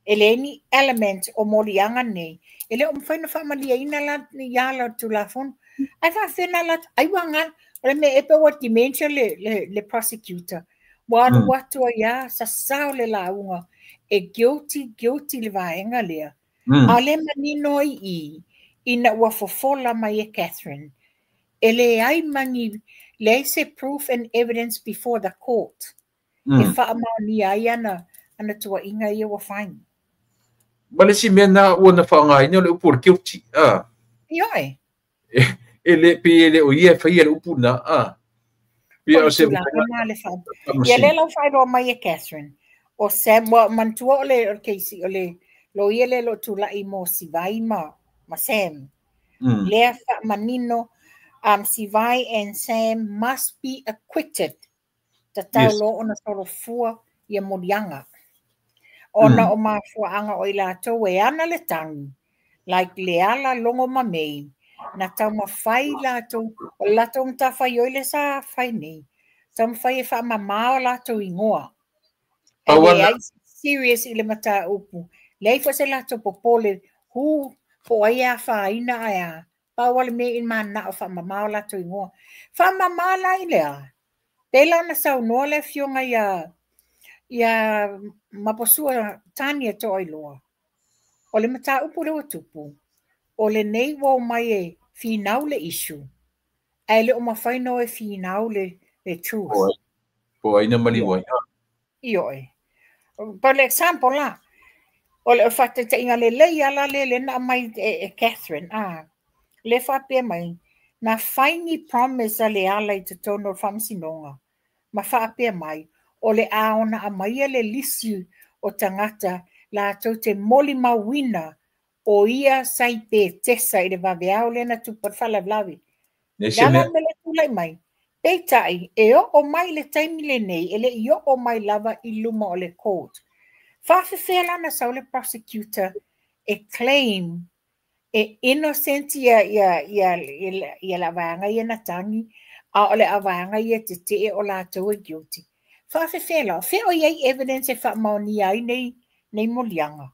E leai ni element o moliaga nei, e le o mafai ona faamalieina la ia ala o le Tulafono. Ae faafena la, ai ua ngala, o le mea e pe ua dementia le prosecutor. Ua alu atu ai a sasao le lauga, e guilty, guilty le vaega lea. A le manino ai i, ina ua fofola mai e Catherine, e leai ma ni, leai se proof and evidence before the court. E faamaonia ai ana tuuaiga ia ua fai. Ma le isi mea na ua na faaaogaina o le upu o le guilty. Ioe. E le pe e le o ia e faia le upu na. Pei o se Ia lea lau faailoa mai e Catherine. O Sam, ua manatua o le case, o le loia lea o lo o tulai mo Sivai ma Sam. Lea faamanino, Sivai and Sam must be acquitted. Tatau loa ona solofua ia moliaga. Ona o mafuaaga o i latou e ana le tagi, like le ala logo ma mei, na taumafai latou, o le latou matafaioi le sa fai nei, taumafai e faamama o latou igoa. E leai serious i le mataupu. Leai foi se latou popole, hu po ai e afaina ae a. Pau o le mea i manao faamama o latou igoa. Faamama la i lea. Pei la ona saunoa le afioga ia Maposua Tania Toailoa. O le mataupu lea ua tupu, o lenei ua omai e finau le issue, ae le o mafai ona o e finau le truth. Po ai na maliu ai. Ioe. For example la, o le faataitaiga lelei ala lea lea na aumai e Catherine, le faapea mai, na fai ni promise a le ala i totonu o le faamasinoga, ma faapea mai, o le a ona aumaia le lisi o tagata latou te molimauina o ia sa i Petesa i le vaveao lea na tupu ai le faalavelave. Le ala le mea lea tulai mai, Peitai, e oo mai le taimi lenei, e le i oo mai lava i luma o le court. Faafefea la na sau le prosecutor e claim e innocent ia la vaega ia na tagi, a o le avaega ia tetee o latou e guilty? Faafefea la? Fea o i ai evidence e faamaonia ai nei moliaga?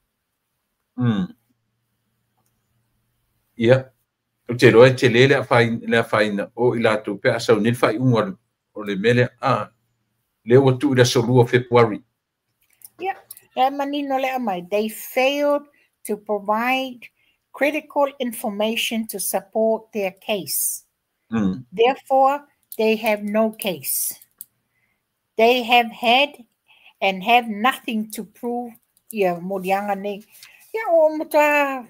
Ia, ou te iloa e tele le afaina o i latou pe a sau nei le faaiuga o le mea lea. Lea ua tuu i le aso 2 o Fepuari. Ia, e manino le aumai. They failed to provide critical information to support their case. Therefore, they have no case. They have had and have nothing to prove ia moliaga nei. Ia, o matua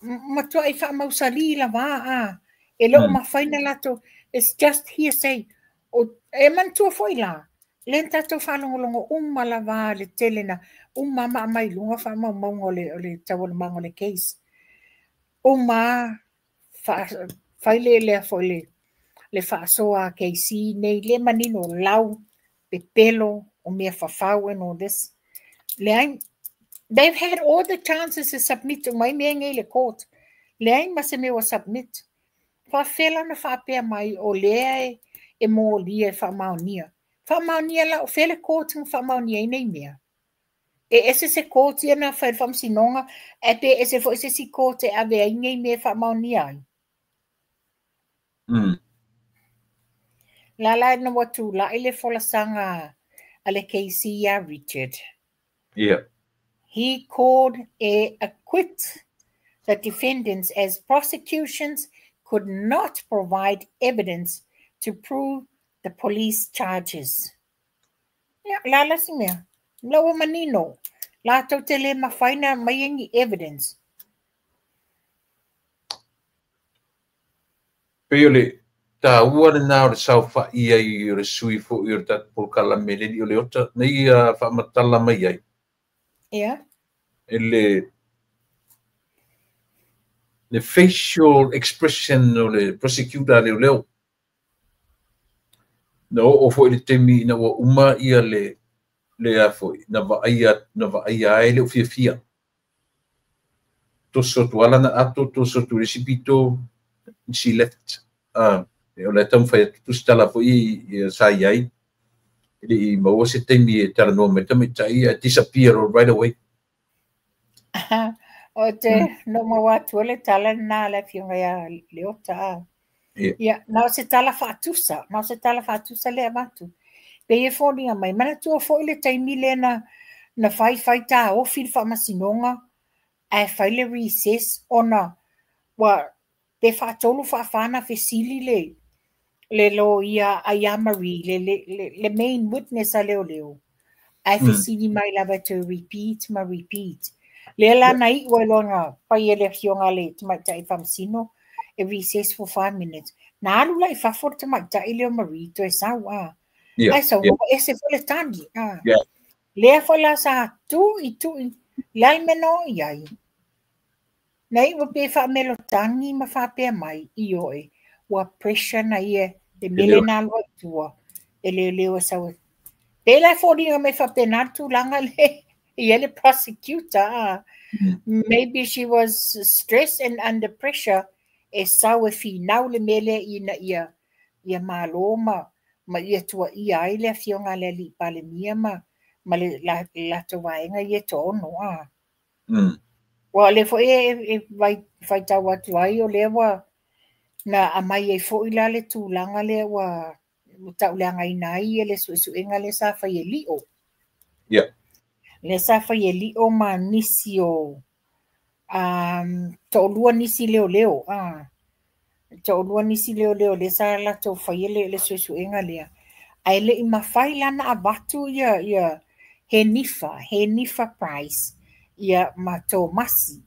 matua i faamausali lava a. E le o mafai na latou. It's just hearsay. O, e manatua foi la, le na tatou faalogologo uma lava le tele na uma ma mai luga faamaumauga o le taualumaga o le case. Uma fai le lea foi le faasoa a KC nei le manino lau pepelo o mea fafau and all this. Leai, they've had all the chances to submit mai mea nei le court. Leai ma se mea ua submit. Faafefea la na faapea mai o lea e molia e faamaonia? Faamaonia la o fea le court na faamaonia ai nei mea? E ese se court ia na fai le faamasinoga, ae pe ese foi se isi court e ave ai nei mea e faamaonia ai? La la na ua tulai le folasaga a le KC ia Richard. He called a acquit the defendants as prosecutions could not provide evidence to prove the police charges. Ia, la la si mea. La ua manino. Latou te le mafai na mai ai ni evidence. Pei o le taua lena o le saofai ai o le sui foi o le tatou polokalame le alii o Leota nei ia faamatala mai ai. E le facial expression o le prosecutor a leoleo. Na oo foi le taimi ina ua uma ia le a foi, na vaaia ai le fiafia. Toso atu ala na ato, toso atu le isi pito, she left. O le taumafai atu tusitala foi ia sa i ai. E le i maua se taimi e talanoa mai tamaitai ae disappear right away. O te no maua atu le tala na le afioga ia Leota. Ia, na o se tala faatusa, na o se tala faatusa le avatu. Pe e foliga mai, manatua foi le taimi lea na fai fai taofi le faamasinoga, ae fai le recess ona ua pe faatolu faafa na fesili le loia a ia Marie, le main witness a leoleo. Ae fesili mai lava to repeat ma repeat. Lea la na iu ai loa na fai e le afioga le tamaitai faamasino e recess for 5 minutes. Na alu la i fafo le tamaitai lea o Marie toe sau a. Ae sau ua ese foi le tali. A. Lea foi la sa tui tui le a le mea na oo i ai. Na iu pe faamelotagi ma faapea mai i oe ua pressure na ia le mele na alu ai tua e leoleo e sau. Pe la e foliga mai faapena le tulaga le ia le prosecutor a. Maybe she was stressed and under pressure e sau e finau le mea lea ina ia malo ma ia tuaia ai le afioga a le alii Palemia ma le latou vaega ia e toaono a. Ua o lea foi e faitau atu ai o lea ua na aumai ai foi la le tulaga lea ua tauleagaina ai le suesuega lea sa fai e Lio. Lea sa fai e Lio ma nisi o toalua nisi leoleo a. Toalua nisi leoleo lea sa latou faia le suesuega lea. Ae le i mafai la na avatu ia Henifa Price ia ma Tomasi.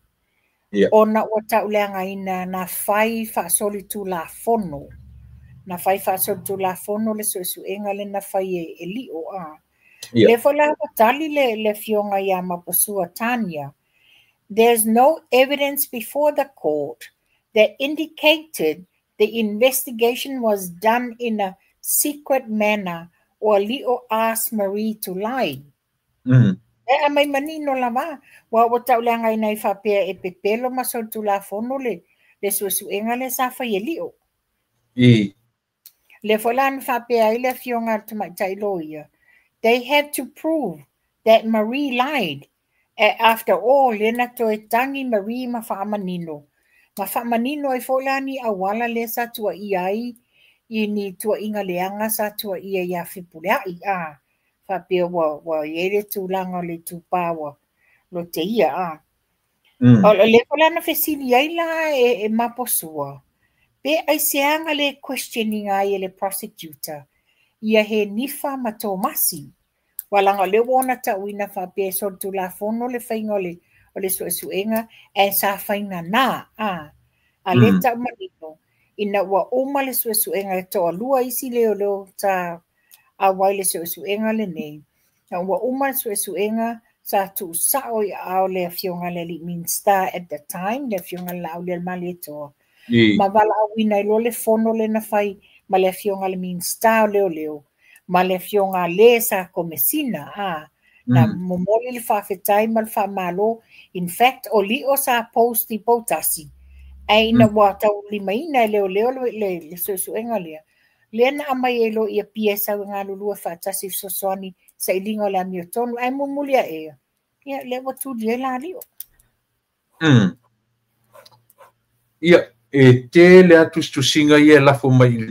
Ona ua tauleagaina na fai faasolitulafono. Na fai faasolitulafono le suesuega lea na fai e Lio a. Lea foi la ua tali le afioga ia Mapasua Tania. There's no evidence before the court that indicated the investigation was done in a secret manner or Lio asked Marie to lie. E aumai manino lava, aua ua tauleagaina ai faapea e pepelo ma solitulafono le suesuega lea sa fai e Lio. Lea foi la na faapea ai le afioga a le tamaitai loia, they had to prove that Marie lied. After all, lea na toe tagi Marie ma faamanino. Ma faamanino ai foi la ni auala lea sa tuaia ai i ni tuaiga leaga sa tuaia ia Fepuleai. A faapea ua i ai le tulaga o le itupa ua loteia. A. O lea foi la na fesili ai la e Maposua, pe aiseaga le questioning ai e le prosecutor ia Henifa ma Tomasi. Ua laga o lea ua ona tauina faapea e solitulafono le faiga o le suesuega ae sa faina na. A le tau manino, ina ua uma le suesuega e toalua isi leoleo sa auai le suesuega lenei. Na ua uma le suesuega sa tuusao i aao le afioga le alii Minista at the time, le afioga le Laaulialemalietoa. Ma valaauina ai loa le fono lea na fai ma le afioga le Minista o Leoleo ma le afioga le sa komesina a na momoli le faafetai ma le faamalo. In fact, o Lio sa post i Poutasi ae ina ua taulimaina e leoleo le suesuega lea, lea na aumai ai loa ia pia e sau e galulue faatasi fesoasoani sailiga o le amiotonu ae mulimuli ae ia lea ua tuli ai la Lio. Ia, e tele atu tusitusiga ia e lafo mai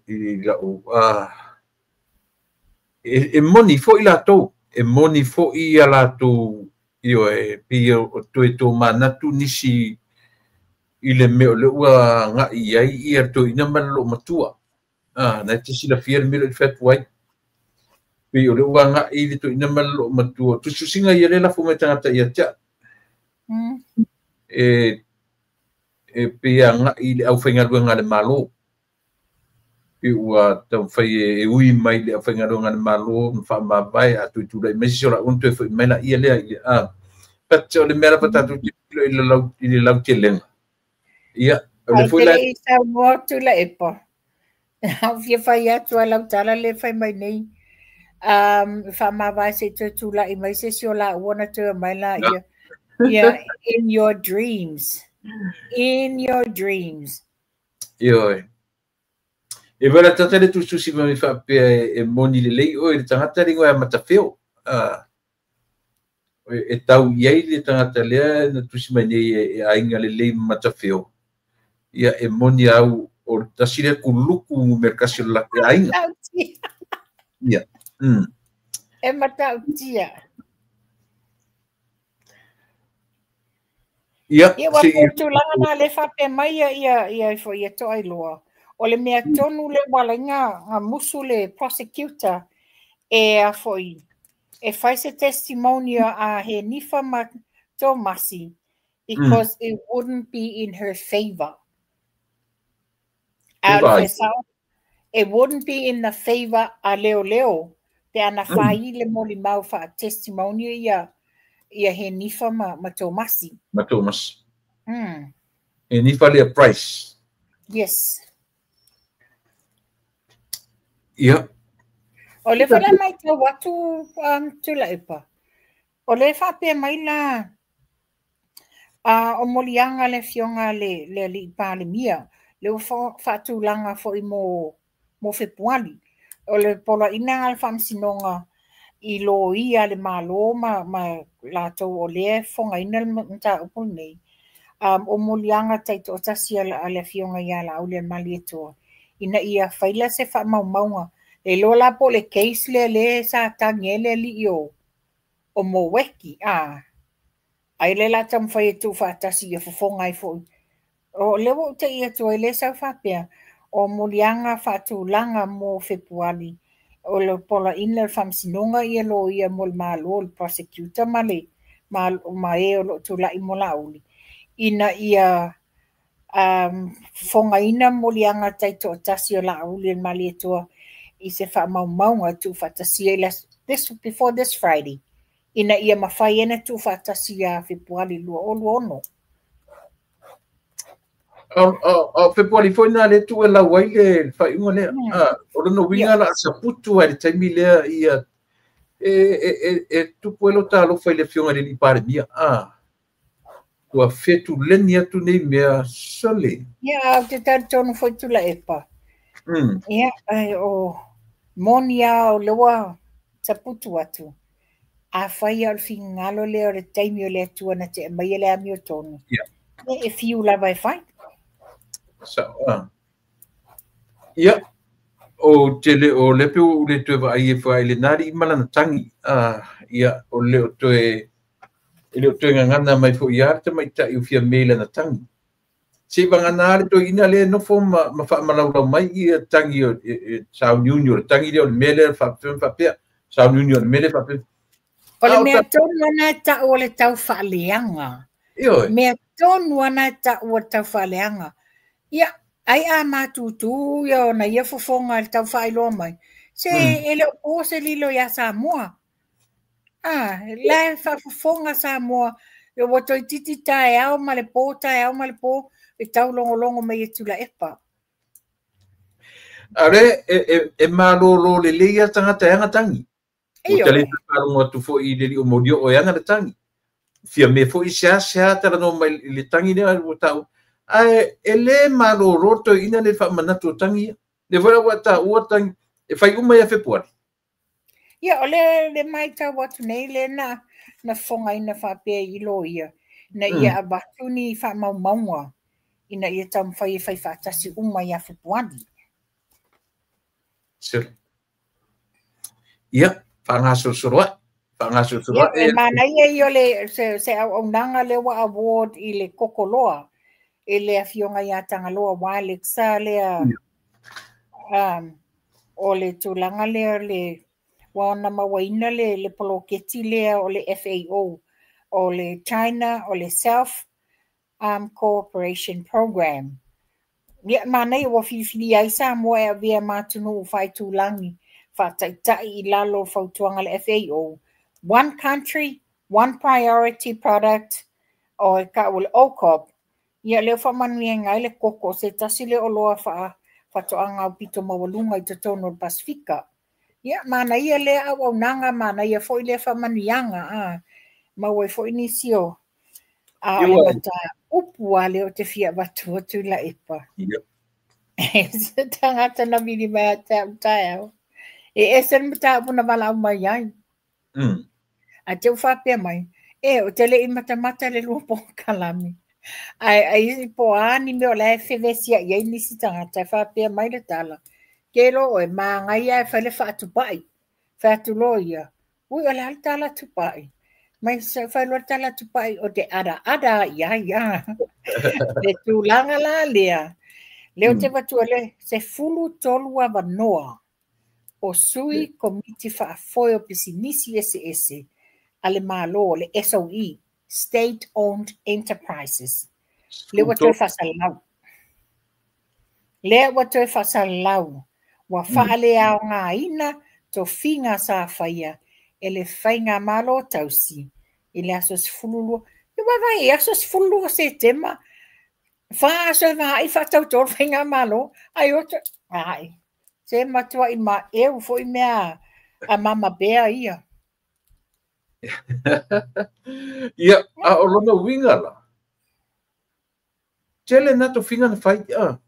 i lau e moni foi latou, e moni foi ia latou ioe, pei o toe tomanatu nisi i le mea o lea ua agai i ai ia toeaina ma le loomatua. Na e te silafia le mea lea i fai atu ai. Pei o lea ua agai le toeaina ma le loomatua. Tusitusiga ia lea lafo mai tagata ia te au. E pei agai i le aufaigaluega a le Malo. Pe ua taumafai e ui mai le aufaigaluega a le Malo ma faamavae a toe tulai mai sisi o laua ona toe foi mai laia lea i le. But o le mea lava tatou te tilotilo i le lautelega. Ia, o le Ai foi te la. Le i saunoa Tuilaepa. Au fia fai atu a lau tala le fai mai nei. Faamavae se i toe tulai mai se isi o laua na toe mai la ia. Yeah, in your dreams. In your dreams. Ioe. E wera tata le tusitusi mai faapea e moni lelei oe le tagata le igoa ia Matafeo. E tau i ai le tagata lea na tusi mai nei e aiga lelei ma Matafeo. Ia e moni au o le tasi lea kuluku numera kasi o le latou aiga. Matautia. Ia. E matautia. Ia, Ia ua se po tulaga na le faapea mai ia ia ia foi ia Toailoa. O le mea tonu le ua ala ai na musu le prosecutor e a foi e fai se testimony a Henifa ma Tomasi because it wouldn't be in her favor. A o le fesao, it wouldn't be in the favor a leoleo pe ana fai le molimau faa-testimony ia Henifa ma Tomasi. Ma Tomasi. Henifa lea Price. Yes. Ia. O le foi la matau atu Tuilaepa. O le faapea mai la o moliaga le afioga le alii Palemia, le ua faatulaga foi mo Fepuali. O le poloaiga a le faamasinoga i loia a le Malo ma latou o lea e fofogaina le mataupu lenei. O moliaga taitoatasi a le afioga ia Laaulialemalietoa ina ia faila se faamaumauga. E iloa la po o le case lea lea sa tagi ai le alii o Moweki. Ai lea la taumafai e tuufaatasi ia fofoga ai foi. O lea ua ou tei atu ai lea sau faapea, o moliaga faatulaga mo Fepuali o le poloaiga o le faamasinoga ia loia mo le Malo, le prosecutor ma le ma e o loo tulai mo Laauli ina ia fofogaina moliaga taitoatasi o Laaulialemalietoa i se faamaumauga e tuufaatasia i le this before this Friday ina ia mafai ai ona tuufaatasi ia Fepuali 2026. O Fepuari foi na le tu e lau ai le faaiuga lea. O lona uiga la saputu ai le taimi lea ia e tupu ai lo talofa i le afioga i le alii Palemia. Ua fetuleni atu nei mea sole. Ia, ou te talitonu foi Tuilaepa. Ia, o moni lava o lea ua saputu atu. Afai o le finagalo lea o le taimi o le Atua na te aumaia le amiotonu, e fiu lava e fai. Ia, o te le o le pe o le toe vaai e fai le nari ma lana tangi. Ia, o le o toe e le o toe gagana mai foi ia te tamaitai o fia me lana tangi. Se vagana le toeaina le nofo ma faamalaulau mai ia tangi o sauniuni o le tangi lea o le mea lea faapea sauniuni o le mea lea faapea. O le mea tonu ana e tau o le tau faaleaga. Mea tonu ana e tau o le tau faaleaga. Ia, ai a matutu ia ona ia fofoga i le tau faailoa mai. Se e le o po se lilo ia Samoa. La e faafofoga Samoa. Ua toeitiiti taeao ma le po, taeao ma le po, e taulogologo mai e Tuilaepa. Are e malolo lelei a tagata e ana tangi. Ua tale faalogo atu foi i le alii o Molioo e ana le tangi. Fia me foi sea sea talanoa mai i le tangi lea ua taua. Ae e le malolo toeaina le faamanatu o tangi ia. Le foi la ua taua tangi e fai uma ia Fepuari. Ia, o le matau atu nei le na fofogaina faapea i loia, na ia avatu ni faamaumauga ina ia taumafai e fai faatasi uma ia Fepuari. Ia, faagasolosolo ai. Faagasolosolo ai. E manaia ia o le se auaunaga lea ua award i le Kokoloa e le afioga ia Tagaloa Wilex lea o le tulaga lea le ua ona mauaina le poloketi lea o le FAO, o le China, o le Self Cooperation Program. Ia, manaia ua filifilia ai Samoa e avea ma atunuu faaitulagi faataitai i lalo o fautuaga a le FAO. One country, one priority product, o e tau o le OCOP. Ia, lea ua faamanuiaina ai le koko, se tasi lea oloa faatoaga aupito maualuga i totonu o le Pasefika. Ia, manaia lea auaunaga, manaia foi lea faamanuiaga, maua ai foi nisi o a o le mataupu a lea o te fia avatu Tuilaepa. Se tagata na vili mai ia te au taeao. E ese le mataupu na valaau mai ai. Ae te u faapea mai, e o te le i matamata le lua polokalame. Ae ai po a ni mea o la e fevesiai ai nisi tagata e faapea mai le tala. Ke lo oe, magaia e fai le faatupai. Fai atu loa ia, ui o le a le tala tupai. Mai fai loa le tala tupai o te ada ai ai a. Le tulaga la lea. Lea o te avatua le 13 avanoa o sui komiti faafoe o pisinisi eseese a le Malo, le SOE, State Owned Enterprises. Lea ua toe faasalalau. Lea ua toe faasalalau. Ua faaleaogaina tofiga sa faia e le Faigamalo tausi i le aso 12. Ia vaavaai, aso 12 Setema, fa aso e vaai faatautolo Faigamalo, ai oto, ai, se matuai ma eu foi mea a mama bea ia. Ia, a o lona uiga la. Tele na tofiga na fai. Ia.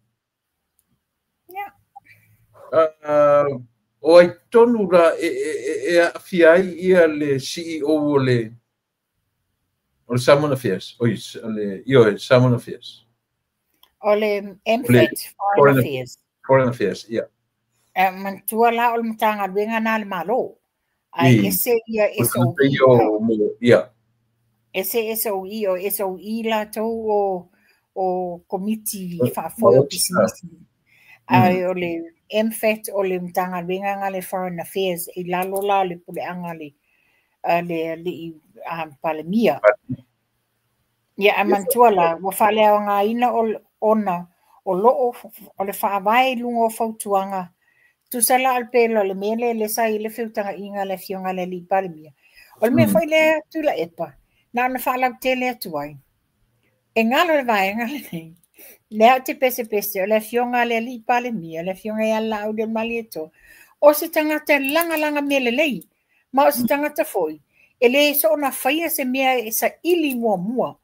O ai tonu la e aafia ai ia le CEO o le Samoan Affairs. Oi, le ioe, Samoan Affairs. O le MFAT, Foreign Affairs. Foreign Affairs, ia. Manatua la o le Matagaluega na le Malo. Ai ese ia SOE. Ia. Ese SOE o SOE latou o komiti faafoe o pisinisi. Ai o le MFAT o le Matagaluega nga le Foreign Affairs i lalo la le puleaga le alii Palemia. Ia, a manatua la, ua faaleaogaina ona o loo o le faavae i luga o fautuaga. Tusa la o le pelo le mea lea le sa i le feutagaiga le afioga le alii Palemia. O le mea foi lea Tuilaepa, na ona faalautele atu ai. E galo le vaega lenei. Lea ou te pesepese, o le afioga a le alii Palemia, le afioga ia Laaulialemalietoa, o se tagata e lagalaga mea lelei, ma o se tagata foi, e le soona faia se mea e saili muamua,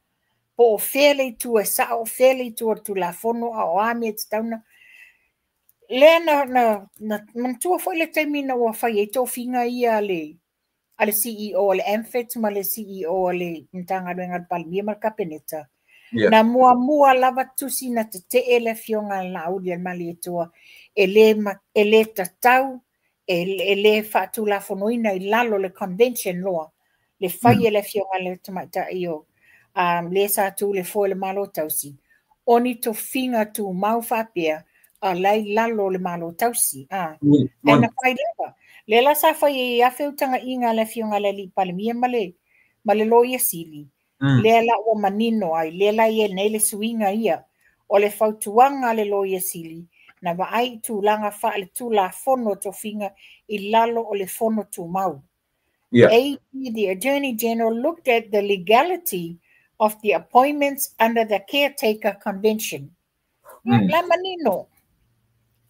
po o fea le itu e sao, o fea le itu o le Tulafono, a o a mea e tatau ona. Lea na manatua foi le taimi na ua fai ai tofiga ia a le CEO o le AMFET ma le CEO a le Matagaluega a le Palemia ma le Kapeneta. Na muamua lava tusi na tetee le afioga a Laaulialemalietoa e le tatau, e le faatulafonoina i lalo le convention loa le fai e le afioga le tamaitai o le sa tu le foe le Malo Tausi o ni tofiga tumau faapea a lai lalo le Malo Tausi. Ae na fai lava. Lea la sa fai ai afe utaga'iga a le afioga le alii Palemia ma le Loia Sili. Lea la ua manino ai, lea la ia nei le suiga ia. O le fautuaga a le Loia Sili, na vaai i tulaga faale-tulafono tofiga i lalo o le Fono Tumau. AG, the Attorney General, looked at the legality of the appointments under the Caretaker Convention. La manino.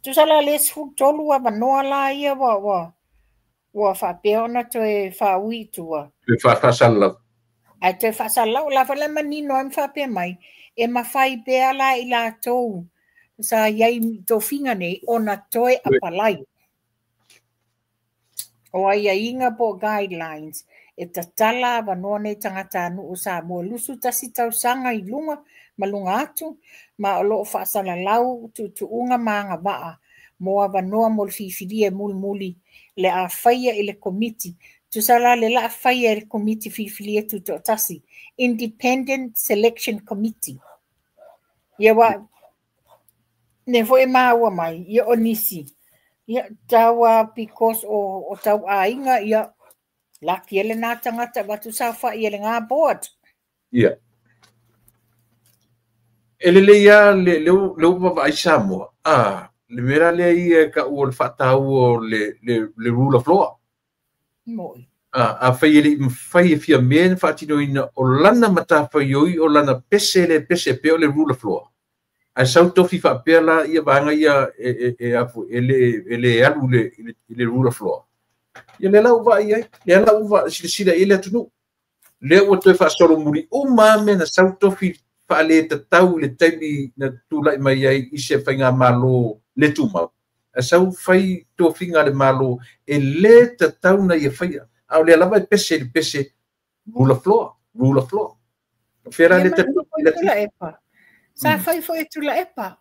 Tusa la le 13 avanoa la ia ua faapea ona toe faaui i tua. Toe faafasalalau. Ae toe faasalalau la fa le manino ai ma faapea mai, e mafai pea la i latou sa iai tofiga nei ona toe apalai. O aiaiga po o guidelines e tatala avanoa nei tagata anu'u Samoa 21 tausaga i luga ma luga atu ma o loo faasalalau tuutuuga ma agavaa mo avanoa mo le filifilia e mulimuli le a faia i le komiti. Tusa la le laa faia e le komiti filifilia tutoatasi, Independent Selection Committee. Ia ua ne foi e maua mai ia o nisi ia tau because o tau aiga ia laki ele nā tagata avatu saofa'i e le gā board. Ia. E lelei lava le ua vaavaai Samoa, le mea la lea ia e ta'u o le faataua o le rule of law. Mo'i. Afai e le'i mafai e fia mea na faatinoina o lana matafaioi o lana pese le pese pea o le rule of law. Ae sau tofi faapea la ia vaega ia e le alu i le rule of law. Ia lea la ua vaai ai, lea la ua silasila i ai le atunuu. Lea ua toe faasolomuli uma lava mea na sau tofi faaletatau i le taimi na tula'i mai ai i se faigamalo le tumau. Ae sau fai tofiga a le Malo e lē tatau na ia faia. A o lea lava e pese i le pese rule of law, rule of law. O fea la Ia le manatua foi Tuilaepa. Sa fai foi e Tuilaepa.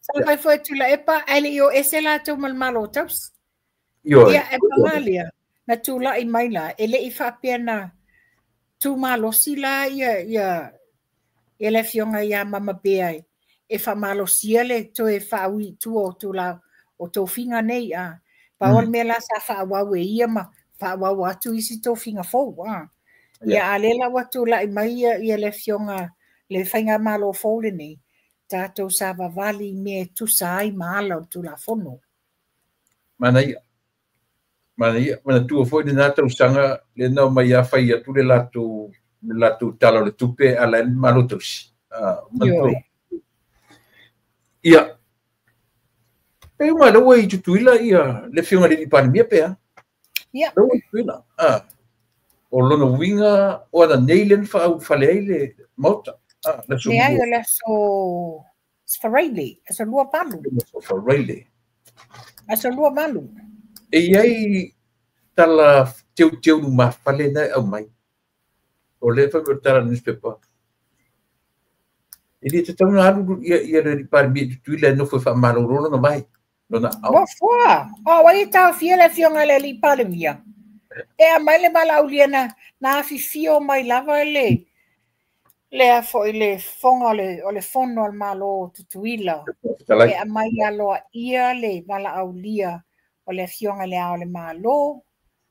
Sa fai foi e Tuilaepa ae le i o ese latou ma le Malo Tausi. Ioe. Ia e pagalia na tula'i mai la e le'i faapea na tumalosi la ia le afioga ia Mama Bea e faamalosia le toe faaui i tua o tula o tofiga nei a. Pau o le mea la sa faaauau e ia ma faaauau atu isi tofiga fou a. Ia a lea la ua tula'i mai ia le afioga le faigamalo fou lenei, tatou savavali i mea e tusa ai ma ala o le Tulafono. Manaia. Manaia. Manatua foi lena tausaga lea na omai lava fai atu le latou tala o le tupe e ala ai le Malo Tausi. Manatua. Ioe. Ia. Pe uma lea ua i Tutuila ia le afioga i le Palemia pe a? Ia. Lea ua i Tutuila. O lona uiga o ana nei lea na faaulufale ai le Maota. Le aso Leai lua. O le aso Friday, aso 28. Le aso Friday. Aso 28. E iai tala teuteu lumafale na e aumai. O lea fai mai o le tala newspaper. E le tatau ona alu ia le Palemia i Tutuila e nofo e faamalolo lona vai. Lona ao. Ua fua. O ai e taofia le afioga i le alii Palemia. E aumai le valaaulia na afifio mai lava le lea foi le fofoga o le fono a le Malo o Tutuila. Fetalai. E aumai aloaia le valaaulia o le afioga i le Ao o le Malo,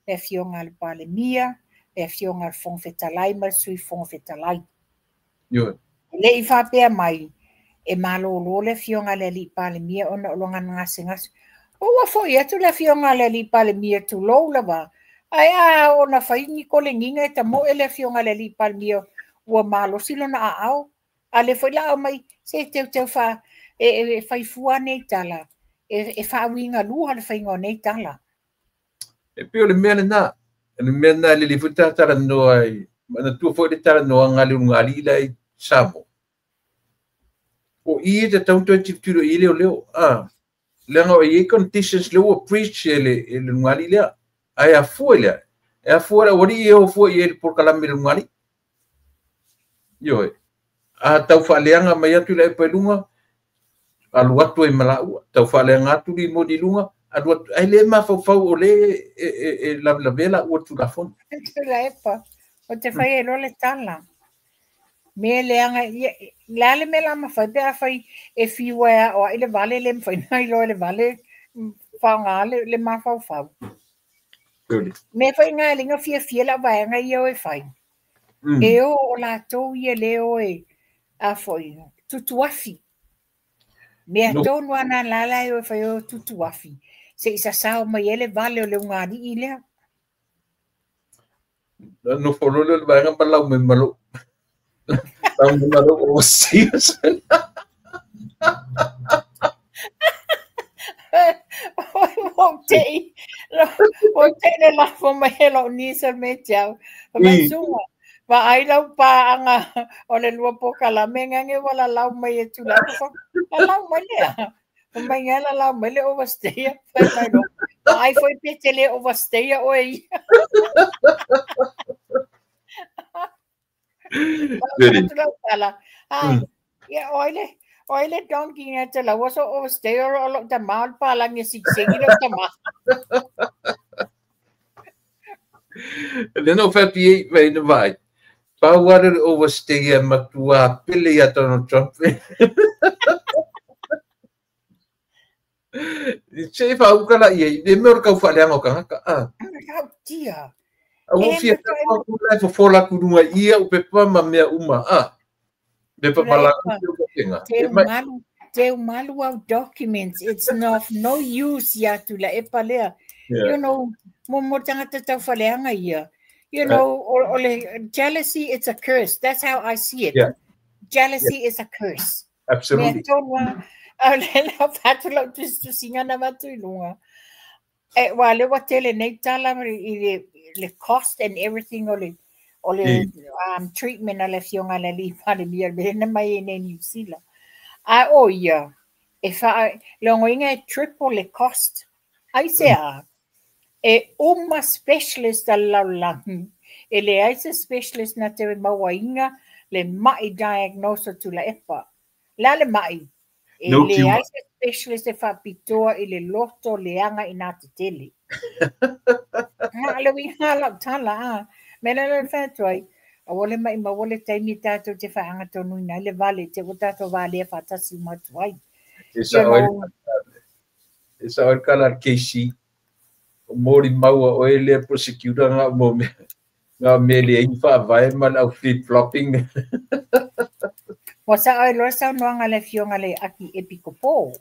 le afioga i le Palemia, le afioga i le Fofoga Fetalai ma le Sui Fofoga Fetalai. Ioe. E le i faapea mai e malolo le afioga i le alii Palemia ona o lona gasegase. Ua foi atu le afioga i le alii Palemia tulou lava. Ae a ona fai ni kolegiga e tamoe le afioga i le alii Palemia ua malosi lona aao. A le foi la aumai Se teuteu fa e fai fua nei tala, e faauigalua le faiga o nei tala. E pei o le mea lena, o le mea lena e lelei foi ta talanoa ai, manatua foi le talanoaga a le ulugalii la i Samoa. O i e tatau ona toe tilotilo i ai leoleo, leaga o i ai conditions lea ua breach e le ulugalii lea. Ae afua i le a? E afua i le aualii e o fua i ai le polokalame i le ulugalii. Ioe. A tau faaleaga mai atu le epa i luga, alu atu ai ma laua. Tau faaleaga atu limoni i luga, alu atu. Ae le mafaufau o le e lavelavea laua i le Tulafono. Tuilaepa, o te fai ai loa le tala. Mea leaga, le a le mea la mafai pe afai e fiu e aoai le vale, le mafai ona iloa e le vale faaaoga le mafaufau. Mea foi ngā linga fiafia lau vaega ia o e fai. E o o latou ia le o e a foi, tutuafi. Mea tonu ana la e o e fai o tutuafi. Se i sasao mai e le vale o le ugali'i lea. No fololo le vaega ma lau mai malo. Lau mai malo o sia. O te le lafo mai e lau nisa me tiau. Mai sunga. Va ai lau paanga o le lua pokalame ngange wala lau mai e tula. La lau mai lea. Mai ngai la lau mai le overstay. Fai mai lo. Ai foi pe te le overstay o e. Ia oile. Oile donkey nga te lau so overstay o lo ta mal pa lang e sik-sigi lo ta ma. Le no fa pi vai no vai. Pau ara le overstay e matua pele ia Donald Trump. Se fa u kala ia, le mea o kau whaaleanga o kangaka. Kau tia. A ua fia ku lai fofola ku runga ia u pepa ma mea uma. Pepa malanga o kenga. Te umalu au documents, it's not no use ia Tuilaepa lea. You know, mo tangata tau whaleanga ia. You know, o le jealousy, it's a curse. That's how I see it. Yeah. Jealousy is a curse. Absolutely. Mea tonu a le lau whatu lau tusinga na watu i lunga. E wa le wa tele nei tala i le cost and everything o le treatment a le fionga le li palemia le na mai e nei New Zealand. A o ia, e wha, le inga e triple le cost. Ai se a, e uma specialist a lalagi, e le ai se specialist na te maua inga le mai diagnose Tuilaepa. La le mai. E No le cure. ai se specialist e whapitoa i le loto leanga i nā te tele. Ngā le winga lau tala, a. Mena le whātua, a wale mai ma wale taimi tātou te whaanga tonu ina le vale, te o tātou vale e whātasi matuai. E sa oe kala Casey, o mori maua o e lea prosecutor ngā mo me, ngā mele e whaavae ma lau flip-flopping. Wa sa oe loa sau noanga le fionga le aki epikopo.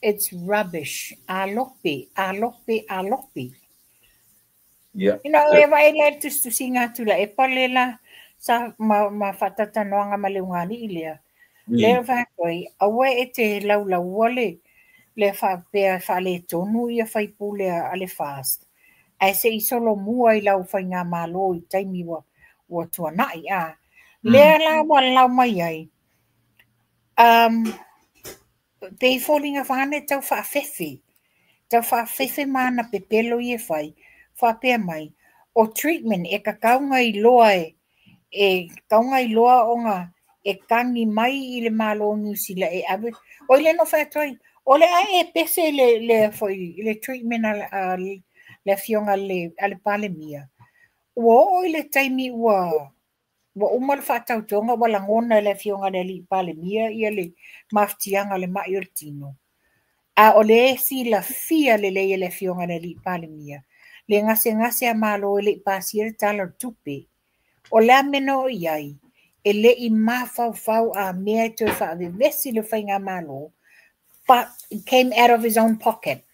It's rubbish. Alope, alope, alope. Yeah. You know, e vai le tustusinga tula e palela sa ma whatata noanga ma le ungali i lea. Lea whakoi, aua e te laulaua le whapea whale tonu ia whaipule a le fast. Ai se i solo mua i lau whai ngā malo i taimi wa tuanai a. Lea la wa lau mai ai. Pe i fōlinga whane tau whaafefe. Tau whaafefe mana pepelo i e whai. Whapea mai. O treatment e ka kaunga i loa e kaunga i loa o ngā e kangi mai i le malo New Zealand e awe. O ile no whaatoi. O le ai e pese le foi le treatment a le fionga le a le palemia. Ua o i le taimi ua uma le whaatautonga ua langona le fionga le li palemia ia le maftianga le mai o le tino. A o le esi la fia le leia le fionga le li palemia. Le ngase ngase a malo e le i pasia le tala o tupe. O le ameno o iai, e le i mawhau a mea e toe whaavevesi le whainga malo, but it came out of his own pocket.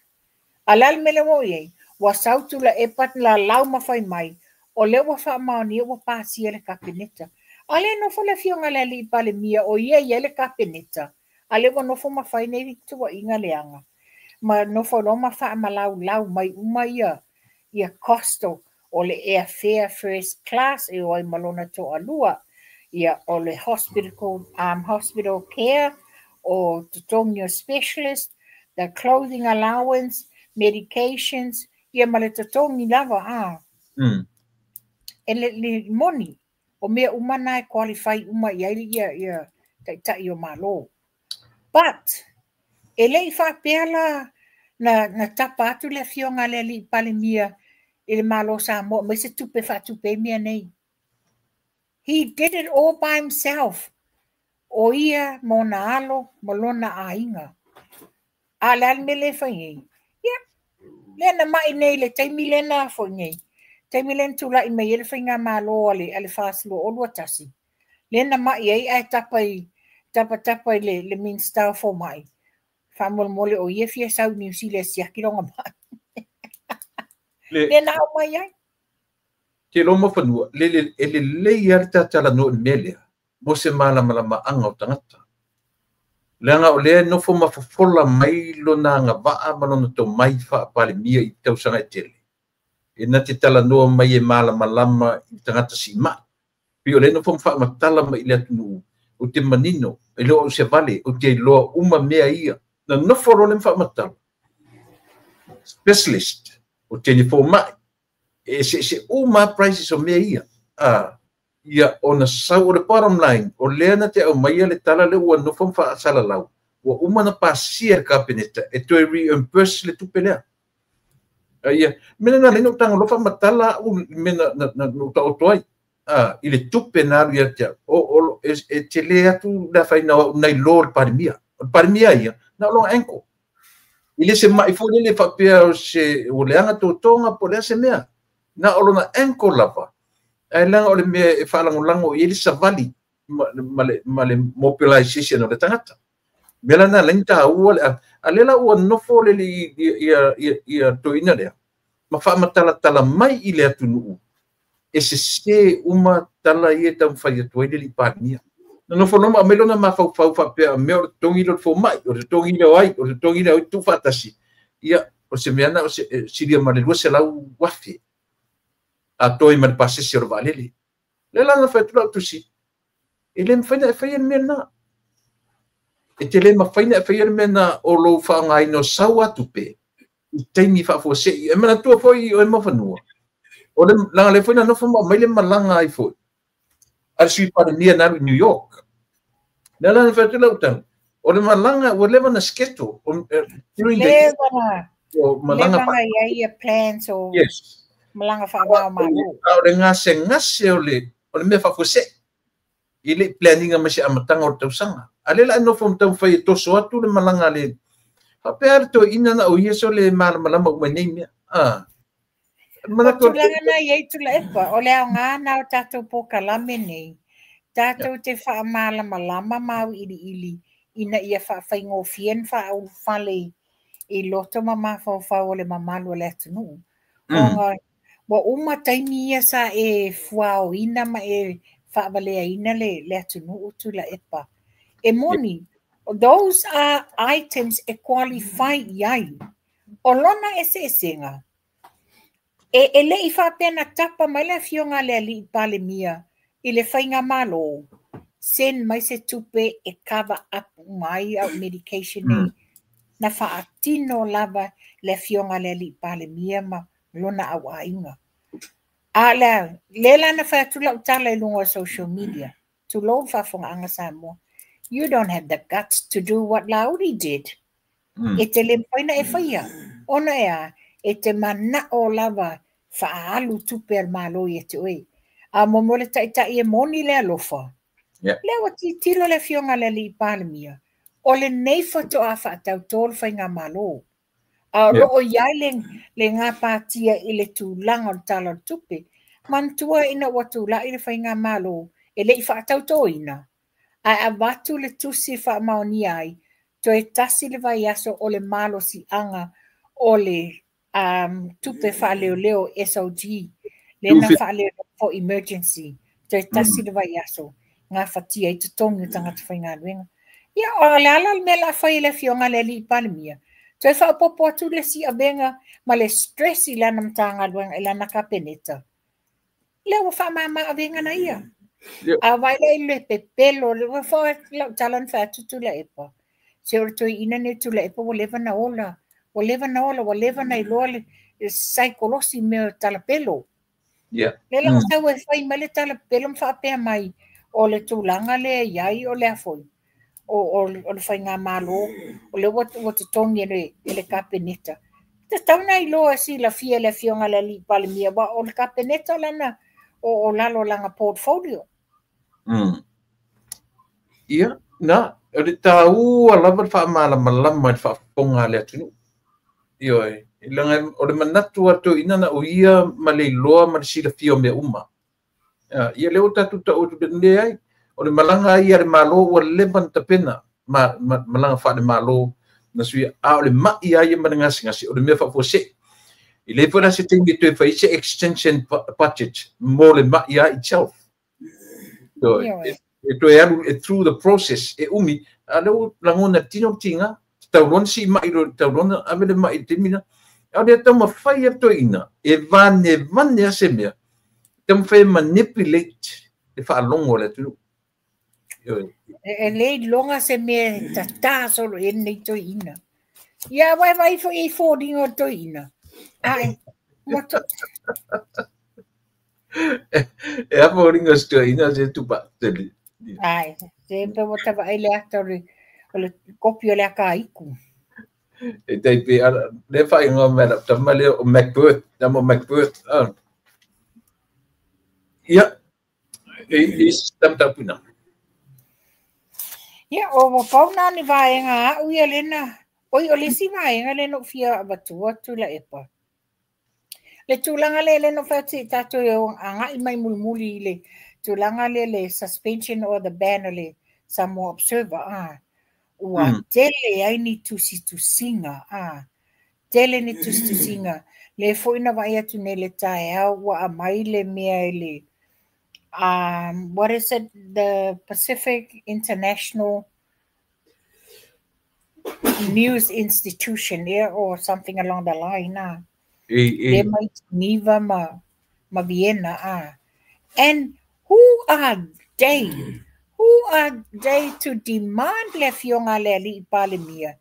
A lal mele o iai, wa sautu la e pat la lau mawhai mai, o le ua whaamaoni ua pasia le kapeneta. A lea e nofo le afioga i le alii Palemia o ia e i ai le Kapeneta, a lea ua nofo ma fai nei tuuaiga leaga, ma nofo loa ma faamalaulau mai uma ia ia cost o le airfare first class e o ai ma lona toalua, ia o le hospital, hospital care, o totogi o specialist, the clothing allowance, medications, ia ma le totogi lava a. E le, le moni, o mea uma na e qualify uma i ai ia, ia taitai o Malo. But, e le i faapea la na, na tapa atu le afioga a le alii Palemia i le Malo Samoa mai se tupe faatupe ai mea nei. He did it all by himself. O ia ma ona alo ma lona aiga. A le a le mea le fai nei? Ia, lea na mai nei le taimi lea na foi nei. Taimi lea na tulai mai ai le faigamalo a le FAST 2021. Lea na mai ai ae tapa i tapa tapa i le Minista o Fomai. Faamolemole o ia fia sau i Niu Sila e siaki longa mai. Lea na au mai ai. Te lo mafanua, le, le, e lelei lava le tatalanoa i le mea lea, mo se malamalamaaga o tagata. Leaga o lea e nofo ma fofola mai lona agavaa ma lona tomai faa-Palemia i tausaga e tele. E na te talanoa mai e malamalama i tagata siimai. Pei o lea nofo ma faamatala mai i le atunuu, ou te manino, e le o au se vale, ou te iloa uma mea ia. Na nofo loa le ma faamatala. Specialist, o teine fomai, e se se uma prices o mea ia. Ah, ia ona sau o le bottom line, o lea na te aumaia le tala le ua nofo ma faasalalau, ua uma na pasia le Kapeneta e toe reimburse le tupe lea. Ia, mea na lena o tago loa faamatala au mea na, na, na, na taoto ai. Ah, i le tupe na alu ia te au. O, e tele atu le afaina o au nai lo le Palemia. O le Palemia ia, na o lona ankle. I le se mai foi lele faapea o se o leaga totoga po o le a se mea. Na o lona ankle lava. Ae leaga o le mea e faalagolago i ai le savali ma le mobilization o le tagata. Mea la na laini taua le a lea la ua nofo le ia ia ia toeaina lea ma faamatalatala mai i le atunuu e sese uma tala ia e taumafai atu ai le alii Palemia. Na nofo loa ma aumai lona mafaufau faapea mea o le totogi lea o le fomai, o le totogi lea o ai, o le totogi lea o ai tuufaatasi. Ia, o se mea na o se silia ma le 200,000 atoa ai ma le pasese o le vaalele. Lea la na fai atu lau tusi, e le mafai ona e faia le mea lena. E te le mafai ona e faia le mea lena o lou faaaogaina o sau a tupe i taimi faafuasei. E manatua foi o e mafanua. O le laga lea foi na nofo ma aumai le malaga ai foi a le Sui Palemia na alu i New York. Lea la na fai atu lau tala, o le malaga ua leva na schedule during the Leva na, o malaga leva na i ai ia plans o malaga faava o Malo. A o le gasegase o le mea faafuasei. I le planning mai se amataga o le tausaga. A lea la e nofo ma taumafai e toso atu le malaga le faapea le toeaina na o ia so le malamalama uma i nei mea. Ah. O Manatu tulaga na i ai Tuilaepa, o le aoga na o tatou polokalame nei, tatou te faamalamalama ma auiliili ina ia faafaigofie na faaulufale i loto ma mafaufau o le mamalu o le atunuu. Ona ua uma taimi ia sa e fuaoina ma e faavaleaina le atunuu Tuilaepa. E moni, those are items e qualify i ai. O lona eseesega, e le i faapea na tapa mai le afioga a le alii Palemia i le faigamalo, send mai se tupe e cover up mai au medication nei. Na faatino lava le afioga a le alii Palemia ma lona auaiga. A lea, le la na fai atu lau tala i luga o social media. Tulou le faafofogaaga Samoa. You don't have the guts to do what Laauli did. E te le mafai na e faia. Ona e a, e te manao lava faaalu tupe a le Malo ia te oe. A mo mo le taitai e moni le alofa. Lea ua tilotilo le afioga a le alii Palemia. O lenei faatoa faatautō le faigamalo. A o loo i ai le gapatia i le tulaga o le tala o le tupe. Manatua ina ua tulai le faigamalo e le i faatautoina. Ae avatu le tusi e faamaonia ai, toe tasi le vaiaso o le malosiaga o le tupe faaleoleo SOG, le na faaleoleo for emergency. Toe tasi le vaiaso, gafatia ai totogi o tagata faigaluega. Ia, o le a la le mea o le a fai e le Afioga i le Alii Palemia? Toe faaopoopo atu le isi avega ma le stress i lana Matagaluega, i lana Kapeneta. Lea ua faamama avega na ia. A vaai la i le pepelo, ua foi lau tala na fai atu Tuilaepa. Se o le toeaina nei Tuilaepa ua leva na ola, ua leva na ola, ua leva na iloa le saikolosi mea o talapelo. Lea la sau e fai mai le talapelo ma faapea mai o le tulaga lea e i ai o lea foi, o le faigamalo, o lea ua totogi e le Kapeneta. Tatau na iloa e silafia e le Afioga i le Alii Palemia, aua o le Kapeneta lana o lalo o lana portfolio. Ia, na, o le taua lava le faamalamalama i le faafofoga a le atunuu. Ioe, leaga o le manatu a toeaiina na o ia ma le iloa ma le silafia o mea uma. Ia lea ua tatou tau atu leai, o le malaga ia a le Malo ua leva na tapena, malaga faale-Malo na suia, a o le mai a ia ma le gasegase, o le mea faafuasei. E le foi la se taimi e toe fai se extension budget mo le mai a itself. So, e toe alu through the process e umi, a lea ua lagona tino tiga, tau si mai lo tau loa ave le mai i le taimi na. A o lea taumafai a toeaiina, e vane a se mea, taumafai e manipulate le faalogo a le atunuu. E le iloga se mea e tatā solo i lenei toeaina. Ia, aua e vaai foi i foliga o le toeaina. Ae, ua to... E a foliga o se toeaina se tupa tele. Ai, se pe ua tavaai le ata o le kopi o le akaiku. E tai pe le faaigoa mai lau tama lea o Macbeth, tama o Macbeth. Ia, e tamataupuna. Ia, o ua pau na ni vaega au ia lena. Oi, o le isi vaega le no fia avatua Tuilaepa. Le tulaga lea le no fai atu i tatou e agai mai mulimuli i le tulaga lea le suspension or the ban o le Samoa Observer. Ua tele ai ni tusitusiga, tele ni tusitusiga. Le foi na vaai atu nei le taeao ua aumai le mea i le what is it, the Pacific International News Institution, yeah, or something along the line. E, Le mai Geneva ma Vienna. And who are they? Who are they to demand le afioga le Alii Palemia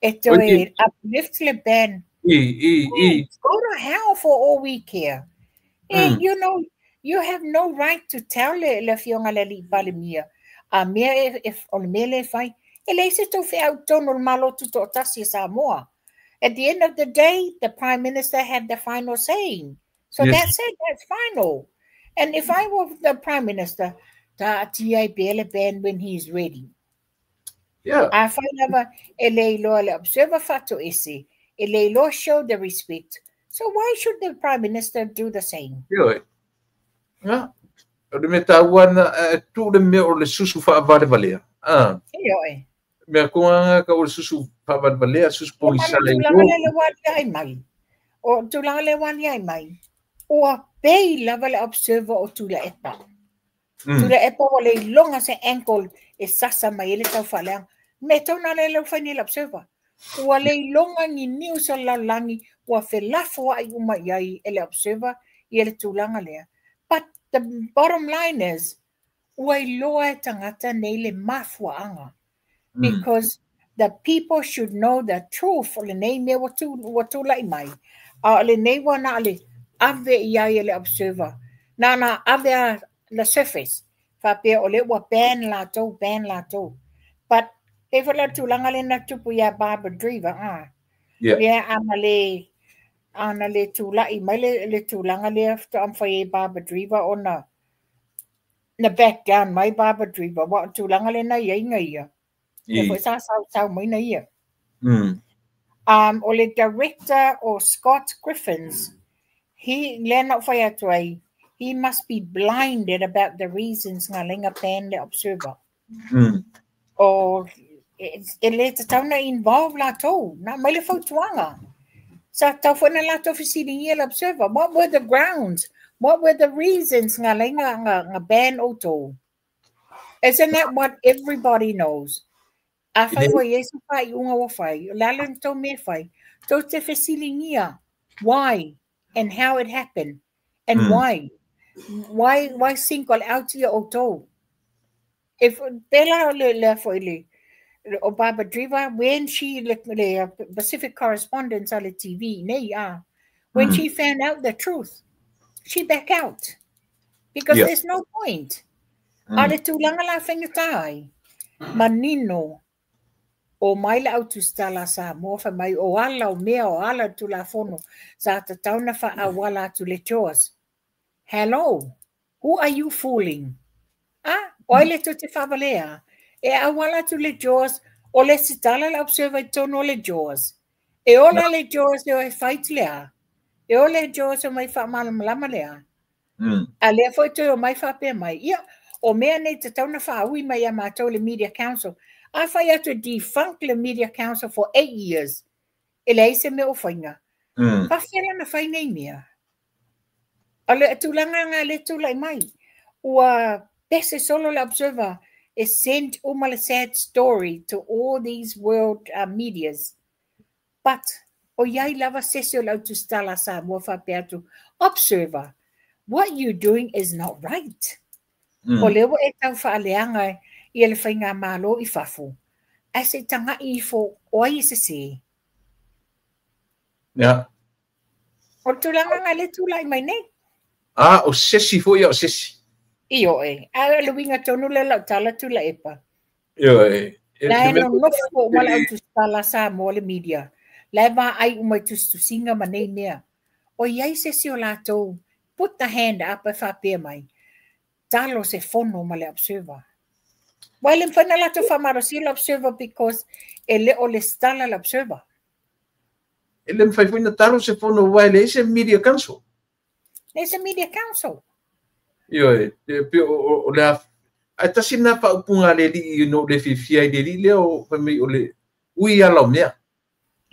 e toe uplift le ban? E. Go to hell for all we care. You have no right to tell le afioga le Alii Palemia. A mea e, o le mea le fai, e leai se tou feau tonu o le Malo Tutoatasi e Samoa. At the end of the day, the Prime Minister had the final saying. So that's it, that's final. And if I were the Prime Minister, taatia ai pea le ban when he's ready. A fai lava e le iloa le Observer faatoese, e le iloa show the respect. So why should the Prime Minister do the same? Ioe. Nga, o le mea taua na tu le mea o le susu faavalevalea. Ioe. Mea koga ka o le susu faavalevalea, susu O polisa le le tulaga lea le wali ai mai. O tulaga le wali ai mai. Ua pei lava le Observer o Tuilaepa. Tuilaepa ua le iloga se ankle e sasa mai ai le taufaaleaga. Me tau na le lau fai nei le Observer. Ua le iloga ni news o le lalolagi ua felafo ai uma i ai e le Observer ia le tulaga lea. But the bottom line is, ua iloa e tagata nei le mafuaaga. Because the people should know the truth o lenei mea ua tulai mai. A o lenei ua na o le ave i ai e le Observer. Na ave a the surface. Faapea o le ua ban latou, ban latou. But e foi la tulaga le na tupu ia Barbara Dreaver. Lea ana le tulai mai le tulaga lea faatoa mafai ai Barbara Dreaver ona na back down mai Barbara Dreaver. Wa o tulaga le na iai na ia. Lea foi sa sau mai na ia. O le director o Scott Griffins, he, lea na fai atu ai, he must be blinded about the reasons nga lenga ban le Observer. O e le tatau na involve latou, na mai le fautuaga. Sa tau foi na latou fesiligia le Observer. What were the grounds? What were the reasons na ala ai na ban outou? Isn't that what everybody knows? Afai ua i ai se faaiuga ua fai, o le a le tou mea e fai? Tou te fesiligia why and how it happened and why. Why single out ia outou? If pela le le foi le o Barbara Dreaver, when she le Pacific correspondence a le TV nei, when she found out the truth, she back out. Because there's no point. A le tulaga la faigata ai, manino o mai le autusitala a Samoa fai mai o ala o mea o ala o Tulafono sa tatau na faaauala atu le JAWS. Hello, who are you fooling? Ah, o ai le tou te faavalea? E auala atu le JAWS, o le sitala le observer i totonu o le JAWS. E ola le JAWS e o e fight le a? E ola le JAWS e omai faamalamalama le a? A lea foi toe omai faapea mai, ia, o mea nei tatau na faaui mai ia matou le Media Council. A fai atu e defunct le Media Council for 8 years, e leai se mea o faiga. Faafefea la na fai nei mea? O le tulaga nga le tulai mai, ua pese solo le Observer e send uma le sad story to all these world medias. But o iai lava sese o le autusitala a Samoa faapea atu, Observer, what you doing is not right. O lea ua e tau faaleaga ia le faigamalo i fafo, ae se i tagai ifo o ai e sese. O le tulaga nga le tulai mai nei. Ah, o sesi foi ia o sesi. Ioe, a o le uiga tonu lea o lau tala Tuilaepa. Ioe. La e nonofo uma le autusitala a Samoa le media. La e vaai uma i tusitusiga ma nei mea. O i ai se isi o latou put the hand up e faapea mai, talo se fono ma le Observer. Aua e le mafai ona latou faamalosia le Observer because e le o lesitala le Observer. E le mafai foi ona talo se fono aua e leai se Media Council. Leai se Media Council. Ioe, e pei o le a, ae tasi lena faaupuga a le alii na ou le fiafia ai i le alii lea o fai mai o le ui ala o mea.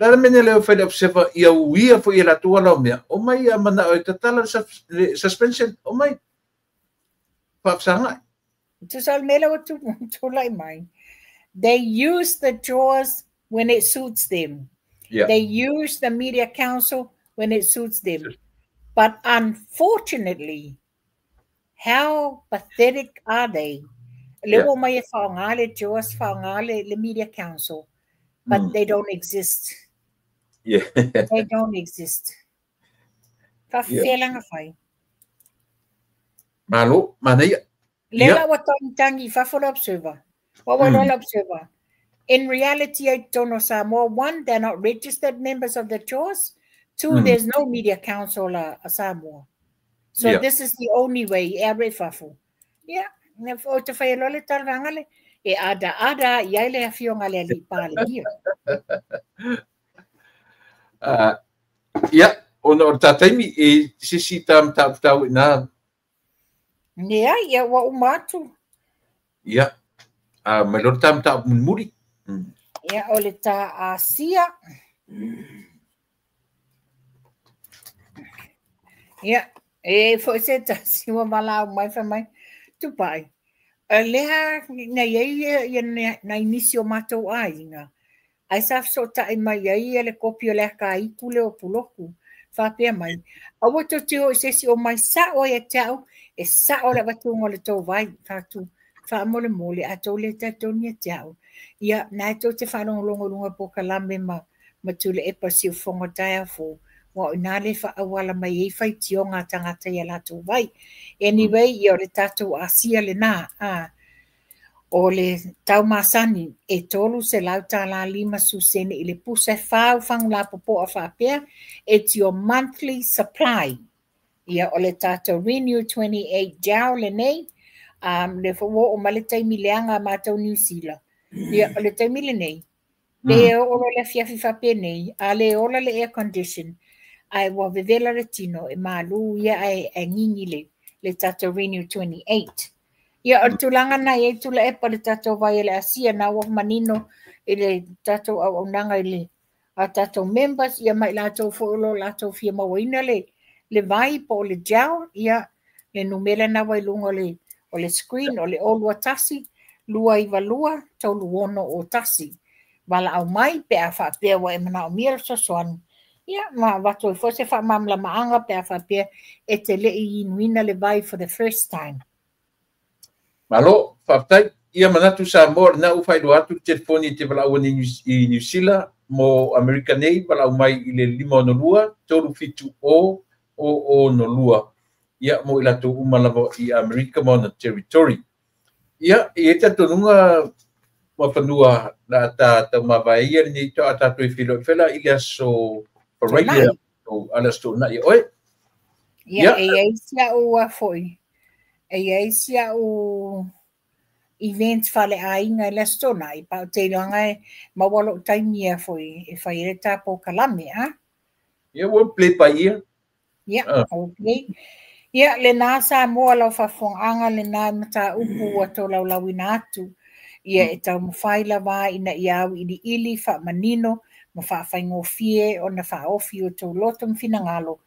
O le a le mea lea o fai le Observer ia uia foi e latou ala o mea, omai a manao e tatala le suspension, omai faafesagai. Tusa o le mea lea ua tulai mai, they use the jaws when it suits them. They use the Media Council when it suits them. But unfortunately, how pathetic are they? Le ua omai e faaaoga le JAWS, faaaoga le Media Council, but they don't exist. They don't exist. Faafefea la ona fai? Malo, manaia. Lea la ua tagitangi i fafo le Observer. Ua ua iloa le Observer. In reality, ai totonu o Samoa, one, they're not registered members of the JAWS. Two, there's no Media Council a Samoa. So this is the only way e alu i fafo. Ia, o te whai loa le talavaga le, e ada ada i ai le afioga a le alii Palemia. Ia, ona o le tā taimi, e se isi tā mataupu tāua inā. Leai, ia ua uma atu. Ia, mai loa le tā mataupu mulimuli. Ia, o le tā Asia. Ia, e foi se tasi ua valaau mai fai mai, Tupai, lea na i ai ia nai nisi o matou aiga, ae sa fesootai mai ai ia le kopi o le akaiku lea o Puloku, faapea mai, aua tou te o i se isi o mai sao ia te au, e sao le avatuga o le tou vai, fatu, faamolemole, a tou le talitonu ia te au, ia, na e tou te faalogologo i luga o polokalame ma Tuilaepa Siufogo taeao fou, aua o i ina le faaauala mai ai faitioga a tagata i a latou vai. Anyway, ia o le tatou Asia lena, a o le tau masani e $300 50 sene i le pusa e 4 fagu lapopoa faapea, it's your monthly supply. Ia o le tatou Renew 28 gel lenei, le foi ua oo mai le taimi leaga a matou Niu Sila. Ia o le taimi lenei, pe oo loa le afiafi faapenei, a le ola le air condition, ae ua vevela le tino e malu ia ae gigi le tatou Renew 28. Ia o le tulaga na i ai Tuilaepa le tatou vai o le Asia na ua manino i le tatou auaunaga i le a tatou members ia ma i latou foi o lo o latou fia mauaina le le vai po o le gel, ia, le numera lena ua i luga o le screen, o le 021 292 3601. Valaau mai pe a faapea ua e manaomia le fesoasoani, ia, ma avatu ai foi se faamalamalamaga pe a faapea e te le i inuina le vai for the first time. Malo, faafetai. Ia manatu Samoa, lena ua faailoa atu le telefoni e te valaau ai i Niu Sila mo Amerika nei, valaau mai i le 562 370 002. Ia, mo i latou uma lava i Amerika ma ona territory. Ia, e i ai talitonuga Muafanua la ta taumavae ia lenei toa tatou e feiloai fela i le aso Faraile o le aso Toonai e oe. Ia, e i ai si a'u a foi, e i ai si a'u event faaleaiga i le Aso Toonai, pa ou te iloaga e maua lo'u taimi a foi e fai ai le ta polokalame, a? Ia, ua play pa ia. Ia, okay. Ia, lena Samoa lau faafofogaaga, lena mataupu ua tolaulauina atu. Ia, e taumafai lava ina ia auiliili, faamanino ma faafaigofie ona faaofi o outou loto ma finagalo,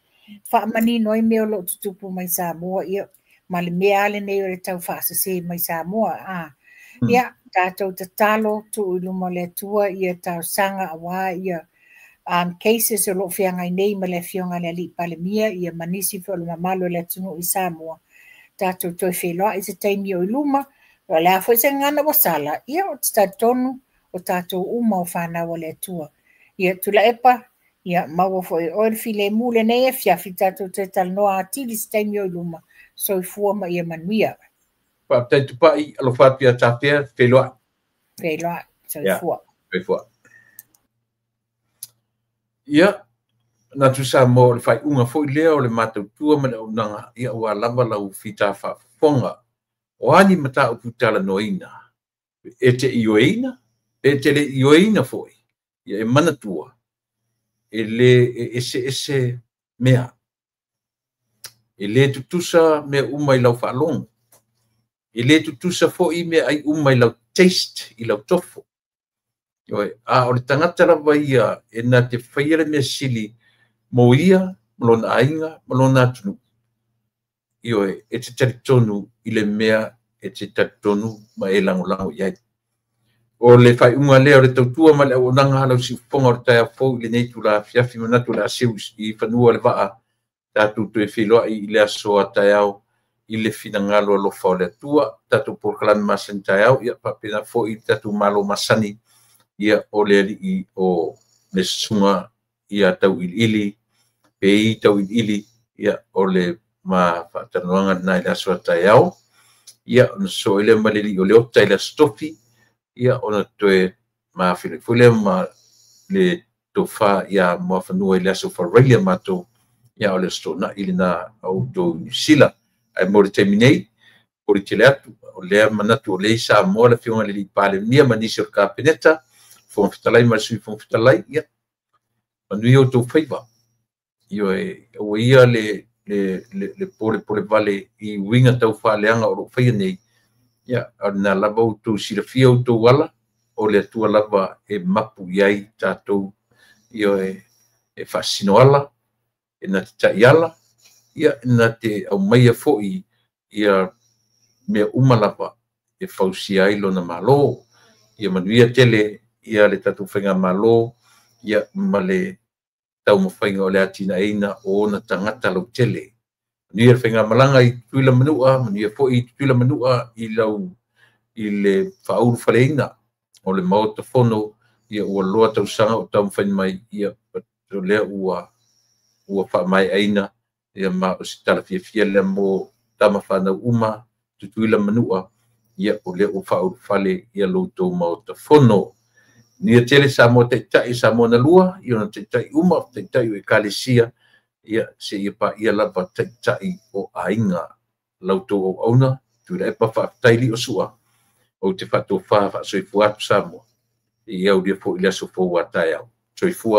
faamanino ai mea o lo o tutupu mai Samoa, ia, ma le mea lava lenei o le tau faasese mai Samoa. A. Ia, tatou tatalo, tuu i luma o le Atua ia talosaga aua ia cases o lo o feagai nei ma le Afioga i le Alii Palemia, ia ma nisi foi o le mamalu o le atunuu i Samoa. Tatou toe feiloai se taimi o i luma, o le a foi se gagana ua sala, ia, ou te talitonu o tatou uma o fanau a le Atua. Ia, Tuilaepa, ia maua foi e oe le filemu lenei afiafi, tatou toe talanoa atili se taimi o i luma. Soifua ma ia manuia. Faafetai Tupai, alofa atu ia Tafea, feiloai. Feiloai, soifua. Soifua. Ia, manatu Samoa o le faaiuga foi lea o le matautua ma le auaunaga, ia ua lava lau fita faafofoga. O a ni mataupu talanoaina, e te ioeina, pe te le ioeina foi, ia e manatua, e le e eseese mea. E le tutusa mea uma i lau faalogo. E le tutusa foi mea ai uma i lau taste, i lau tofo. A o le tagata lava ia e na te faia le mea sili mo ia, ma lona aiga, ma lona atunuu. Ioe, e te talitonu i le mea e te talitonu ma e lagolago i ai. O le faaiuga lea o le tautua ma le auaunaga lau siufofoga o le taeao fou i lenei itula afiafi, manatu o le a seu i fanua le vaa, tatou toe feiloai i le aso a taeao i le finagalo alofa o le Atua. Tatou polokalame masani taeao, ia faapena foi le tatou malo masani, ia o le alii o le susuga ia Tauiliili, pe i Tauiliili, ia o le ma faatalanoaga lena i le aso a taeao. Ia, ona sosoo ai lea ma le alii o Leota i le aso Tofi, ia ona toe mafilai foi lea ma le tofa ia Muafanua i le aso Faraile a matou, ia o le aso Toonai lena a outou i Niu Sila. Ae mo le taimi nei, momoli tele atu, o lea manatu o lea i Samoa le Afioga i le Alii Palemia ma nisi o le Kapeneta, Fofoga Fetalai ma le Sui Fofoga Fetalai, ia, manuia outou faiva. Ioe, aua ia le polepole vale i uiga tau faaleaga o lo o faia nei, ia, a o lena lava outou silafia outou ala, o le Atua lava e mapu i ai tatou, ioe, e faasino ala, e na te taiala, ia, e na te aumaia foi ia mea uma lava e fausia ai lona Malo. Ia manuia tele ia le tatou faigamalo, ia, ma le taumafaiga o le atinaeina o ona tagata lautele. Manuia le faigamalaga i Tutuila Manua, manuia foi i Tutuila Manua i lau i le faaulufaleina o le Maota Fono, ia ua loa tausaga o taumafai mai, ia o lea ua faamaeaina, ia ma o se tala fiafia lea mo tama fanau uma Tutuila Manua, ia o lea ua faaulufale ia loutou Maota Fono. Manuia tele Samoa Taitai, Samoa na lua, i ona taitai uma, taitai o Ekalesia, ia seia paia lava taitai o aiga. Lau tou auauna, Tuilaepa faafetai lio sua, ou te faatofa faasoifua atu Samoa, i aulia foi le aso fou a taeao. Soifua.